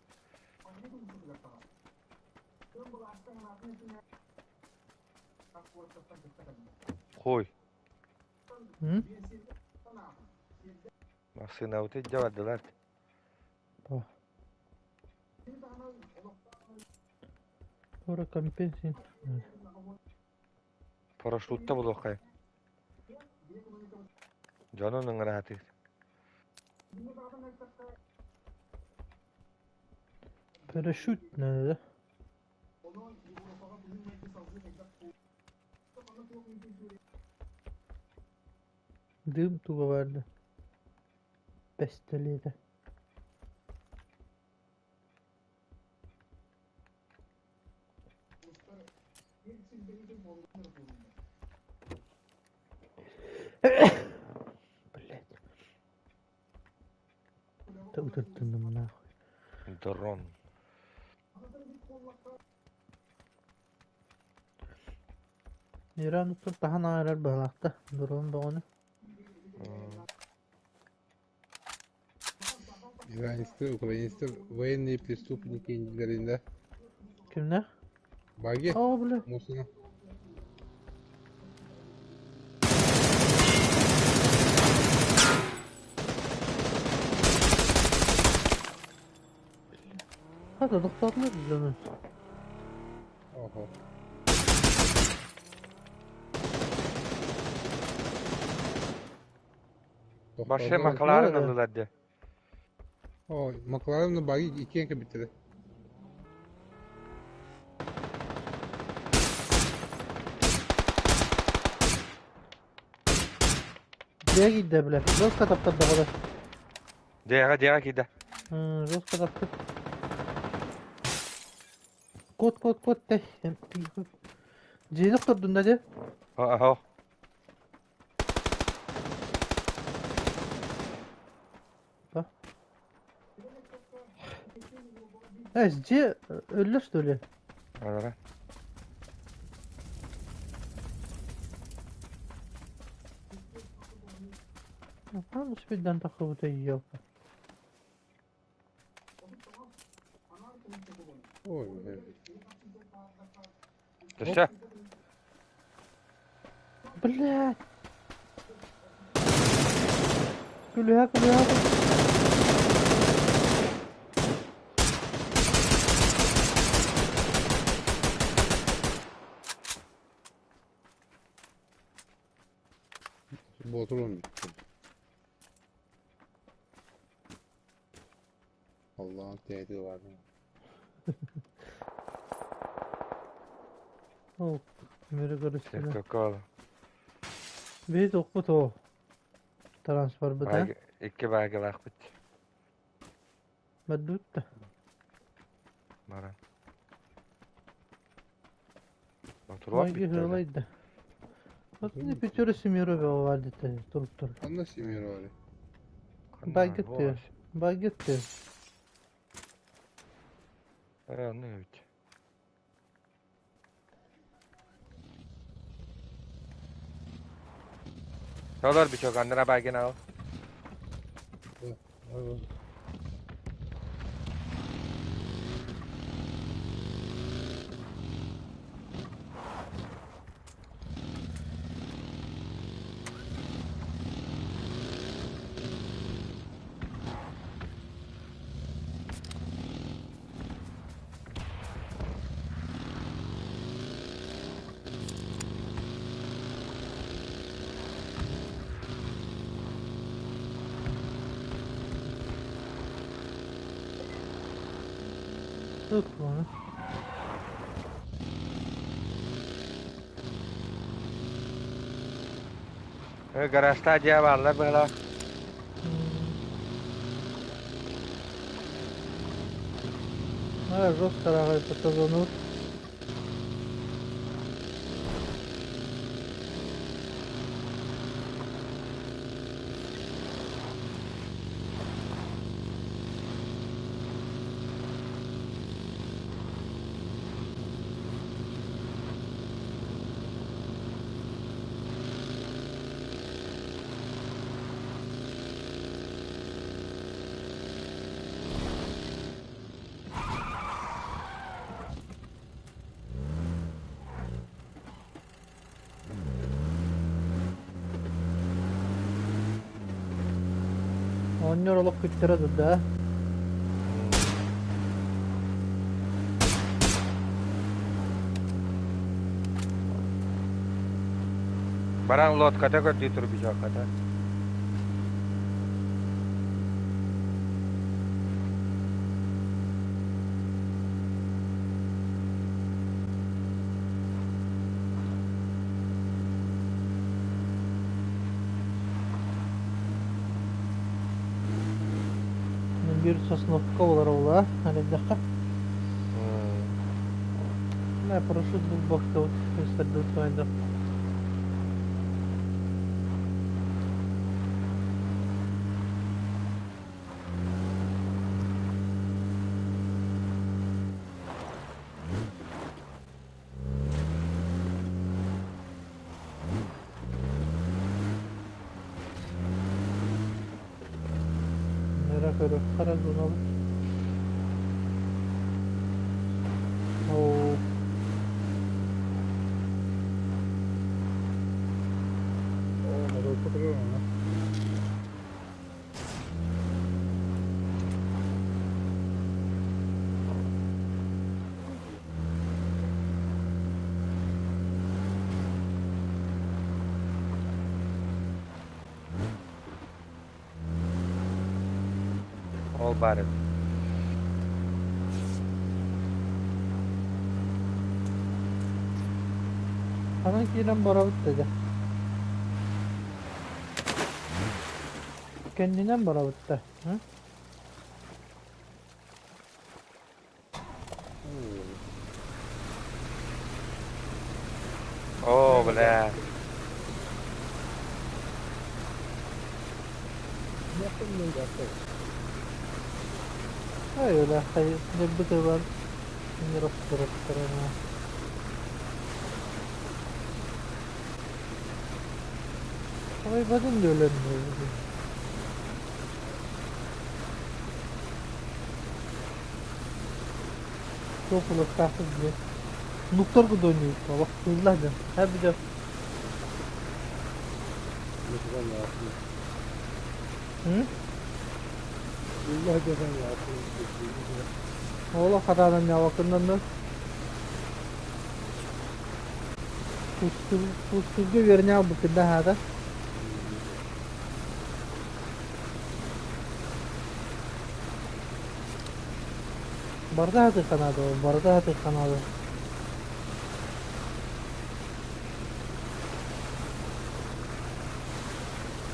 Хой. М? Массыына ути дьабардылар. Ба. Туора компенсин. Парашютта булуоххай. Дьонун ыҥыраатыыр. Парашют надо, да? Дым туга барды. Пестолета. Блять. Да утыртынным нахуй. Дрон. Иран устун таһан аарар быһалаахта, дрон бөҕөнү. Иранецтэр, украинецтэр военные преступники дииллэрин да. Кимнээх? Баги, Оо, бля. Мусина. Хата тохтоотулар дьону. Ого. Башы Тохтоотулар. Макларен Var ыллылар дии. Ой, Макларен баги иккиэн кэбиттэрэ. Дьиэ киирдэ, бля. Жестко таптарда Дьиэҕэ дьиэҕэ киирдэ. Жестко таптыр. Кот, кот, кот, тэй. Дьиэни охтордун да дьэ. Оһо. Э, дьиэ өллө что ли? Ара. Хаан успейдан тахсыбыта елка. Ой, бля. Төссө. Блядь. Күлүһэ, күлүһэ. Ботрон bitti. Allah'ın tehdidi var. Ол, мүрі көрүстүлэр. Кока-кола. Биһи тохпут оо. Транспорт Баги икки багилаахпыт. Баддут да. Баран. Ботуруок Майги бүттэ. хылайда. Вот не пятеро семеро баар дите туруптар. Ханна семеро var? Багетты. Багетты. Э, ну ведь. Олор бичок андыра багин ал. Ой, Тут оны. Э, гаражта дьиэ бааллар быһалаах. А, жестко рагай потазанут. Оонньуур олох күттэрэ турда. Баран лодката көрдүү тур бичокката. Биир сосновка олар ола, арайдахха. На парашют булбакка вот көстөрдү айдах. Көрүөххэ эрэ гынабыт. Оо. Оо, моторка турар онно. Ол баар эбит. Ханан киирэн барабыт да дьэ. Кэннинэн барабыт да. Һы? Оо, бля. Öyle hayır. Ne bu da var. Yarattırıp Ой, бадын өлөн. Тоқулуктаахпыт диye. Нуктар кудонью. Bak hızlı Ha bir de. Hı? Ола хатадан явакындан да. Пустуга вернял бы когда хада. Барда хаты канады, барда хаты канады.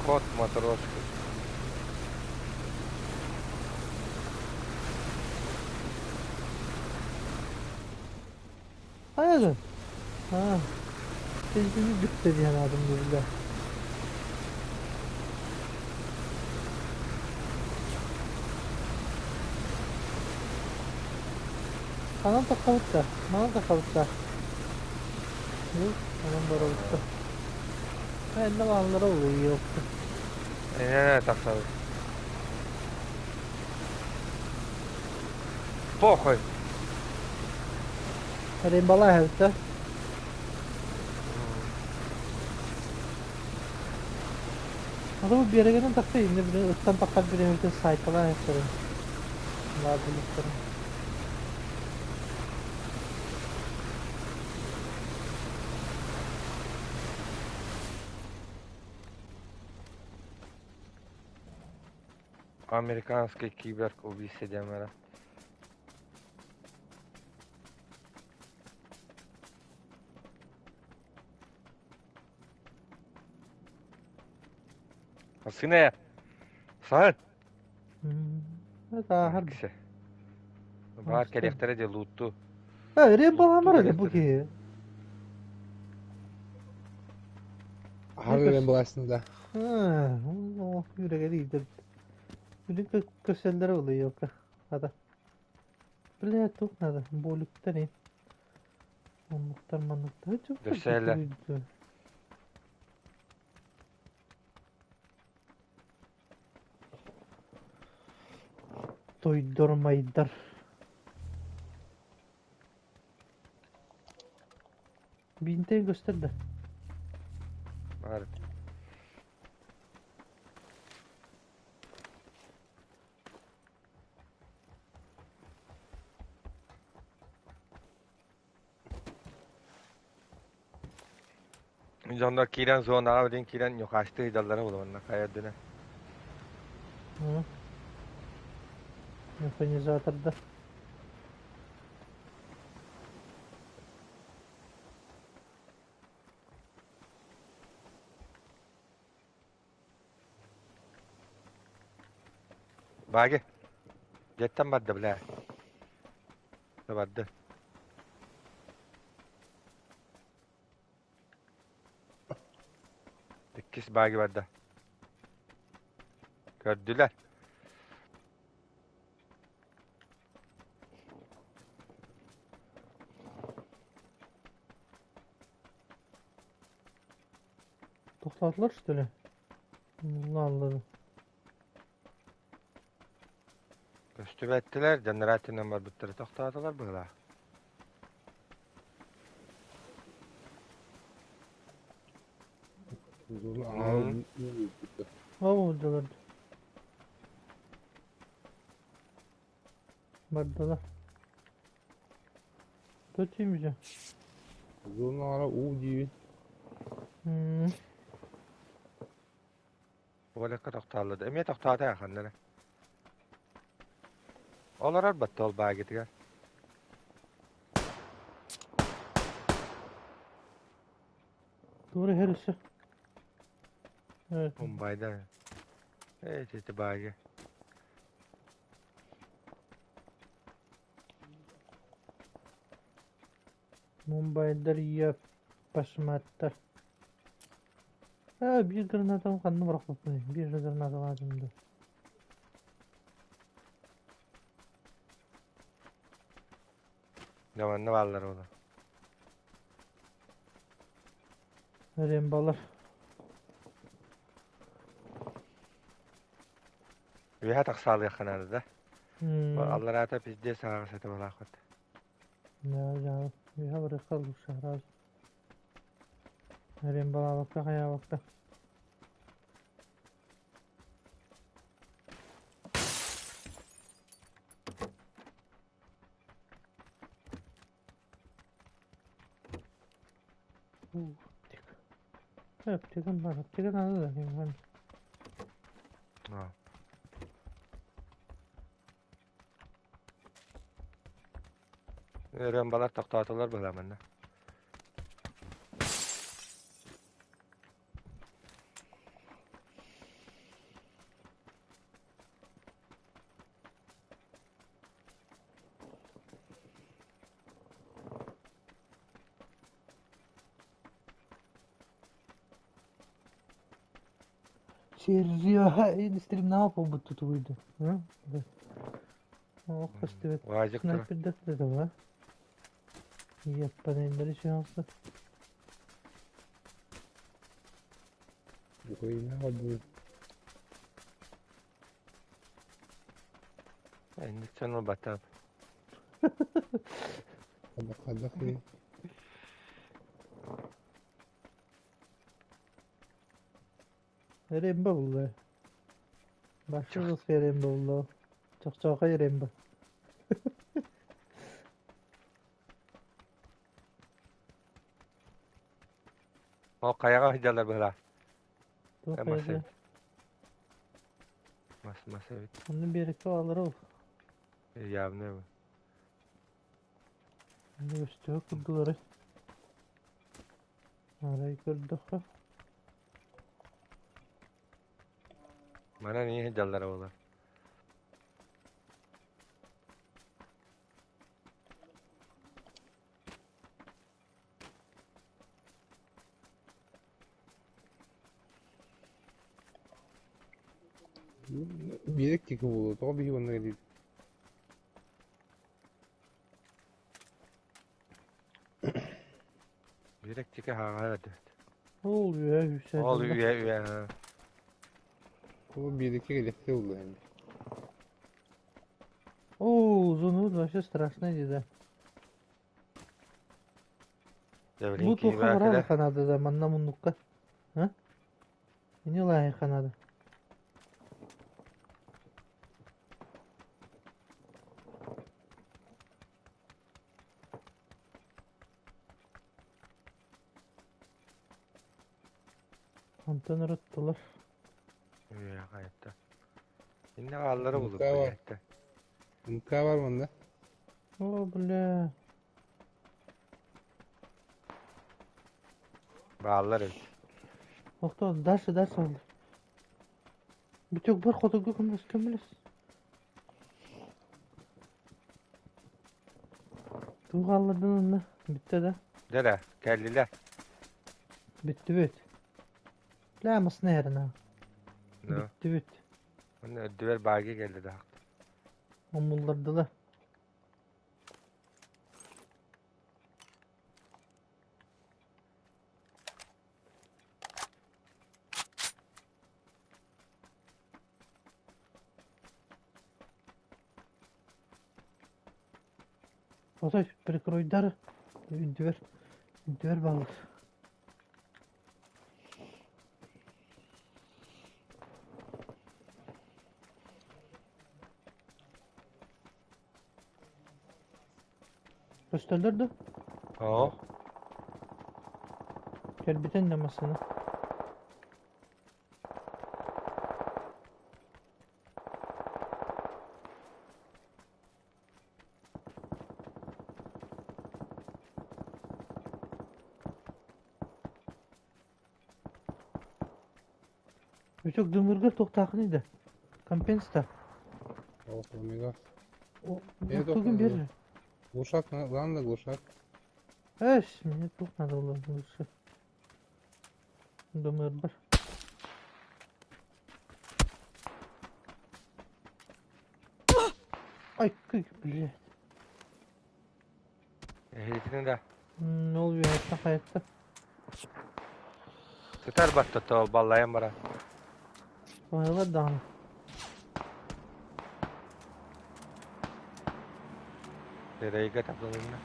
Кот матроский. Hayır. Ha. Tecrübe bitti diyen adım billah. Ханан таххабытта, манан таххабытта. Yok, ханан барабытта. Энне бааллара улуйуохта. Не, тахсабыт. Похуй. Рембала хэвтэ. Ата бу биэрэгинэн тахса инне билин ыттан таххар бириэмитин сайталаан эстерин. Лаабылыктарын. Американский киборг убийца демона. Сыне. Саһын. Это хар. Баар кэлиэхтэрэ дии луутту. Рембаламар эле бу киһи. Harbi баласында. Да. Ha, о, yüreğe değil. Билин көсөллөр улуйуока. Ата. Бля, тух надо. Болуктар е. Оннуктар маннуктар. Дөссөөлөр. Тойдор майдар. Бинтен göster de. Баар. Дьоннор киирэн зонаҕа билин киирэн ньухаастыы ыйдаллара буолуонна хайардына. Hı. Механизаторда. Бааги. Дьэттэн барда бля. Барда. Иккис бааги барда. Көрдүлэр. Toxtadılar что ли? Allah anladım. Көстүбэттилэр, дьоннор барбыттара тохтоотулар быһыылаах. Ол дьолор бардылар. Tutayım Зонаҕа уу диибин. Уолекка тохтооллор да. Эмиэ тохтоото ханна эрэ. Олорор батта ол баагытыгар. Туора иһэр өссө. Evet. Мумбайда. Ээ ити бааги. Мумбайдар я пашматтар. Аа, биир гранатам ханна бырахпыппыный? Биир гранаталаатым да. Дьэ манна бааллар буолар. Рембалар. Үөһэ тахсаалыахха наада да. Аллараата пиздец аҕас этэ балаахпыт. Да, да. Үөһэ барыахха лучше сразу. Рембалаабакка хайаабакка. Аптека. Аптекам бар, аптека надо да, не Рембалар тохтоотулар быһыылаах манна. Серьезно, стримнаа буолбут тутуйду. Ох, көстүбэт. Уазик тура. Снайпердэх да ба. Яппанайдары шансы. Украинаҕа дуу. Инник ылбаттаап. Хайдах Рембо булла. Башчы рембо булла. Чохчоохой рембо. Ол хайаҕа сылдьаллар быһыылаах. Туох Мас хайда? эбит. Мас мас эбит. Онно биэрэккэ бааллар ол. Явно бу. Онно өстөөх курдулары. Арай көрдөххө. Манан ийэ сылдьаллара буолар. Биэрик кики буолуо, тоҕо биһиги онно кэлиибит? Биэрик тики хааҕа эбит. Ол үө үсэ. Ол үө үө. Тоҕо биэриккэ кэлиэхтэ буолла эми? О, зону вообще страшно деді. Дьэ Бу билин туохха барар киирбэккэ ханада да манна муннукка. А? Ини лайы ханада. Онтон ырыттылар. Үө хайатта. Инне хааллара булуп Мка бар. билиэтте. Мка бар манна. О, бля. Бааллар эбит. Охто, дальше, дальше oldu. Бүтөк бар хотугу көмөлөс, көмөлөс. Туох алладын онно? Бүтте да. Дьэ кэллилэр. Бүттүбүт. Бля, масына эрина. Ну, Бүттүбүт. онно үрдүбэр бааги кэллэ да. Омуллардылар. Отой прикройдар үрдүгэр үрдүгэр бааллар. Көстөллөр да? Оо. Кэлбитин да массыына. Үчүк дымыргар туохтаахыный да? Компенста. Ох, омега. Э, Тугун бер. Глушак, главное глушак. Эш, мне тух надо было лучше. Дымырбар. Ай, как, блядь. Эһигитин да. Ол үөһэттэн хайатта. Сытар баттата ол баллайан баран. Туһалар даҕаны. Эрэйгэ табылынна.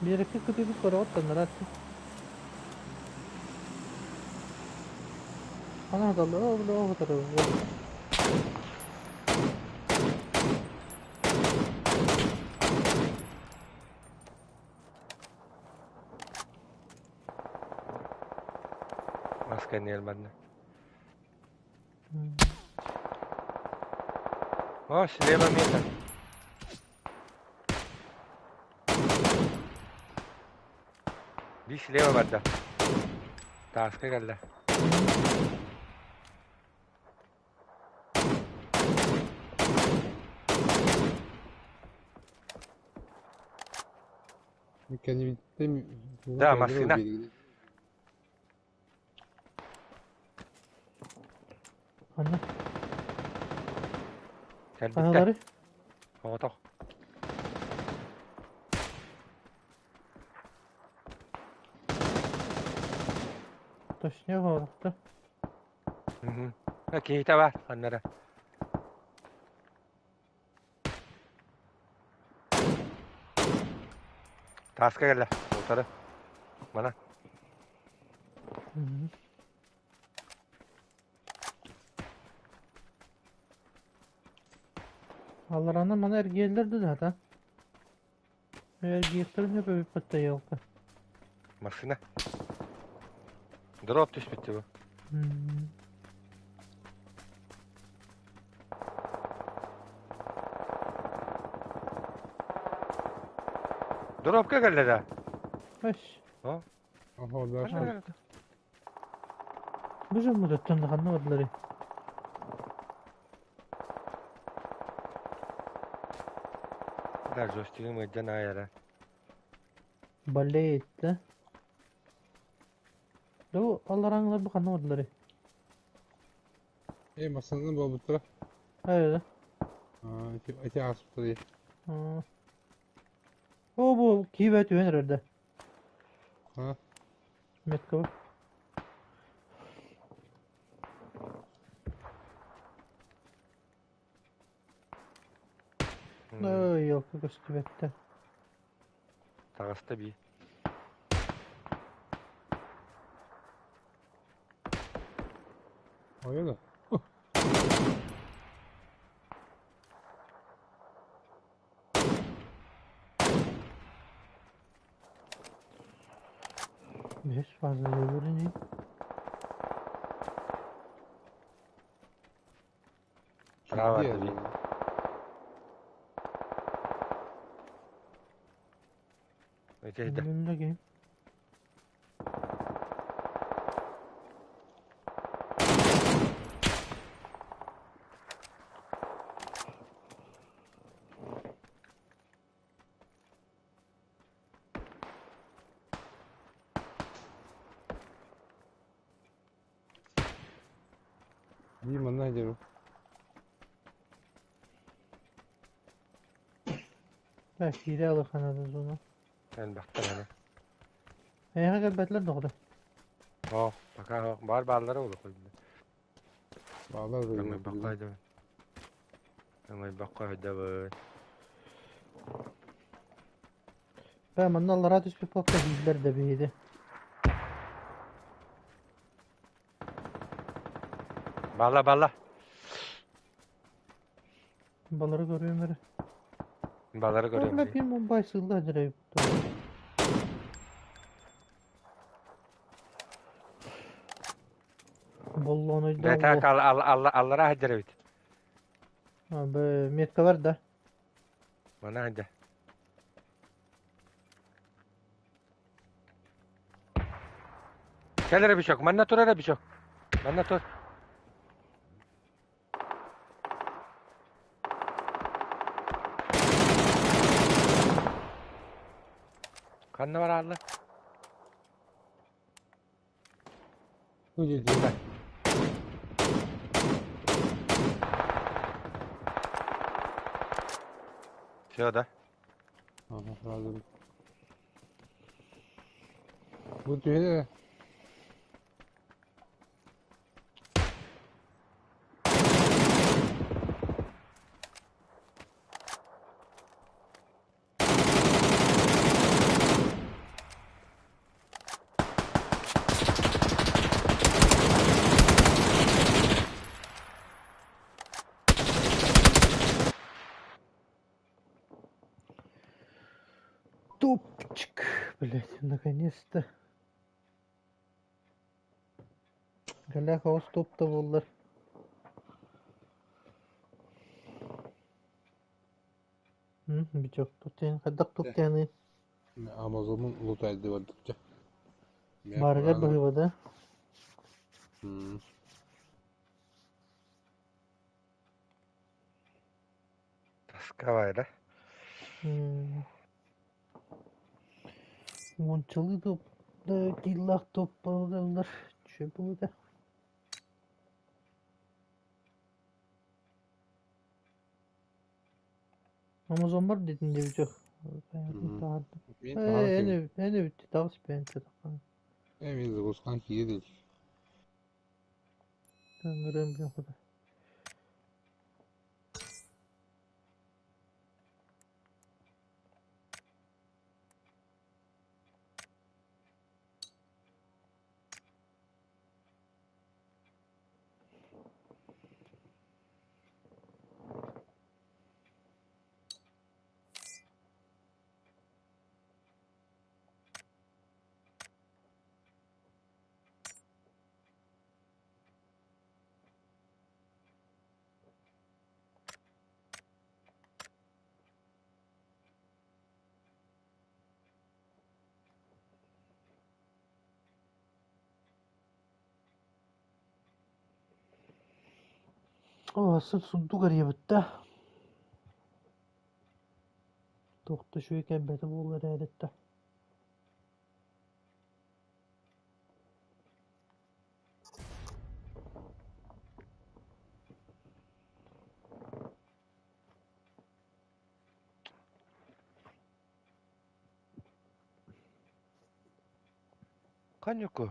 Биэрэккэ кытыыбыт көрөҕүт таннараат. Ана хаталла, о, бля, о, хатары. Мас кэнниэл манна. О, слева метр. Биир слева барда. Тааска кэллэ. Да, массыына. Ханна? Кэлбиттэр. Ханалары? Оҕотох. Точнее оҕотохто. Киһитэ бар, ханнара. Тааска кэллэ, утары. Мана. Алларанан мана эргийэллэр да хата. Эргийиэхтэрин сөп эбит баттайыалка. Машина. Дроп түспүт бу. Дропка кэллэ да? Эш. О? Ага, да. Бу дьоммут оттон да ханна бардыларый? Да, джойстигым ыдьан аайара. Болеет, да? Да бу аллараңылар бу ханна бардыларый? Э, массыынаны буолбуттара. Хайа Аа, ити ити ааспыттар дии. да? О, бу киибэ түһэн эрэр да. Аа, Метка бу. Ой, елка көстүбэттэ. Таҕыста бии. ойо да. Бес fazla öbürünü. Bravo Кирдиэ. дии. Ити Önüne game. Дии манна диэри. Да, киирэ алыханадын зона. Элбэхтэр аны. Эйиэхэ кэлбэтилэр доҕоро. О, пока баар бааллара буолуо хойдо. Баалар да. Өҥөйбөккө хайдабын. Өҥөйбөккө хайдабын. Бээ, манна аллараа түспүт буолта иһиллэр да биһиги. Бала бала. Балары көрүөм эрэ. Балары көрүөм. Бля, bir Mumbai сылла дьэрэй. Боллоонойдоох Так аллараа сылдьар эбит. Метка бар да. Мана сылдьар. Кэл эрэ Бишок, манна тур эрэ Бишок. Манна тур. Ханна бараалла? Бу дии. Все, да? Ага, сразу. Бу түһэ эрэ. Топчик, блять, наконец-то. Галя хаос топ-то буоллар. Бичок туттен, хайдах туттены? Амазонун лутайды бардыкча. Барыгар быһыыба да? Тасковай, да? Уончалыы топ да кииллаах топ балалар чө буолута. Amazon бар дедин деп бичок. Эне эне бүтті табыс бен чатаққан. Эми загрузкан киеді. Таңырым бен құда. О, сын сундук арыйабытта. Туохта үчүгэй кэлбэтэ буоллар эрэттэ. Конюку.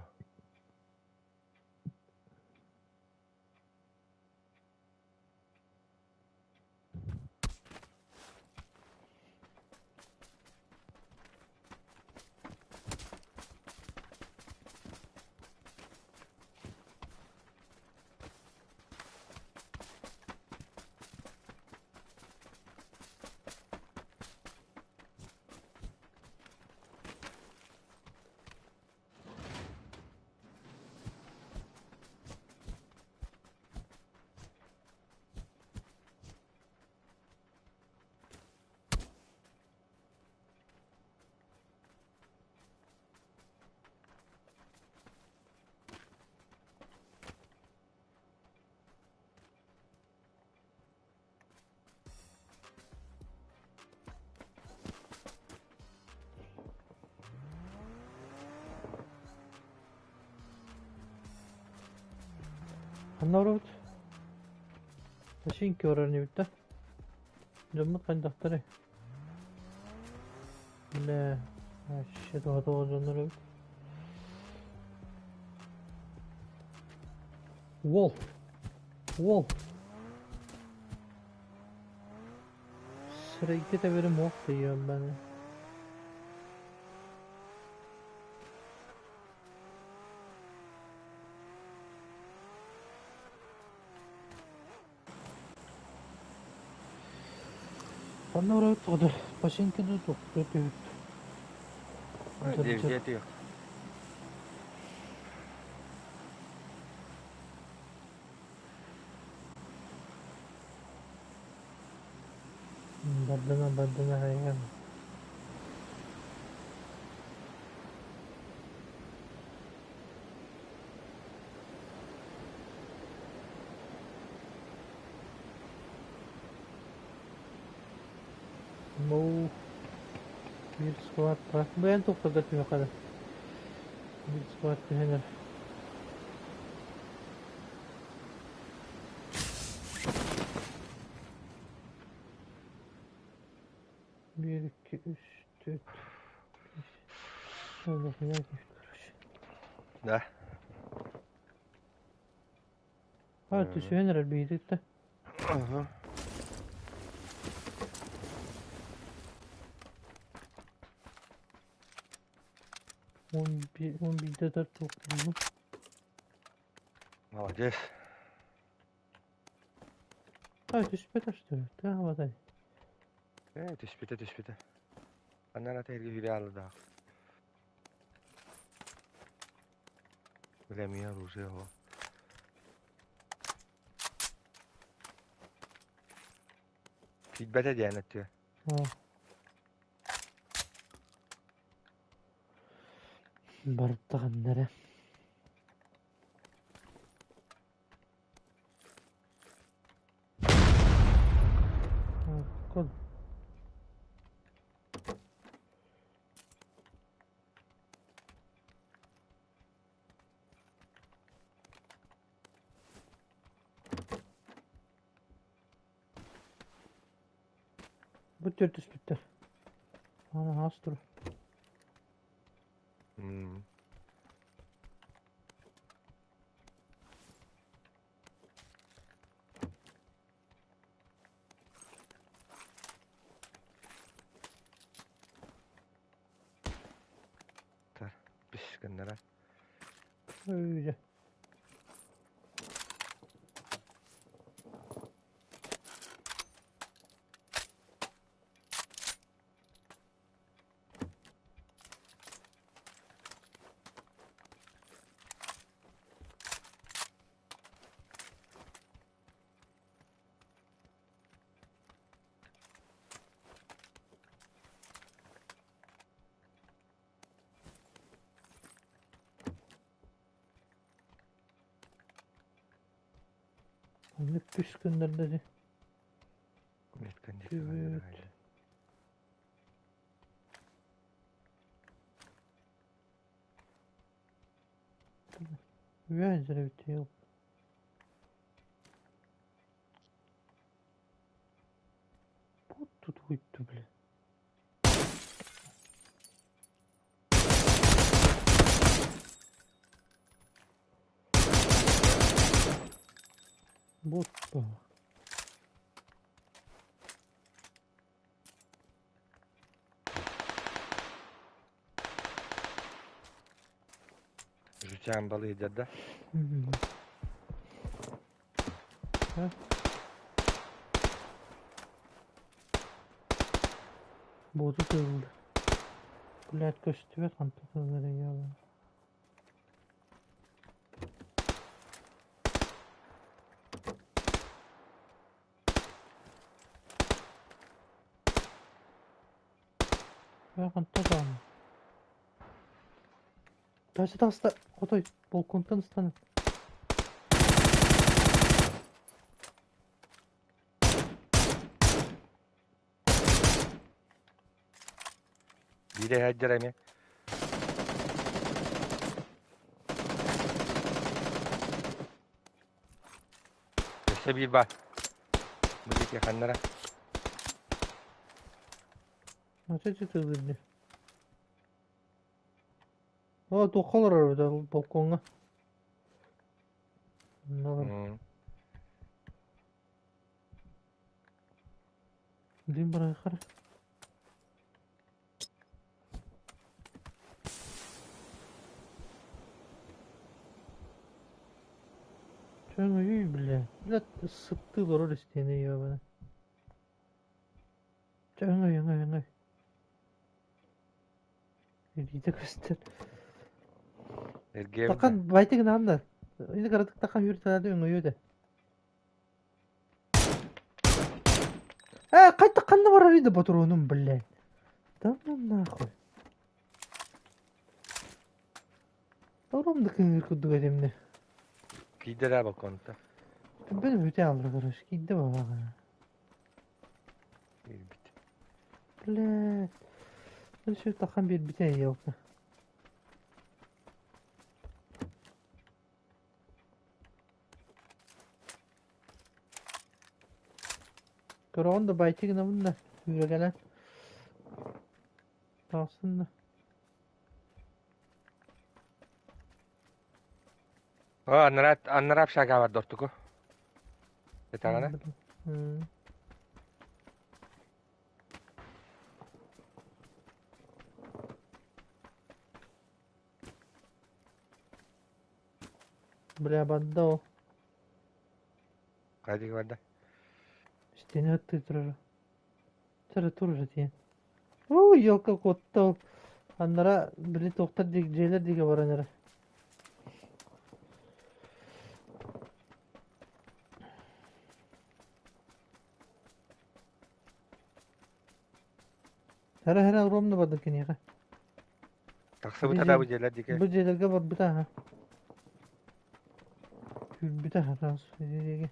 Ханна барабыт? Машинки барар инибит да? Дьоммут хайдахтарый? Бля, вообще тоҕо дьоннор эбит. Уол! Уол! Сирэйгэ тэбэрим уох тыйыам баны. Ханна барабыт тоҕо Пашеньканы тохтуу түһүт. Девять Бардына бардына хайан. Бу биир склад баар. Бэйэн тохтото түһүөххэ да. Биир склад түһэн эрэ. Биир, икки, үс, түөрт, бэс. Короче. Да. А, түсүһэн эрэр биһиги Ага. Он он биирдэ тохтууллум. Молодец. А, түспэтэ что ли? Таабатай. Э, түспүтэ, түспүтэ. Аннан ата эргэ хүрэ алыдаах. Бля, меня оружие его. Киирбэтэ диэн өттүө. Бартаҕыннара. Кол. Бу түөрт түспүттэр. Аны хаас тур. Бис гыннара. Öyle. Оннук үс гыннарда дии. Түбүт. Үөһэ эбит Вот тут хуй-то, бля. Вот так. Жутян балыйдар да. Ha? Botu kırıldı. Блядь, көстүбэт хантан тыллары яла. Хантан даҕаны. Тася таҕыста, хотой, балконтан ыстанан. Биирэ иһэрдэр эмиэ. Өссө биир баар. Бу диэки ханнара. Ача тылырды. О, туохха олорор эбит балкоҥҥа. Билин бырайхар. Чөҥөйүй бля. Бля сыттыы олорор истиэнэ ёбана. Чөҥөй өҥөй өҥөй. Илиитэ көстөр. Эргиэбит Тахан байтык гынаҕын да. Ини кыратык тахан үүртэлээдэ өҥөйүө да. Э, хайдах ханна барарый да ботуруонум, блядь. Да ну нахуй. Ором да кыҥыр курдук этимнэ. Киирдэ да балконта. Били бүтэ алла короче, киирдэ бабаҕа. Киирбит. Блядь. Өссө тахан биэрбитэ елка. Көрөҕүн да байчы гынабын да үүрэгэнэн тахсын да. О, аннара аннара общага бар дортуку. Этаҕына. Бля, барда ол. Хайдыгы барда? Стене ыттыы турара. Тура тур диэн. Уу, елка куотта ол. Аннара били туохтар дьиэлэр диэки баран эрэ. Хара-хара ровно бардым киниэхэ. Тахсыбыта да бу дьиэлэр диэки. Бу дьиэлэргэ барбыта аха. Күүрбүтэ аха диэки.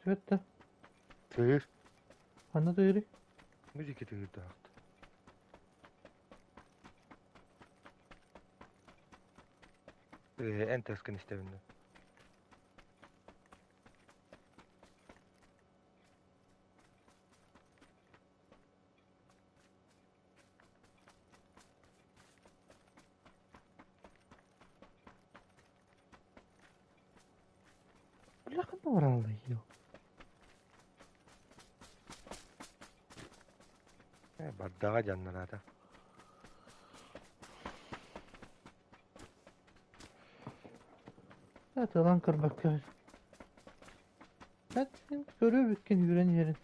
Көстүбэт да. Тыыр. Ханна тыырый? Бу диэки тыырдаахт. Эн тыаскын истэбин да. Бля, ханна бараллай Бардаҕа дьаннараата. Атылан көрбөккө. Көрө бүккин үүрэн иһэрин.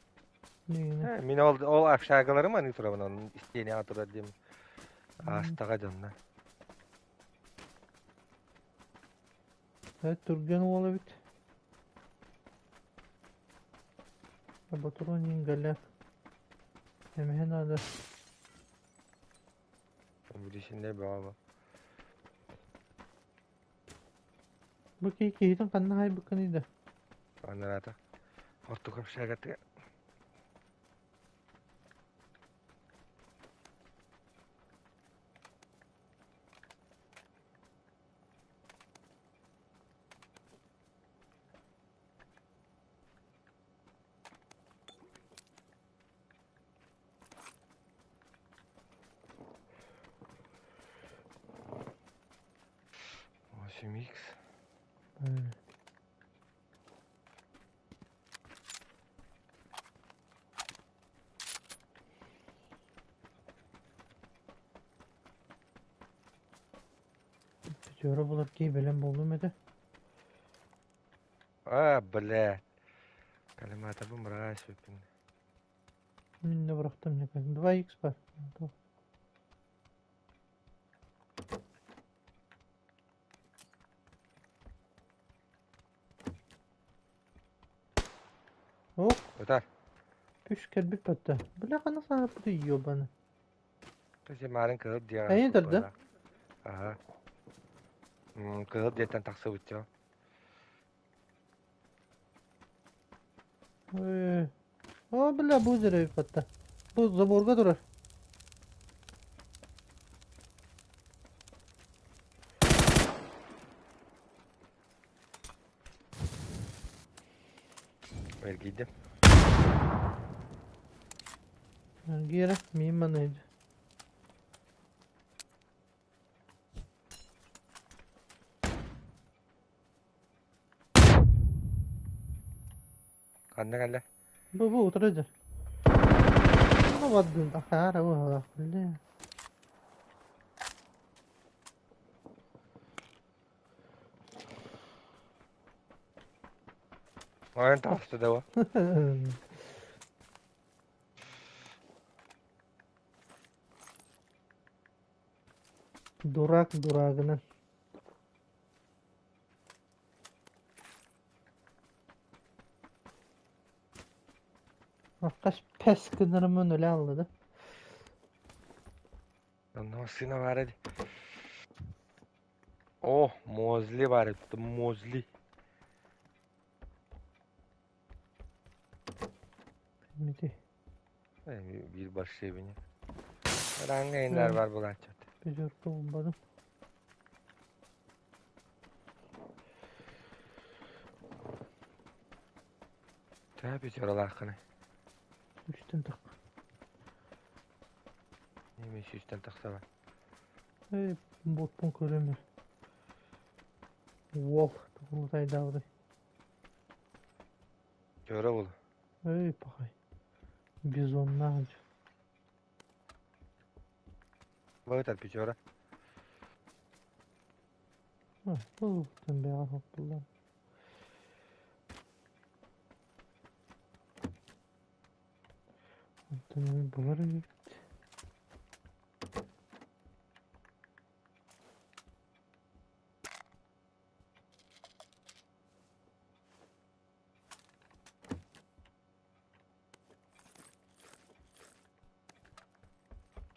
Мин ол ол общагаларым аны турабын onun истиэни турар диим. Аастаҕа дьонно. Evet түргэн уол эбит. Ботурун иҥгэлээх. Эмиһэ наада. Билишинде бөҕө Бу киһи киһитин ханна хаайбыккыный да? Анараата. Ортук общагатыга. 8x. Пятеро булар киһи бэлэм буоллум этэ. А, блядь. Калиматабын быраҕа түспүппүн. Мин да бырахтым 2x бар. Ох. Ытар. Үс кэлбит батта. Бля, ханна саҥарбыты ёбаны. Сен марын кыһыл диэҕэ. Эйин тарда? Аха. Кыһыл диэттэн тахсыбыт дьон. О, бля, бу жеребит батта. Бу заборга турар. Эргийдим. Эргийэрэ, миин маныйда. Ханна кэллэ? Бу утары дьэ. Бардын ахаара быһалаах бля. Ойон таҕыста да бу. Дурак дурагынан. Хас пэс гынарымын өлө аллада. Онно массыына баар эди. О, Мозли баар эбит, Мозли. Мити. Биир большой бини. Ранга иннар бар булааччыт. Пятерка булбадым. Төһө пятералааххыный? Үстэн тахха. Неме сүүстэн тахса бар. Эй, ботпун көрөмөр. Уол, тугулутайдаабытай. Көрө бул. Эй, пахай. Бизоннаах дьэ. Быытар пятера. Бу тэмбэҕэ хоппуллар. Онтон булар эбит.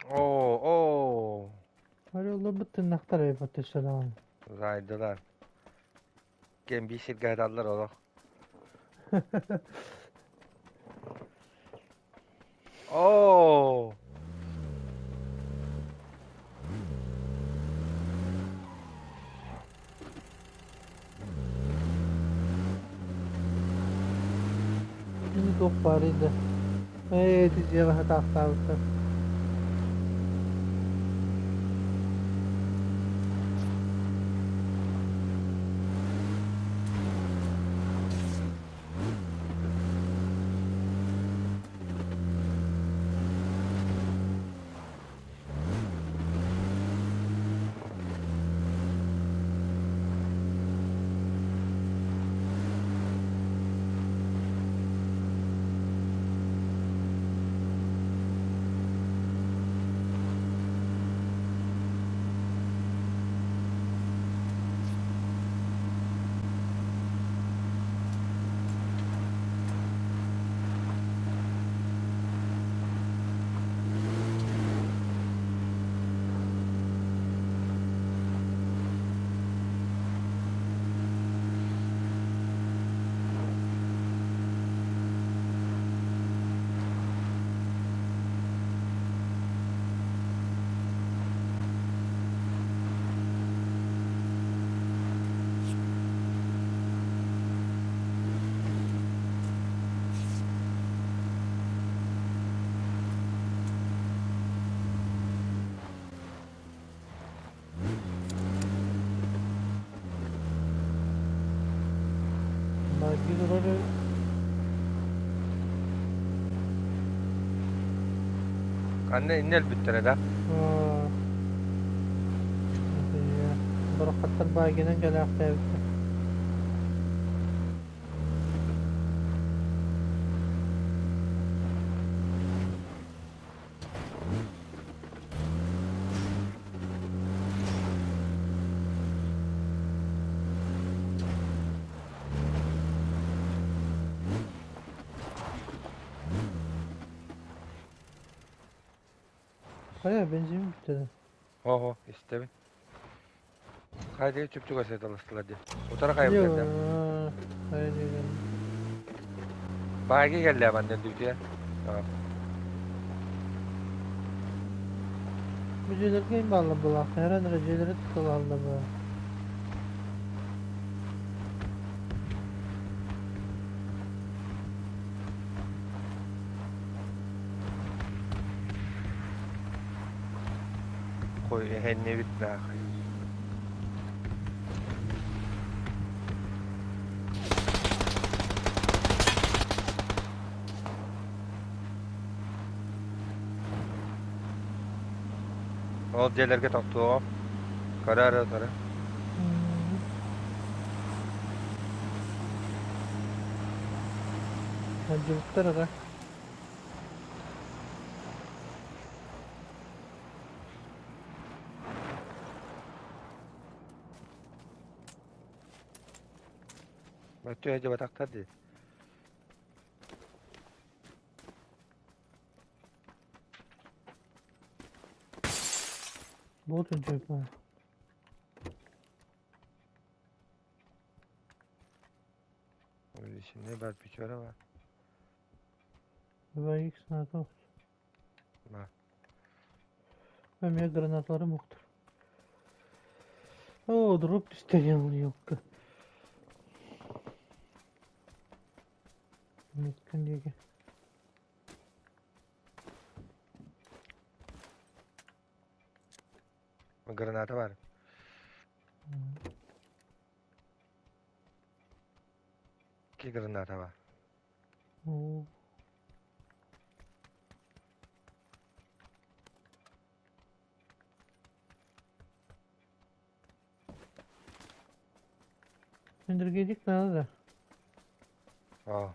Оо, оо. Арыалларбыт тыннахтар эбит өссө даҕаны. Зайдылар. Кэм биир сиргэ сыталлар олох. Оо. Кини туох баарый да. Ээ, ити дьиэҕэ сатаахтаабыттар. Баги турар Ханна инне өлбүттэрэ да? Барахаттар багинан кэлээхтээбиттэр. Хайа бензин бүттэ. Ого, истэбин. Хайда чүпчүк сыталастылар дии. Утары хайа кэллэ. Хайа диэн. Баги кэллэ манна дүтүө. Бу дьиэлэргэ им бааллар булаахтар, эрэн эрэ дьиэлэри туталаллар баа. Кой эһэннибит наахай. Ол дьиэлэргэ тохтуоҕум. Көрө эрэ утары. Сылдьыбыттар эрэ. Бачча дьыбатахтар дии. Вот он что. Ишини бар печора бар. 2x НАТО. Бар. Эмиэ гранаталарым уктар. О, дроп түстэрин елка. Меткин диэки. Граната бар. Икки граната бар. Оо. Өндүргэйдик наада да. Оо.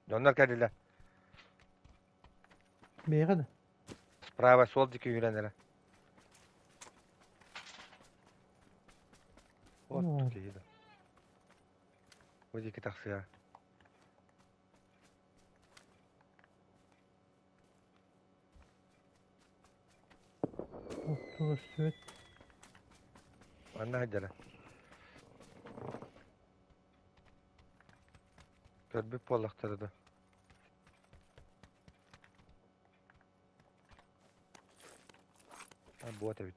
Дьоннор кэллилэр. Бэйэҕэ да. Справа суол диэки үүрэн эрэ. Вот Ну. киһи да. Бу диэки тахсыа. Көстүбэт. Манна сылдьара. Көрбүт буоллахтара да. А, буот эбит.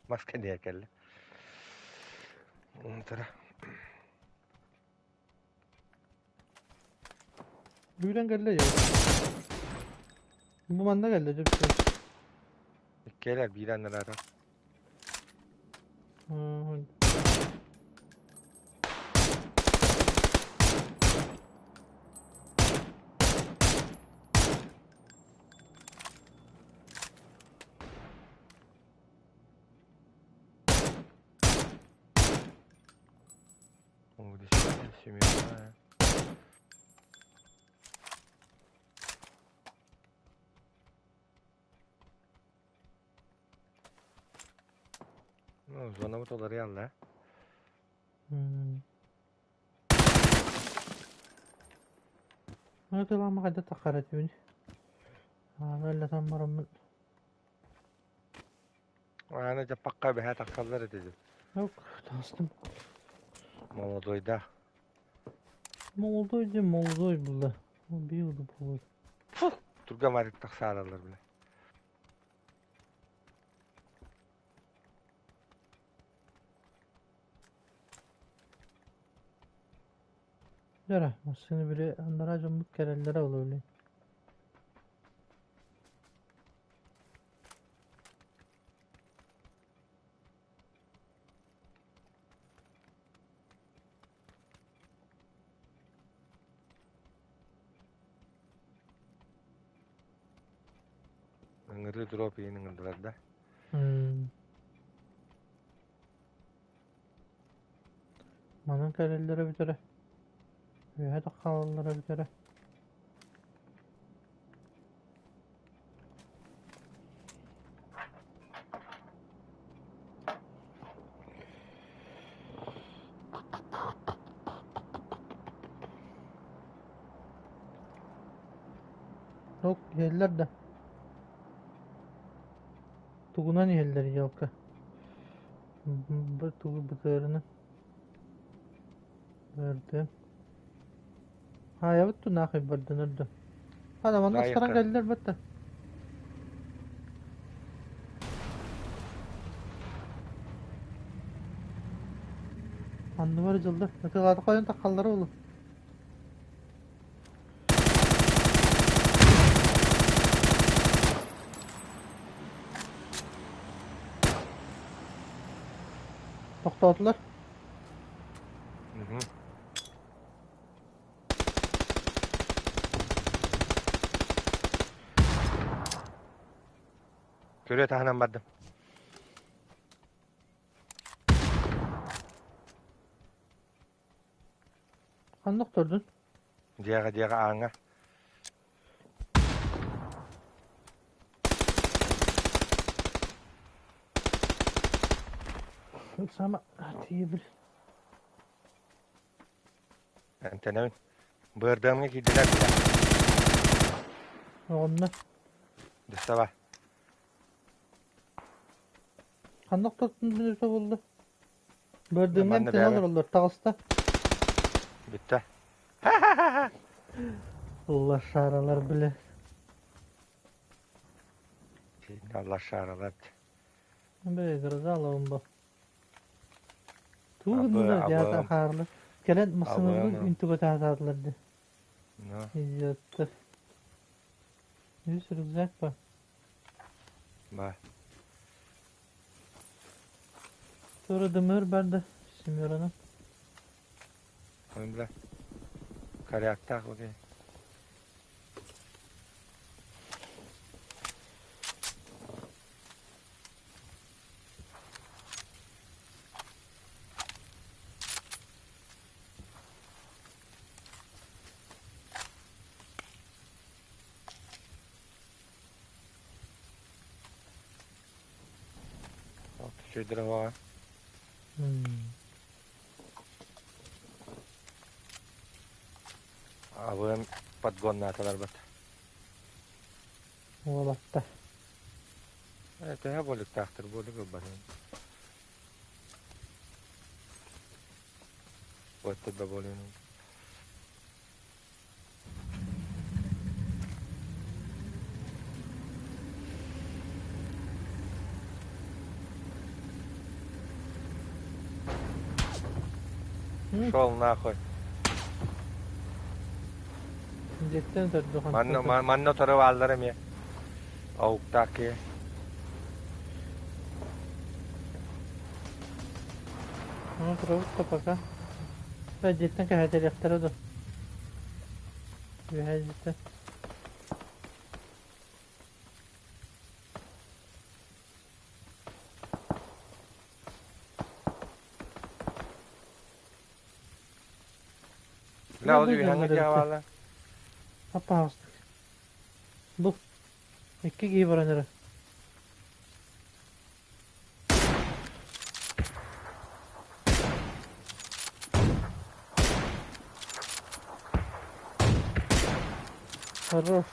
Мас кэннигэ кэллэ. Тара. Үүрэн кэллэ дьэ. Бу манна кэллэ дьэ. Иккиэлэр биир аннарата. Ну, звонок уларыйаллар. Атылаама хайда таххара түүн. Аана бараммын. Аана дьаппакка бэһэ тахсаллар этэ дии. Yok, тастым. Молодойда. Молодой диэн молодой булла. Ол биир буолуо. Турга марик тахсаараллар бile. Дьэ, массыына били анараа дьоммут кэлэллэрэ ол били. Ыҥырыы дроп иһин ыҥырдылар да. Манан кэлэллэрэ бүтэрэ. Үөһэ да хаалаллара бүтэрэ. Yok иһэллэр да. Тугунан иһэллэр елка. Тугу бытыарынан. Барды. Хаайабыт тунаахай бардынар да. Хада манна астаран кэллэр батта. Анныбар дьыллар. Ытыалаата хойун таххаллара улу. Тохтоотулар. Күрүө таһынан бардым. Ханна охтордун? Дьиэҕэ, дьиэҕэ ааҥҥа. Сама тиийбил. Эмтэнэбин. Быардыамҥа киирдилэр бile. Оҕонно. Доставай. Ханна охтортун билэртэ буолла? Бырдыҥҥа Манна эмтэнэ бэйэбэр. олороллор таҕыста. Бүттэ. Лошаралар бile. Лошаралар. Бэй, гроза бу. Тугу Абы, гыннылар дьаата абым. хаарла. Кэлэн массыынабын Абым. үнтүгө таһаатаатылар дии. Ну, Идиоттар. Үс рюкзак ба. ба. Тура дымыр барды. Семеранан. Ой, бля. Коряктаах бу киһи. Үчүгэйдэр оҕо. Абыан подгоннаатылар бат. Уолатта. Төһө буолуктаахтар буолук ылбатын. Уоттурба буолуон. Шел нахуй. Дьиэттэн төрдү Манна манна утары бааллар эмиэ. Ауктаах киһи. Ону турабыт да пока. Дьиэттэн кэһэтэлиэхтэрэ дуо? Үөһээ дьиэттэн. Бля, ол үөһэҥҥэ дьиэҕэ бааллар. Аппаҕастык. Бу. Икки киһи баран эрэ. Хорош.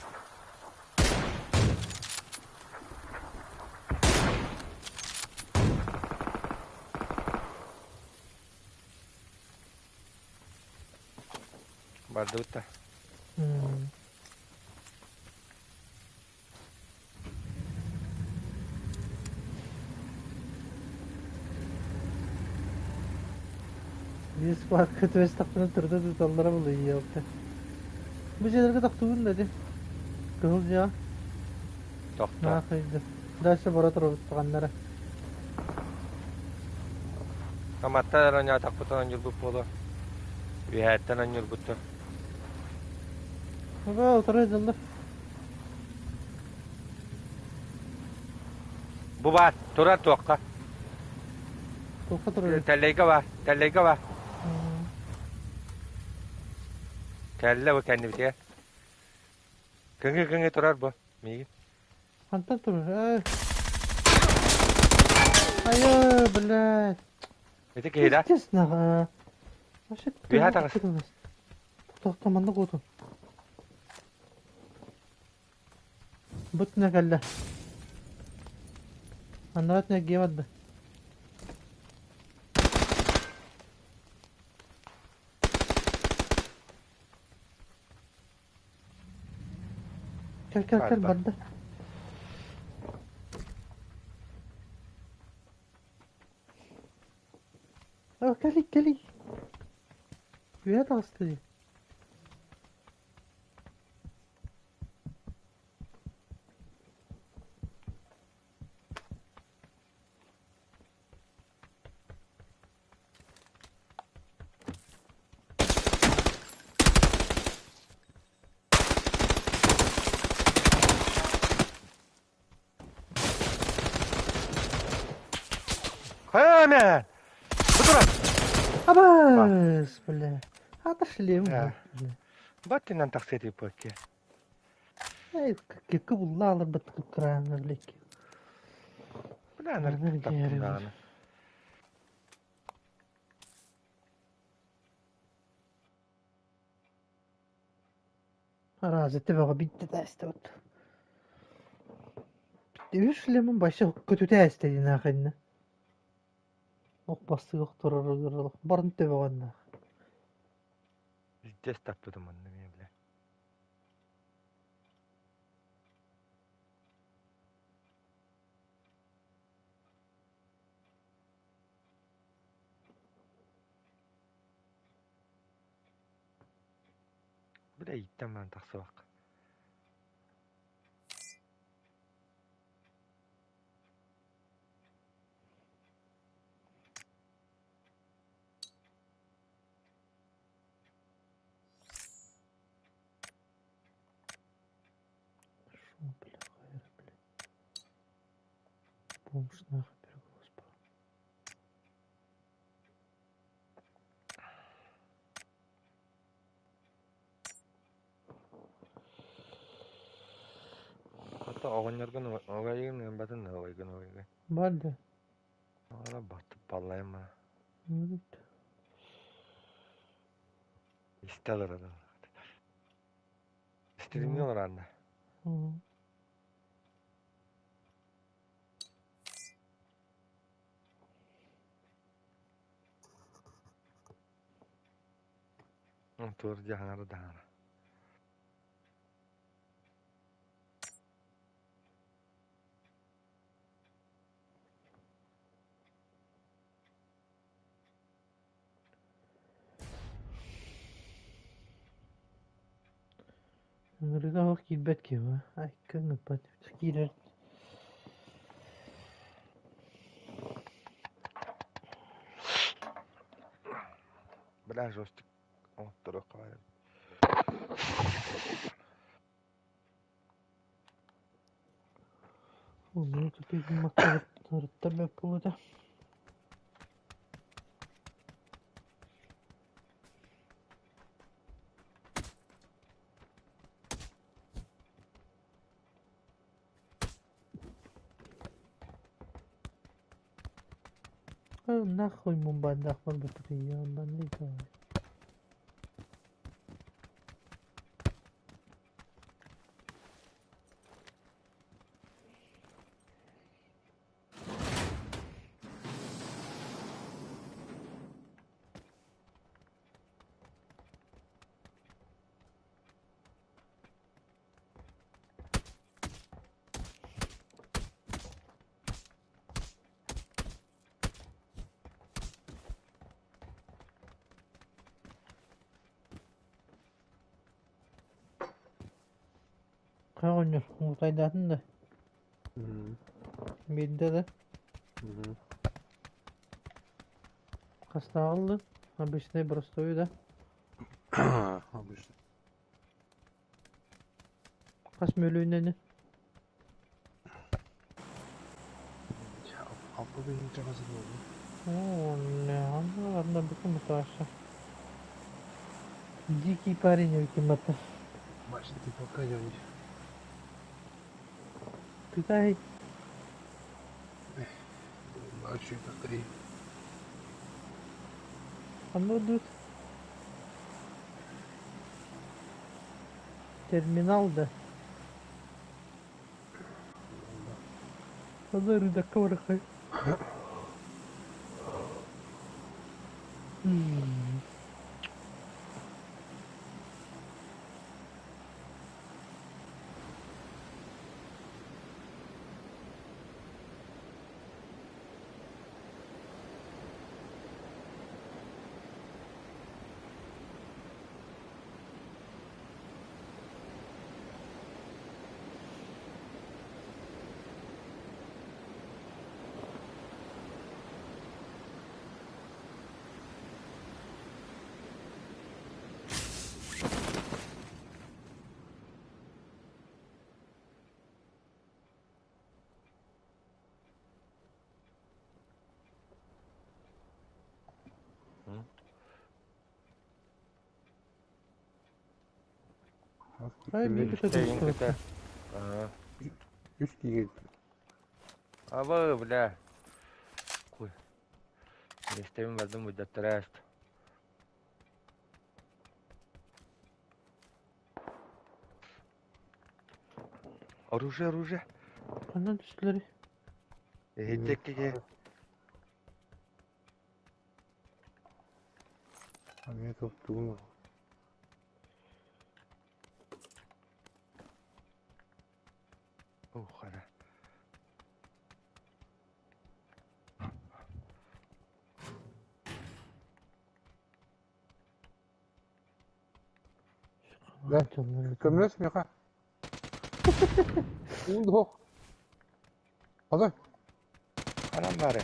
Бардыбыт да. Биир складка түбэстэхпинэ турда туталлара булуйуохта. Бу дьиэлэргэ тохтуубун да ди. Кыһыл дьиэҕэ. Тохтоо. Наахайда. Дальше бара турабыт ханнара. Аматтан оонньоотохпутун оонньуурбут буолуо. Үөһээттэн оонньуурбуттар. Ага, утары дьыллар. Бу баар, турар туохха. Туохха турар? Тэллэйгэ баар, тэллэйгэ баар. Кэллэ бу кэннибитигэр. Кыҥыы-кыҥыы турар бу, миигин. Хантан турар? Ай. Айы, блядь. Ити киһи да? Естественно. Вообще, Үөһэ таҕыс. Тохто маннык уотун. Бутна кэллэ. Аннара эргийэ барда. Кэл кэл кэл Барда. барда. О, кэли кэли. Таҕыста дии. Хэмэ! Бу Абас, бля. Ата шлем Э. был, бля. Баттынан тахсыа типпакке. Эй, кикки булла алар баттык крана, блядь. Бля, нарык таптым. Разы төбөҕө биирдэ таастыбыт. Үс шлемин баша көтүтэ ээстэ Ох бастык охторор барын төбөҕөннөх. Пиздец таппытым онно мен, бля. Бля, ииттэн баран тахсыбакка. Шо, бля, хайр, бля. Бомж нахуй переголос. Хата оҕонньоргун оҕайыгын ылбатын да оҕайгын оҕайгын. Бар да. Ала баттып баллайма. Истэ олорор. Стримҥэ олоранна. Туор дьаһанара даһара. Ыҥырыыга оһох киирбэт киһи айка ыҥырбат киирэр Бля, жестик оҥотторуохха баар. Онно тупик гыммакка бэрт буолуо Нахуй мумбандах барбатыйа банлыта. Оҕонньор муутайдаатын да биирдэ да хастааҕыллын обычный простой да Обычно. Хас мөлүйүннэни Алта тыһыынча хас буолла. О, ладно, букумуташа. Дикий парень ультимата. Бачите, ты пока не Китай. Бачу, это три. А ну тут. Терминал, да. Ана рыдакка барахай. Ay bir Үстэ kötü иҥ düştü. көтө. Аа. Үс киһи. Абы, бля. Куй. Миэстэбин бардым буйдаттара ааста. Оружие, оружие. Ханна түстүлэр? Эһиттеккиге. Эмиэ топтугун. Ух, хара. Да. Көмөлөс миэхэ. Уун дуох. Хотой. Ханан баары.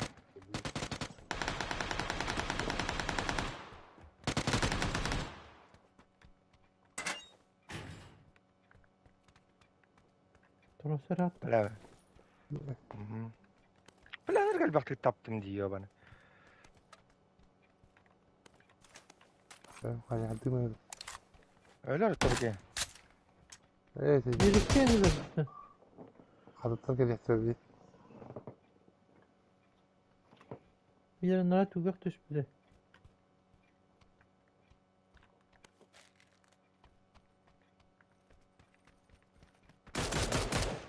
Тросер атты. Бля. Мгм. Бля, элбэхтик таптым дии баны. Хайаатым. Өлөр тобу Ээ, Birlikte yenildi. хатыттан кэлиэхтэрэ Bir nara tugak түспүтэ.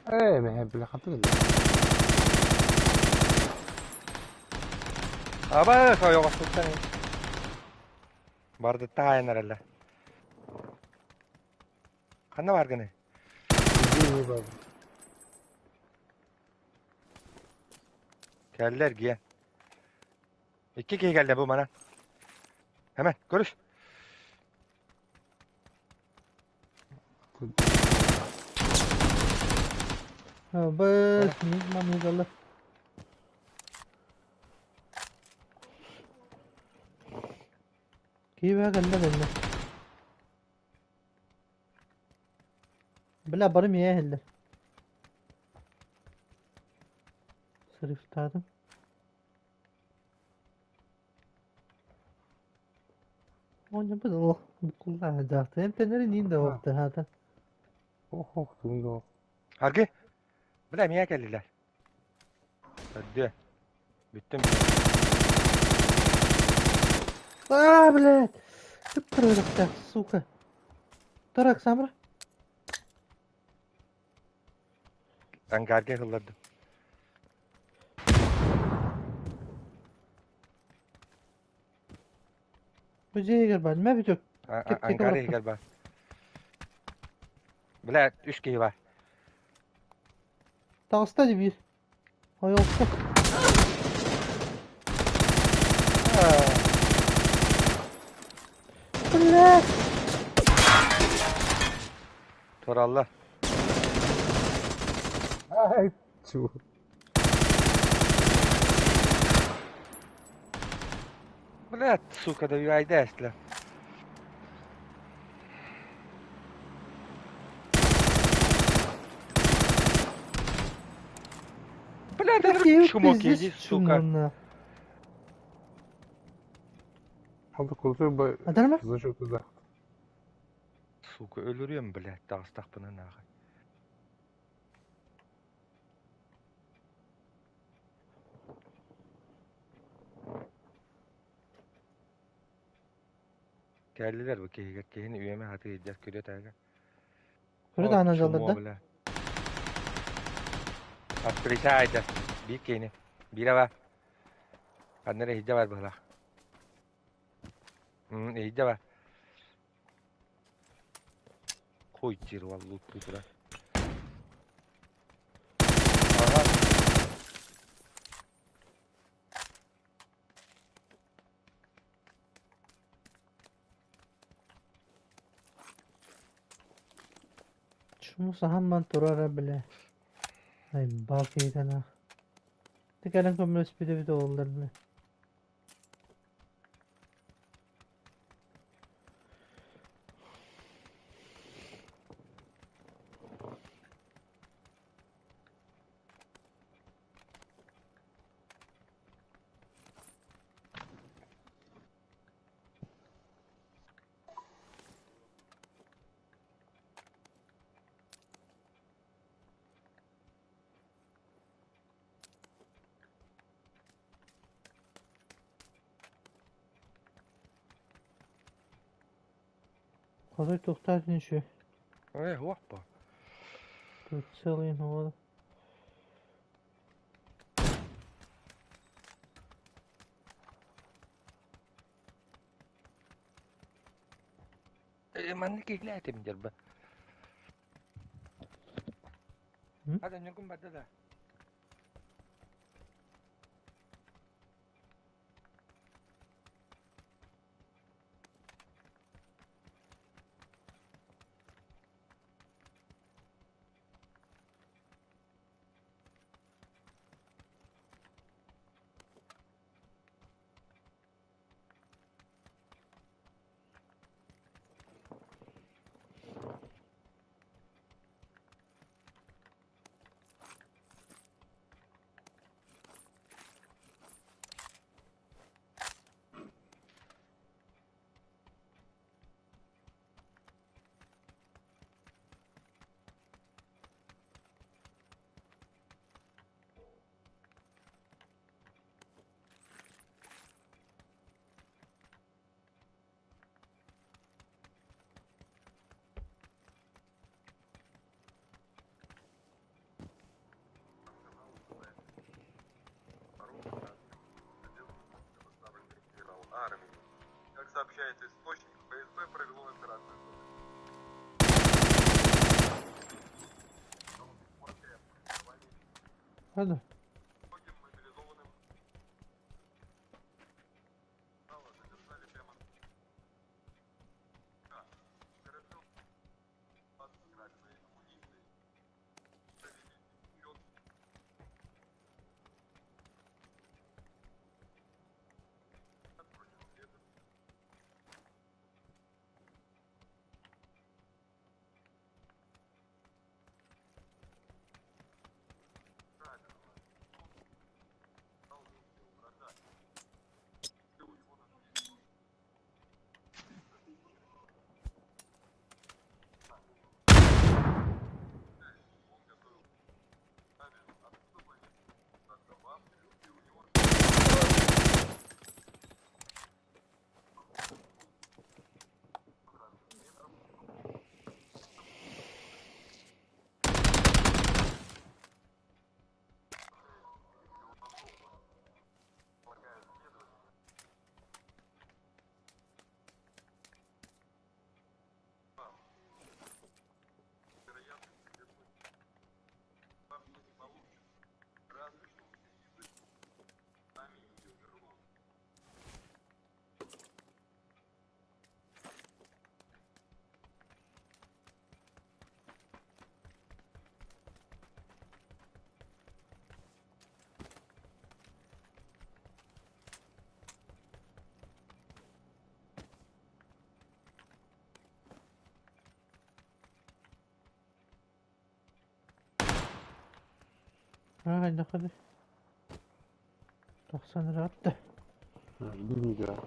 Ээ, мэһэ бile хатыгын. Аба, сойоҕостуттан. Барды таайан эрэллэр. Ханна баргыны? Кэллэр гиэн. Икки киһи кэллэ бу манан. Hemen görüş. Ha, bas, manızallah. Киеве кэллэ кэллэ. Бля, бары миэ иһэллэр. Сырыфтаатым. Оонньоппут олох буккуллаах дьаахта. Эмтэнэри ниин да уохта хаата. Ох, ох, тугун Аргы. Бля, миэ кэллилэр. Öldü. Бүттүм. А, блядь! Тыптырыдыктаах, сука. Тұр, Оксамра. Ангарга ыллардым. Бу дьиэгэр бар. Мэ бүтүк. Кэптики Ангар бараппын. иһигэр бар. Бля, үс киһи бар. Таҕыста дии биир. Ойоҕоско. Блядь! Тураллар. Ай, чего? Бля, сука, да юайда эстилэр. Бля, да Такие чумок пиздец иди, сука. чумно. Алды кулутой бай. Адарма? Значит, туда. Сука, өлөрүөм, блядь, таҕыстахпына нааҕай. Кэллилэр бу киһигэр киһини үөмэ хатыы илдьэр күрүө таһыгар. Көрө О, даҕаны чумуо, дьалларда. бля. Встречайте. Биир киһини. Биирэ бар. Ханна эрэ иһирдьэ бар быһыылаах. Иһирдьэ бар. Хуй диир уол лууттуу турар. Ага. Чумо саһамман турара бля. Ай, бал киһитэ Текэрэн көмөлөспүтэ эбитэ буоллар бля. Хотой туохтаах үчүгэй. Ээ, уох бо. Прицел иһин Ээ, манна киһилээтим дьарба. Хата ньургун барда да. Как сообщает источник, ФСБ провело операцию. Hadi. Многим мобилизованным задержали прямо Ha ne kadar? 90 lira attı. Bilmiyorum.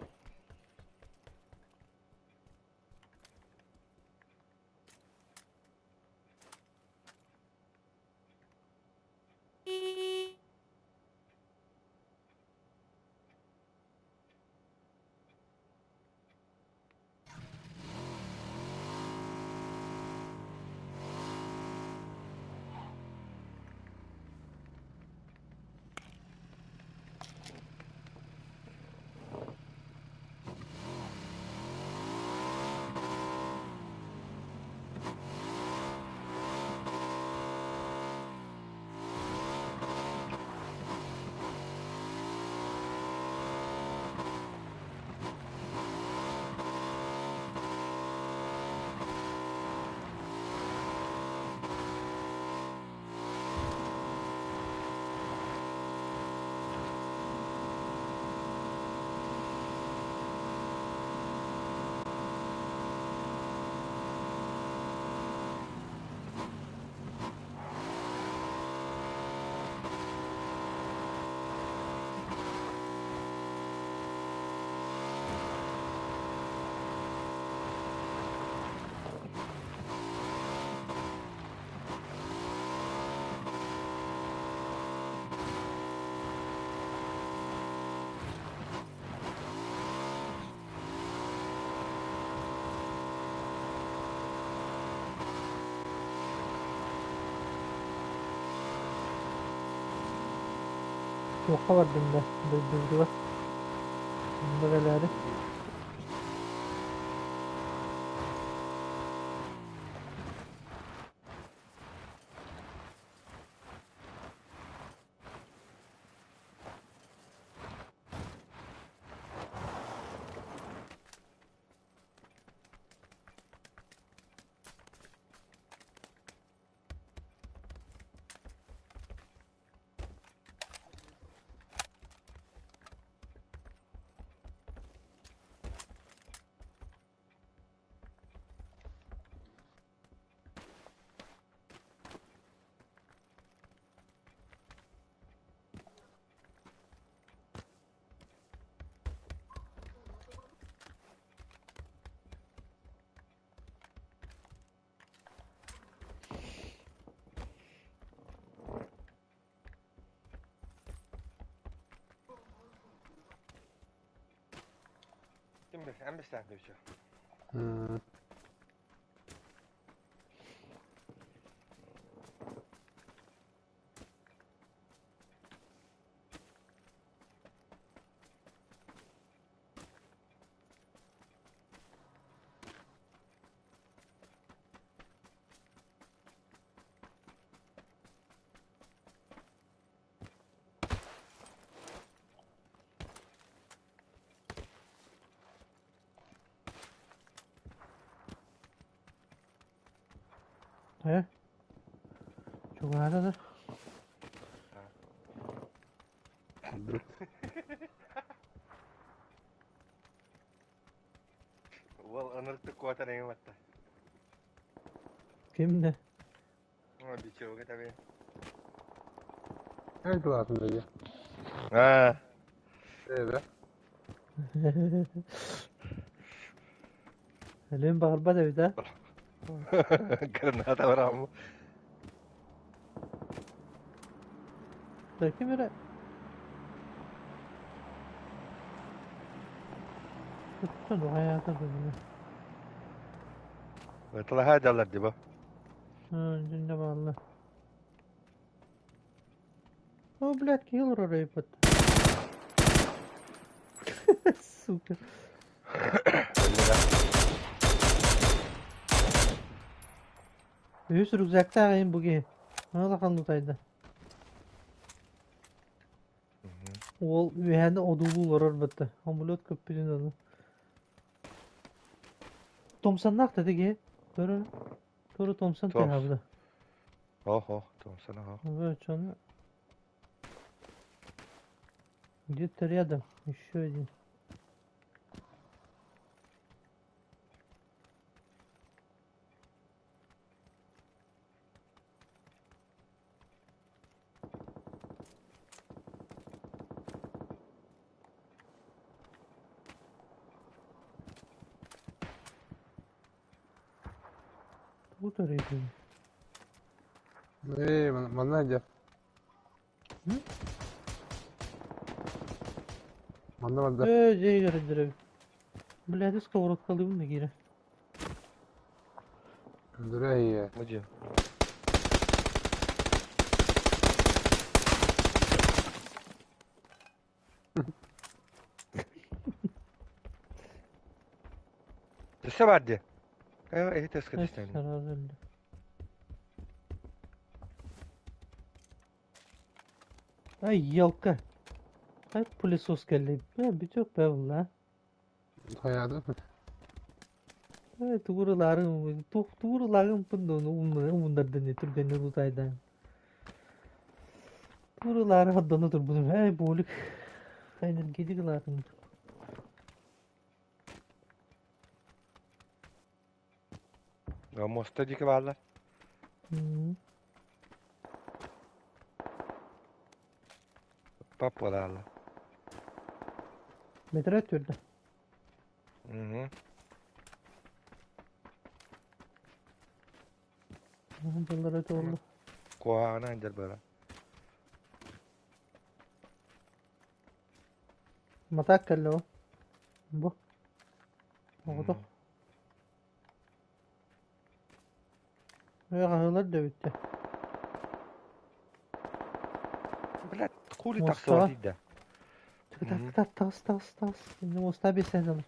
Туохха бардыҥ да, дойдубутугар? Онно кэлээри. Ким бир, эн бистään дүйчү. Э? Чугаһата да? Уол ынырыктык куотан эҥин батта. Ким да? Бичевга таби. Эй кылаатын дии. Аа. Ээ Өлүөн баҕарбат эбит а? Граната бараммы. Да ким эрэ Туттан уһайаата быһыына. Ытылаһа дьаллар дии бу. Дьиннэ баалла. О, блядь, киһи олорор эбит. Сука. Үс рюкзактаах иһин бу киһи. Улахан утайда. Уол үөһэни одуулуу олорор бытта. Самолет көппүтүн ону. Томсоннаах да киһи. Көрө. Көрө Томсон тыаһаабыта. Ох, Томсон ох. Вот он. Где-то рядом еще один. Тугу төрөйдүн? Ээ, манна дьэ. Манна барда. Ээ, дьэ көрдөрөбүн. Блядь, сковородкалыыбын да киирэ. Көрдөрө эйэ. Бу дьиэ. Өссө баар дии. Э, эһи тэскэ түстэҥ. Сразу өлдө. Ай, елка. Ай, пылесос кэллэ. Э, бүтүөх бэ булла. Хайаады. Э, тугурылаарым, тугурылаагым пын умуннардын түргэнник утайдан. Тугурылаары хордоно турбутум. Эй, буолик. Энергетик ылаатым. Муоста диэки бааллар. Паппалааллар. Метрет түрдэ. Дыллара туолла. Куһаҕана сылдьар быһа. Матаак кэллэ ол. Бу. Оҕотох. Ээ хаһыылар да бүттэ. Блядь, Хули Муостаҕа. тахсыбатый да? Кытаат, кытаат, таҕыс, таҕыс, таҕыс. Иннэ муостаҕа биэстэһэн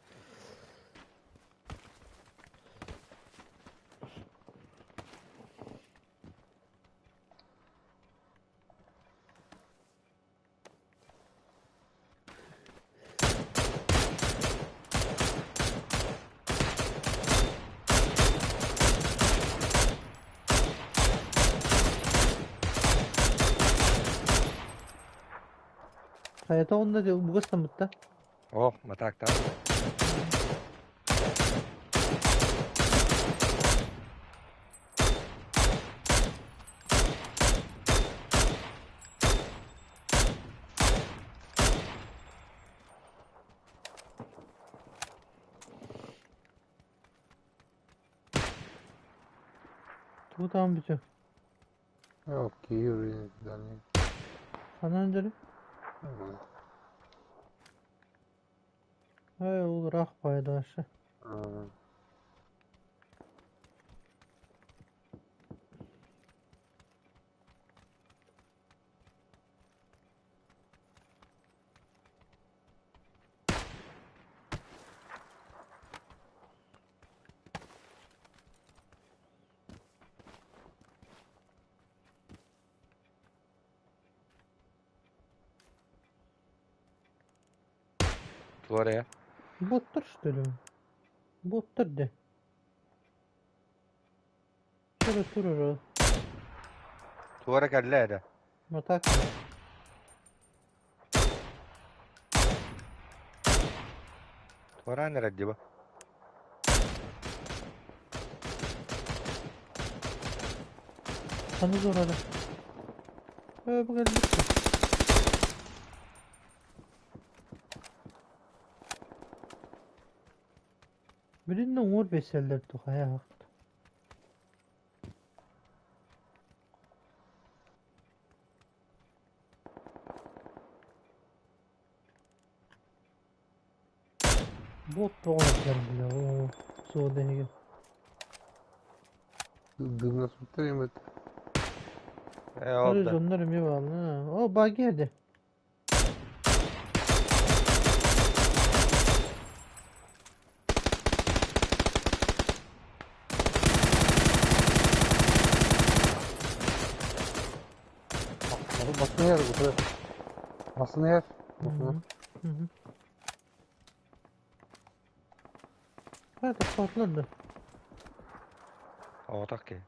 Хайата онно бугастаммытта. О, матаактаа. Тугу таҕын бүтүн? Окей, уровень. Ханан дьөрү? Эй, ол ыраах баайдашы. Туора. Боттар что ли? Боттар де. Тура тура. Туора кэллэ эрэ. Матак. Туораан эрэр дии бу. Ханна туорара? Ээ, бу кэлбит. Билиннэ уҥуор бэссэллэр тухайа аһахт. Бот тоҕо бля, о, суода эһиги. Дымна суттар эмет. Ээ, ол Ары да. дьоннор эмиэ бааллар. О, баги эрдэ. Басını yer bu kadar. Basını yer. Basını. Хайа тохтоотулар да. Оҕотох киһи.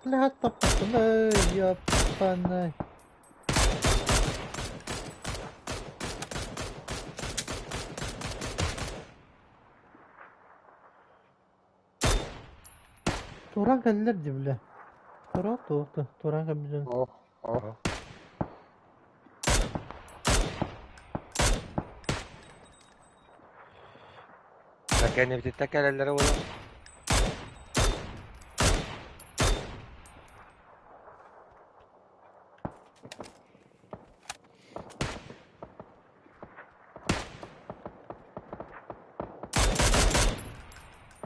Бля, таппаттым. Эй, яппанай. Туран кэллэр дии, бля. Тура туохта, туран кэлбитин. Oh, oh. Кэннибититтэн кэлэллэрэ буолуо.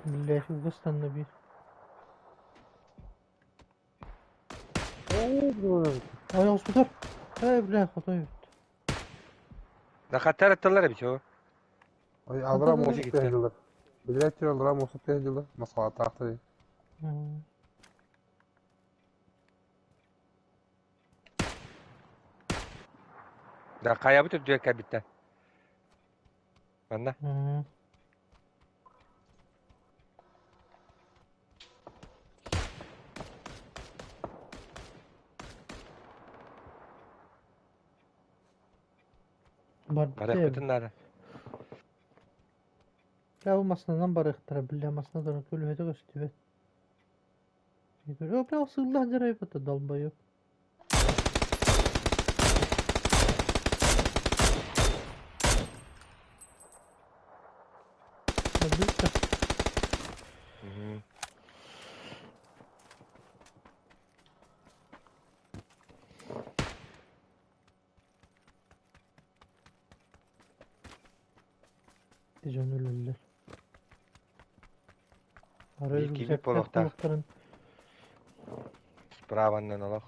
Блядь, угастанна биир. Ай, оспутар. Эй, бля, хотой бүттü. Да хаттар аттылар эбит о. Ой, алра Хантан мосут tehdiler. Билет алра мосут tehdiler. Masala tahtı. Да хайабыт үрдүгэр кэлбиттэр. Манна. Барбыт Барыахпытын наада. Я бу массыынанан барыахтара, бля, массыына туран көлүөһэтэ көстүбэт. О, бля, сыыллаах дьарайбыта долбоеб. Барбыт Мгм. Дьон өлөллөр. Арай Биир киирбит рюкзактаах буолуохтаах. буолуохтарын Справаннан олох.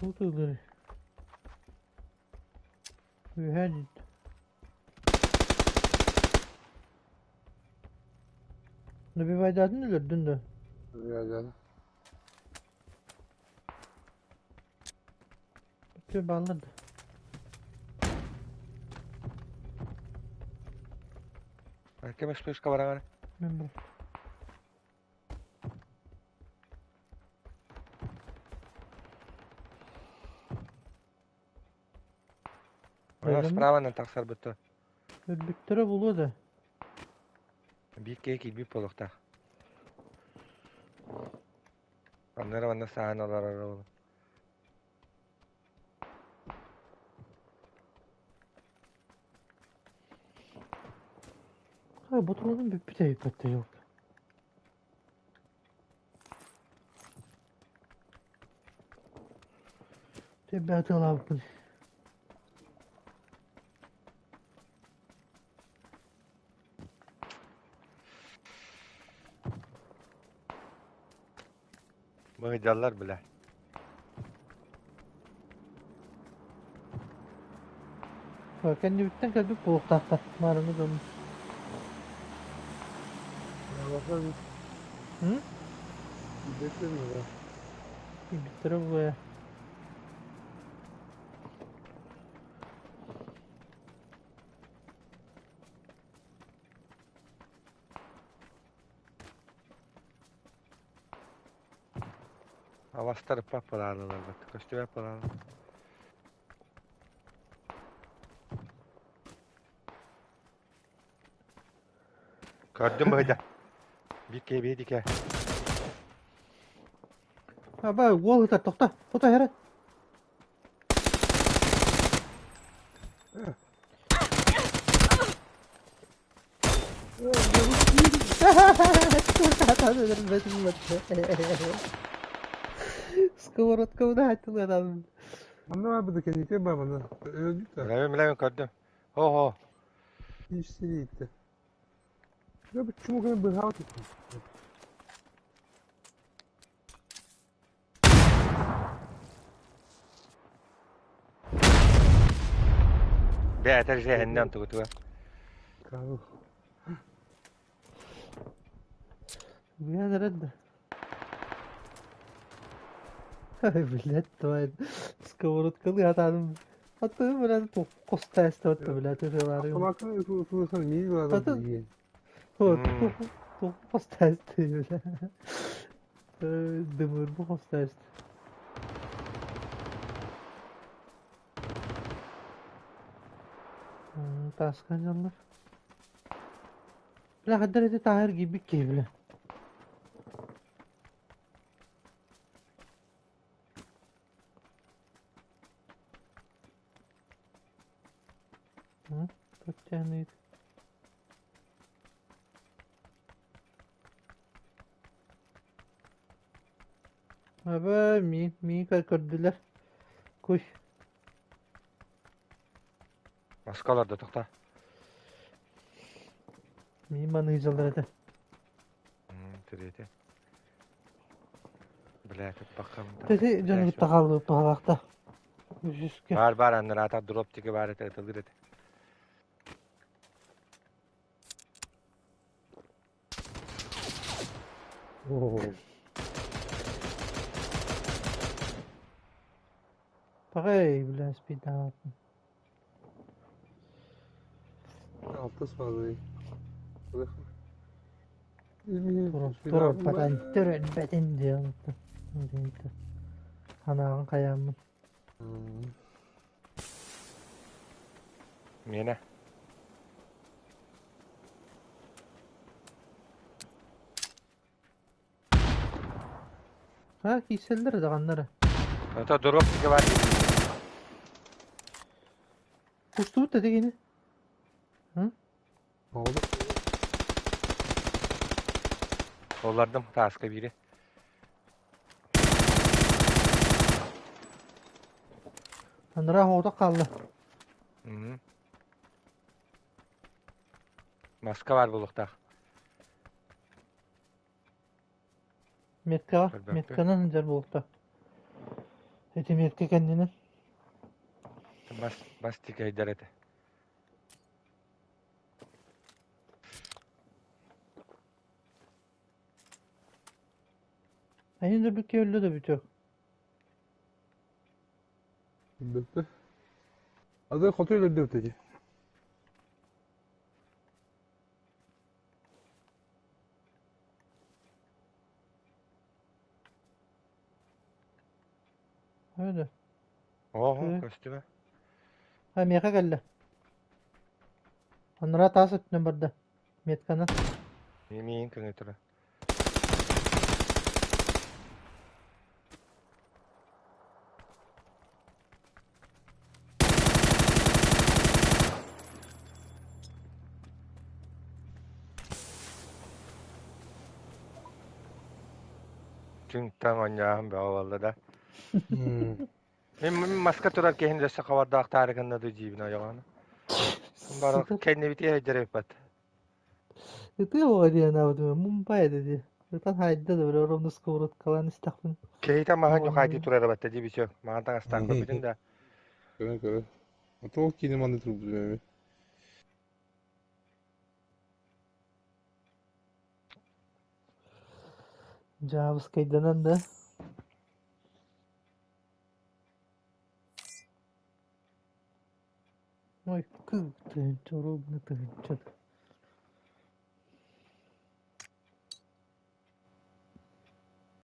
Тугу тыллары? Үөһээ диит. Набивайдаатын өлөрдүн да? Да. Өттө бааллар да. Кем вспышка бараҕар? Мен бар. Она справанан тахсар бутта. Өлбүттэрэ буолуо да. Биир киһи киирбит буолуохтаах. Онно эрэ манна саһан олорор ол. Ай, ботуруонум бүппүт эбит ёлка. Тэбэ атыылаабыппын. Быһыдьаллар бile. Кэннибиттэн кэлбит буолуохтаахтар. Маарыҥҥы дьон. М? Киирбиттэрэ буолуо. Аластар ыппат палаалалар көстүбэт палаала. Көрдүм быһыйда. Биир биир Аба, уол ытар, тохто, фото хера. Сковородка удаатылар. Манна бар быды кэнники бар манна. Өлдүк да. Билэбин билэбин көрдүм. Хо-хо. Ишсириитте. Я бу чумуганы быһаат итин. Бээтэр жэһэннэн тугутуга. Кабыл. Бля, да. Блядь, твоя сковородканы атаным. Аты, блядь, костайста, блядь, это Автоматын ытылысан миин барар диэн. Костайста, бля. Дымыр бу костайста. Таскан дьоннор. Бля, хаддар эти таһыр киирбит киһи, бля. Подтянет. Аба, ми, ми көрдүлэр. Куй. Москваларда тохта. Ми маныйжалар это. Тириэти. Бля, баккам. Теси дьону тахаллы туһалаахта. Үсүскэ. Бар бар анныраата дроп тиги бар это ытылыр это. Пагай, бля, спидаат. Алтыс базы. Турар батан төрөн бэтин диэн. Санааҕын хайааммын. Миэнэ. Ха киирсэллэр даҕаннара. Это дурак говорит. Кустубут да дегени. Oldu. Олардым тааска биири. Анараа оҕото хаалла. Маска баар буолуохтаах. Меткаҕа, метканан сылдьар буолуохтаах. Ити метка кэннинэн. Бас, бас тикэйдэр этэ. Айын өлбүккэ өллө да бүтүөх. Бүттü. Adı хоту өлөрдө бүттü. Öyle. Оһо, көстүбэ. Ha миэхэ кэллэ. Анараа таас өттүнэн барда. Метканы. Миин көҥү тура. Түҥ-таҥ оонньооһун бөҕө буолла да. Мин мин маска турар киһини өссө хабардаахтаары гынна дуу диибин ойоҕону. Бары кэннибитигэр өйдөрө ыппат. Ытыа оҕо диэн аабытым Мумбай дии. Ытан хайда да били ровно сковородкалаан истэхпин. Киһитэ маһын ньухаайдыы турара батта дии бичө. Маҕан таҥастаах көрбүтүн да. Көрөн көрөн. Ото ол киинэ манны турбут эми. Дьаабыскайданан да. Ой, кыы тыһыынча ровно тыһыынча.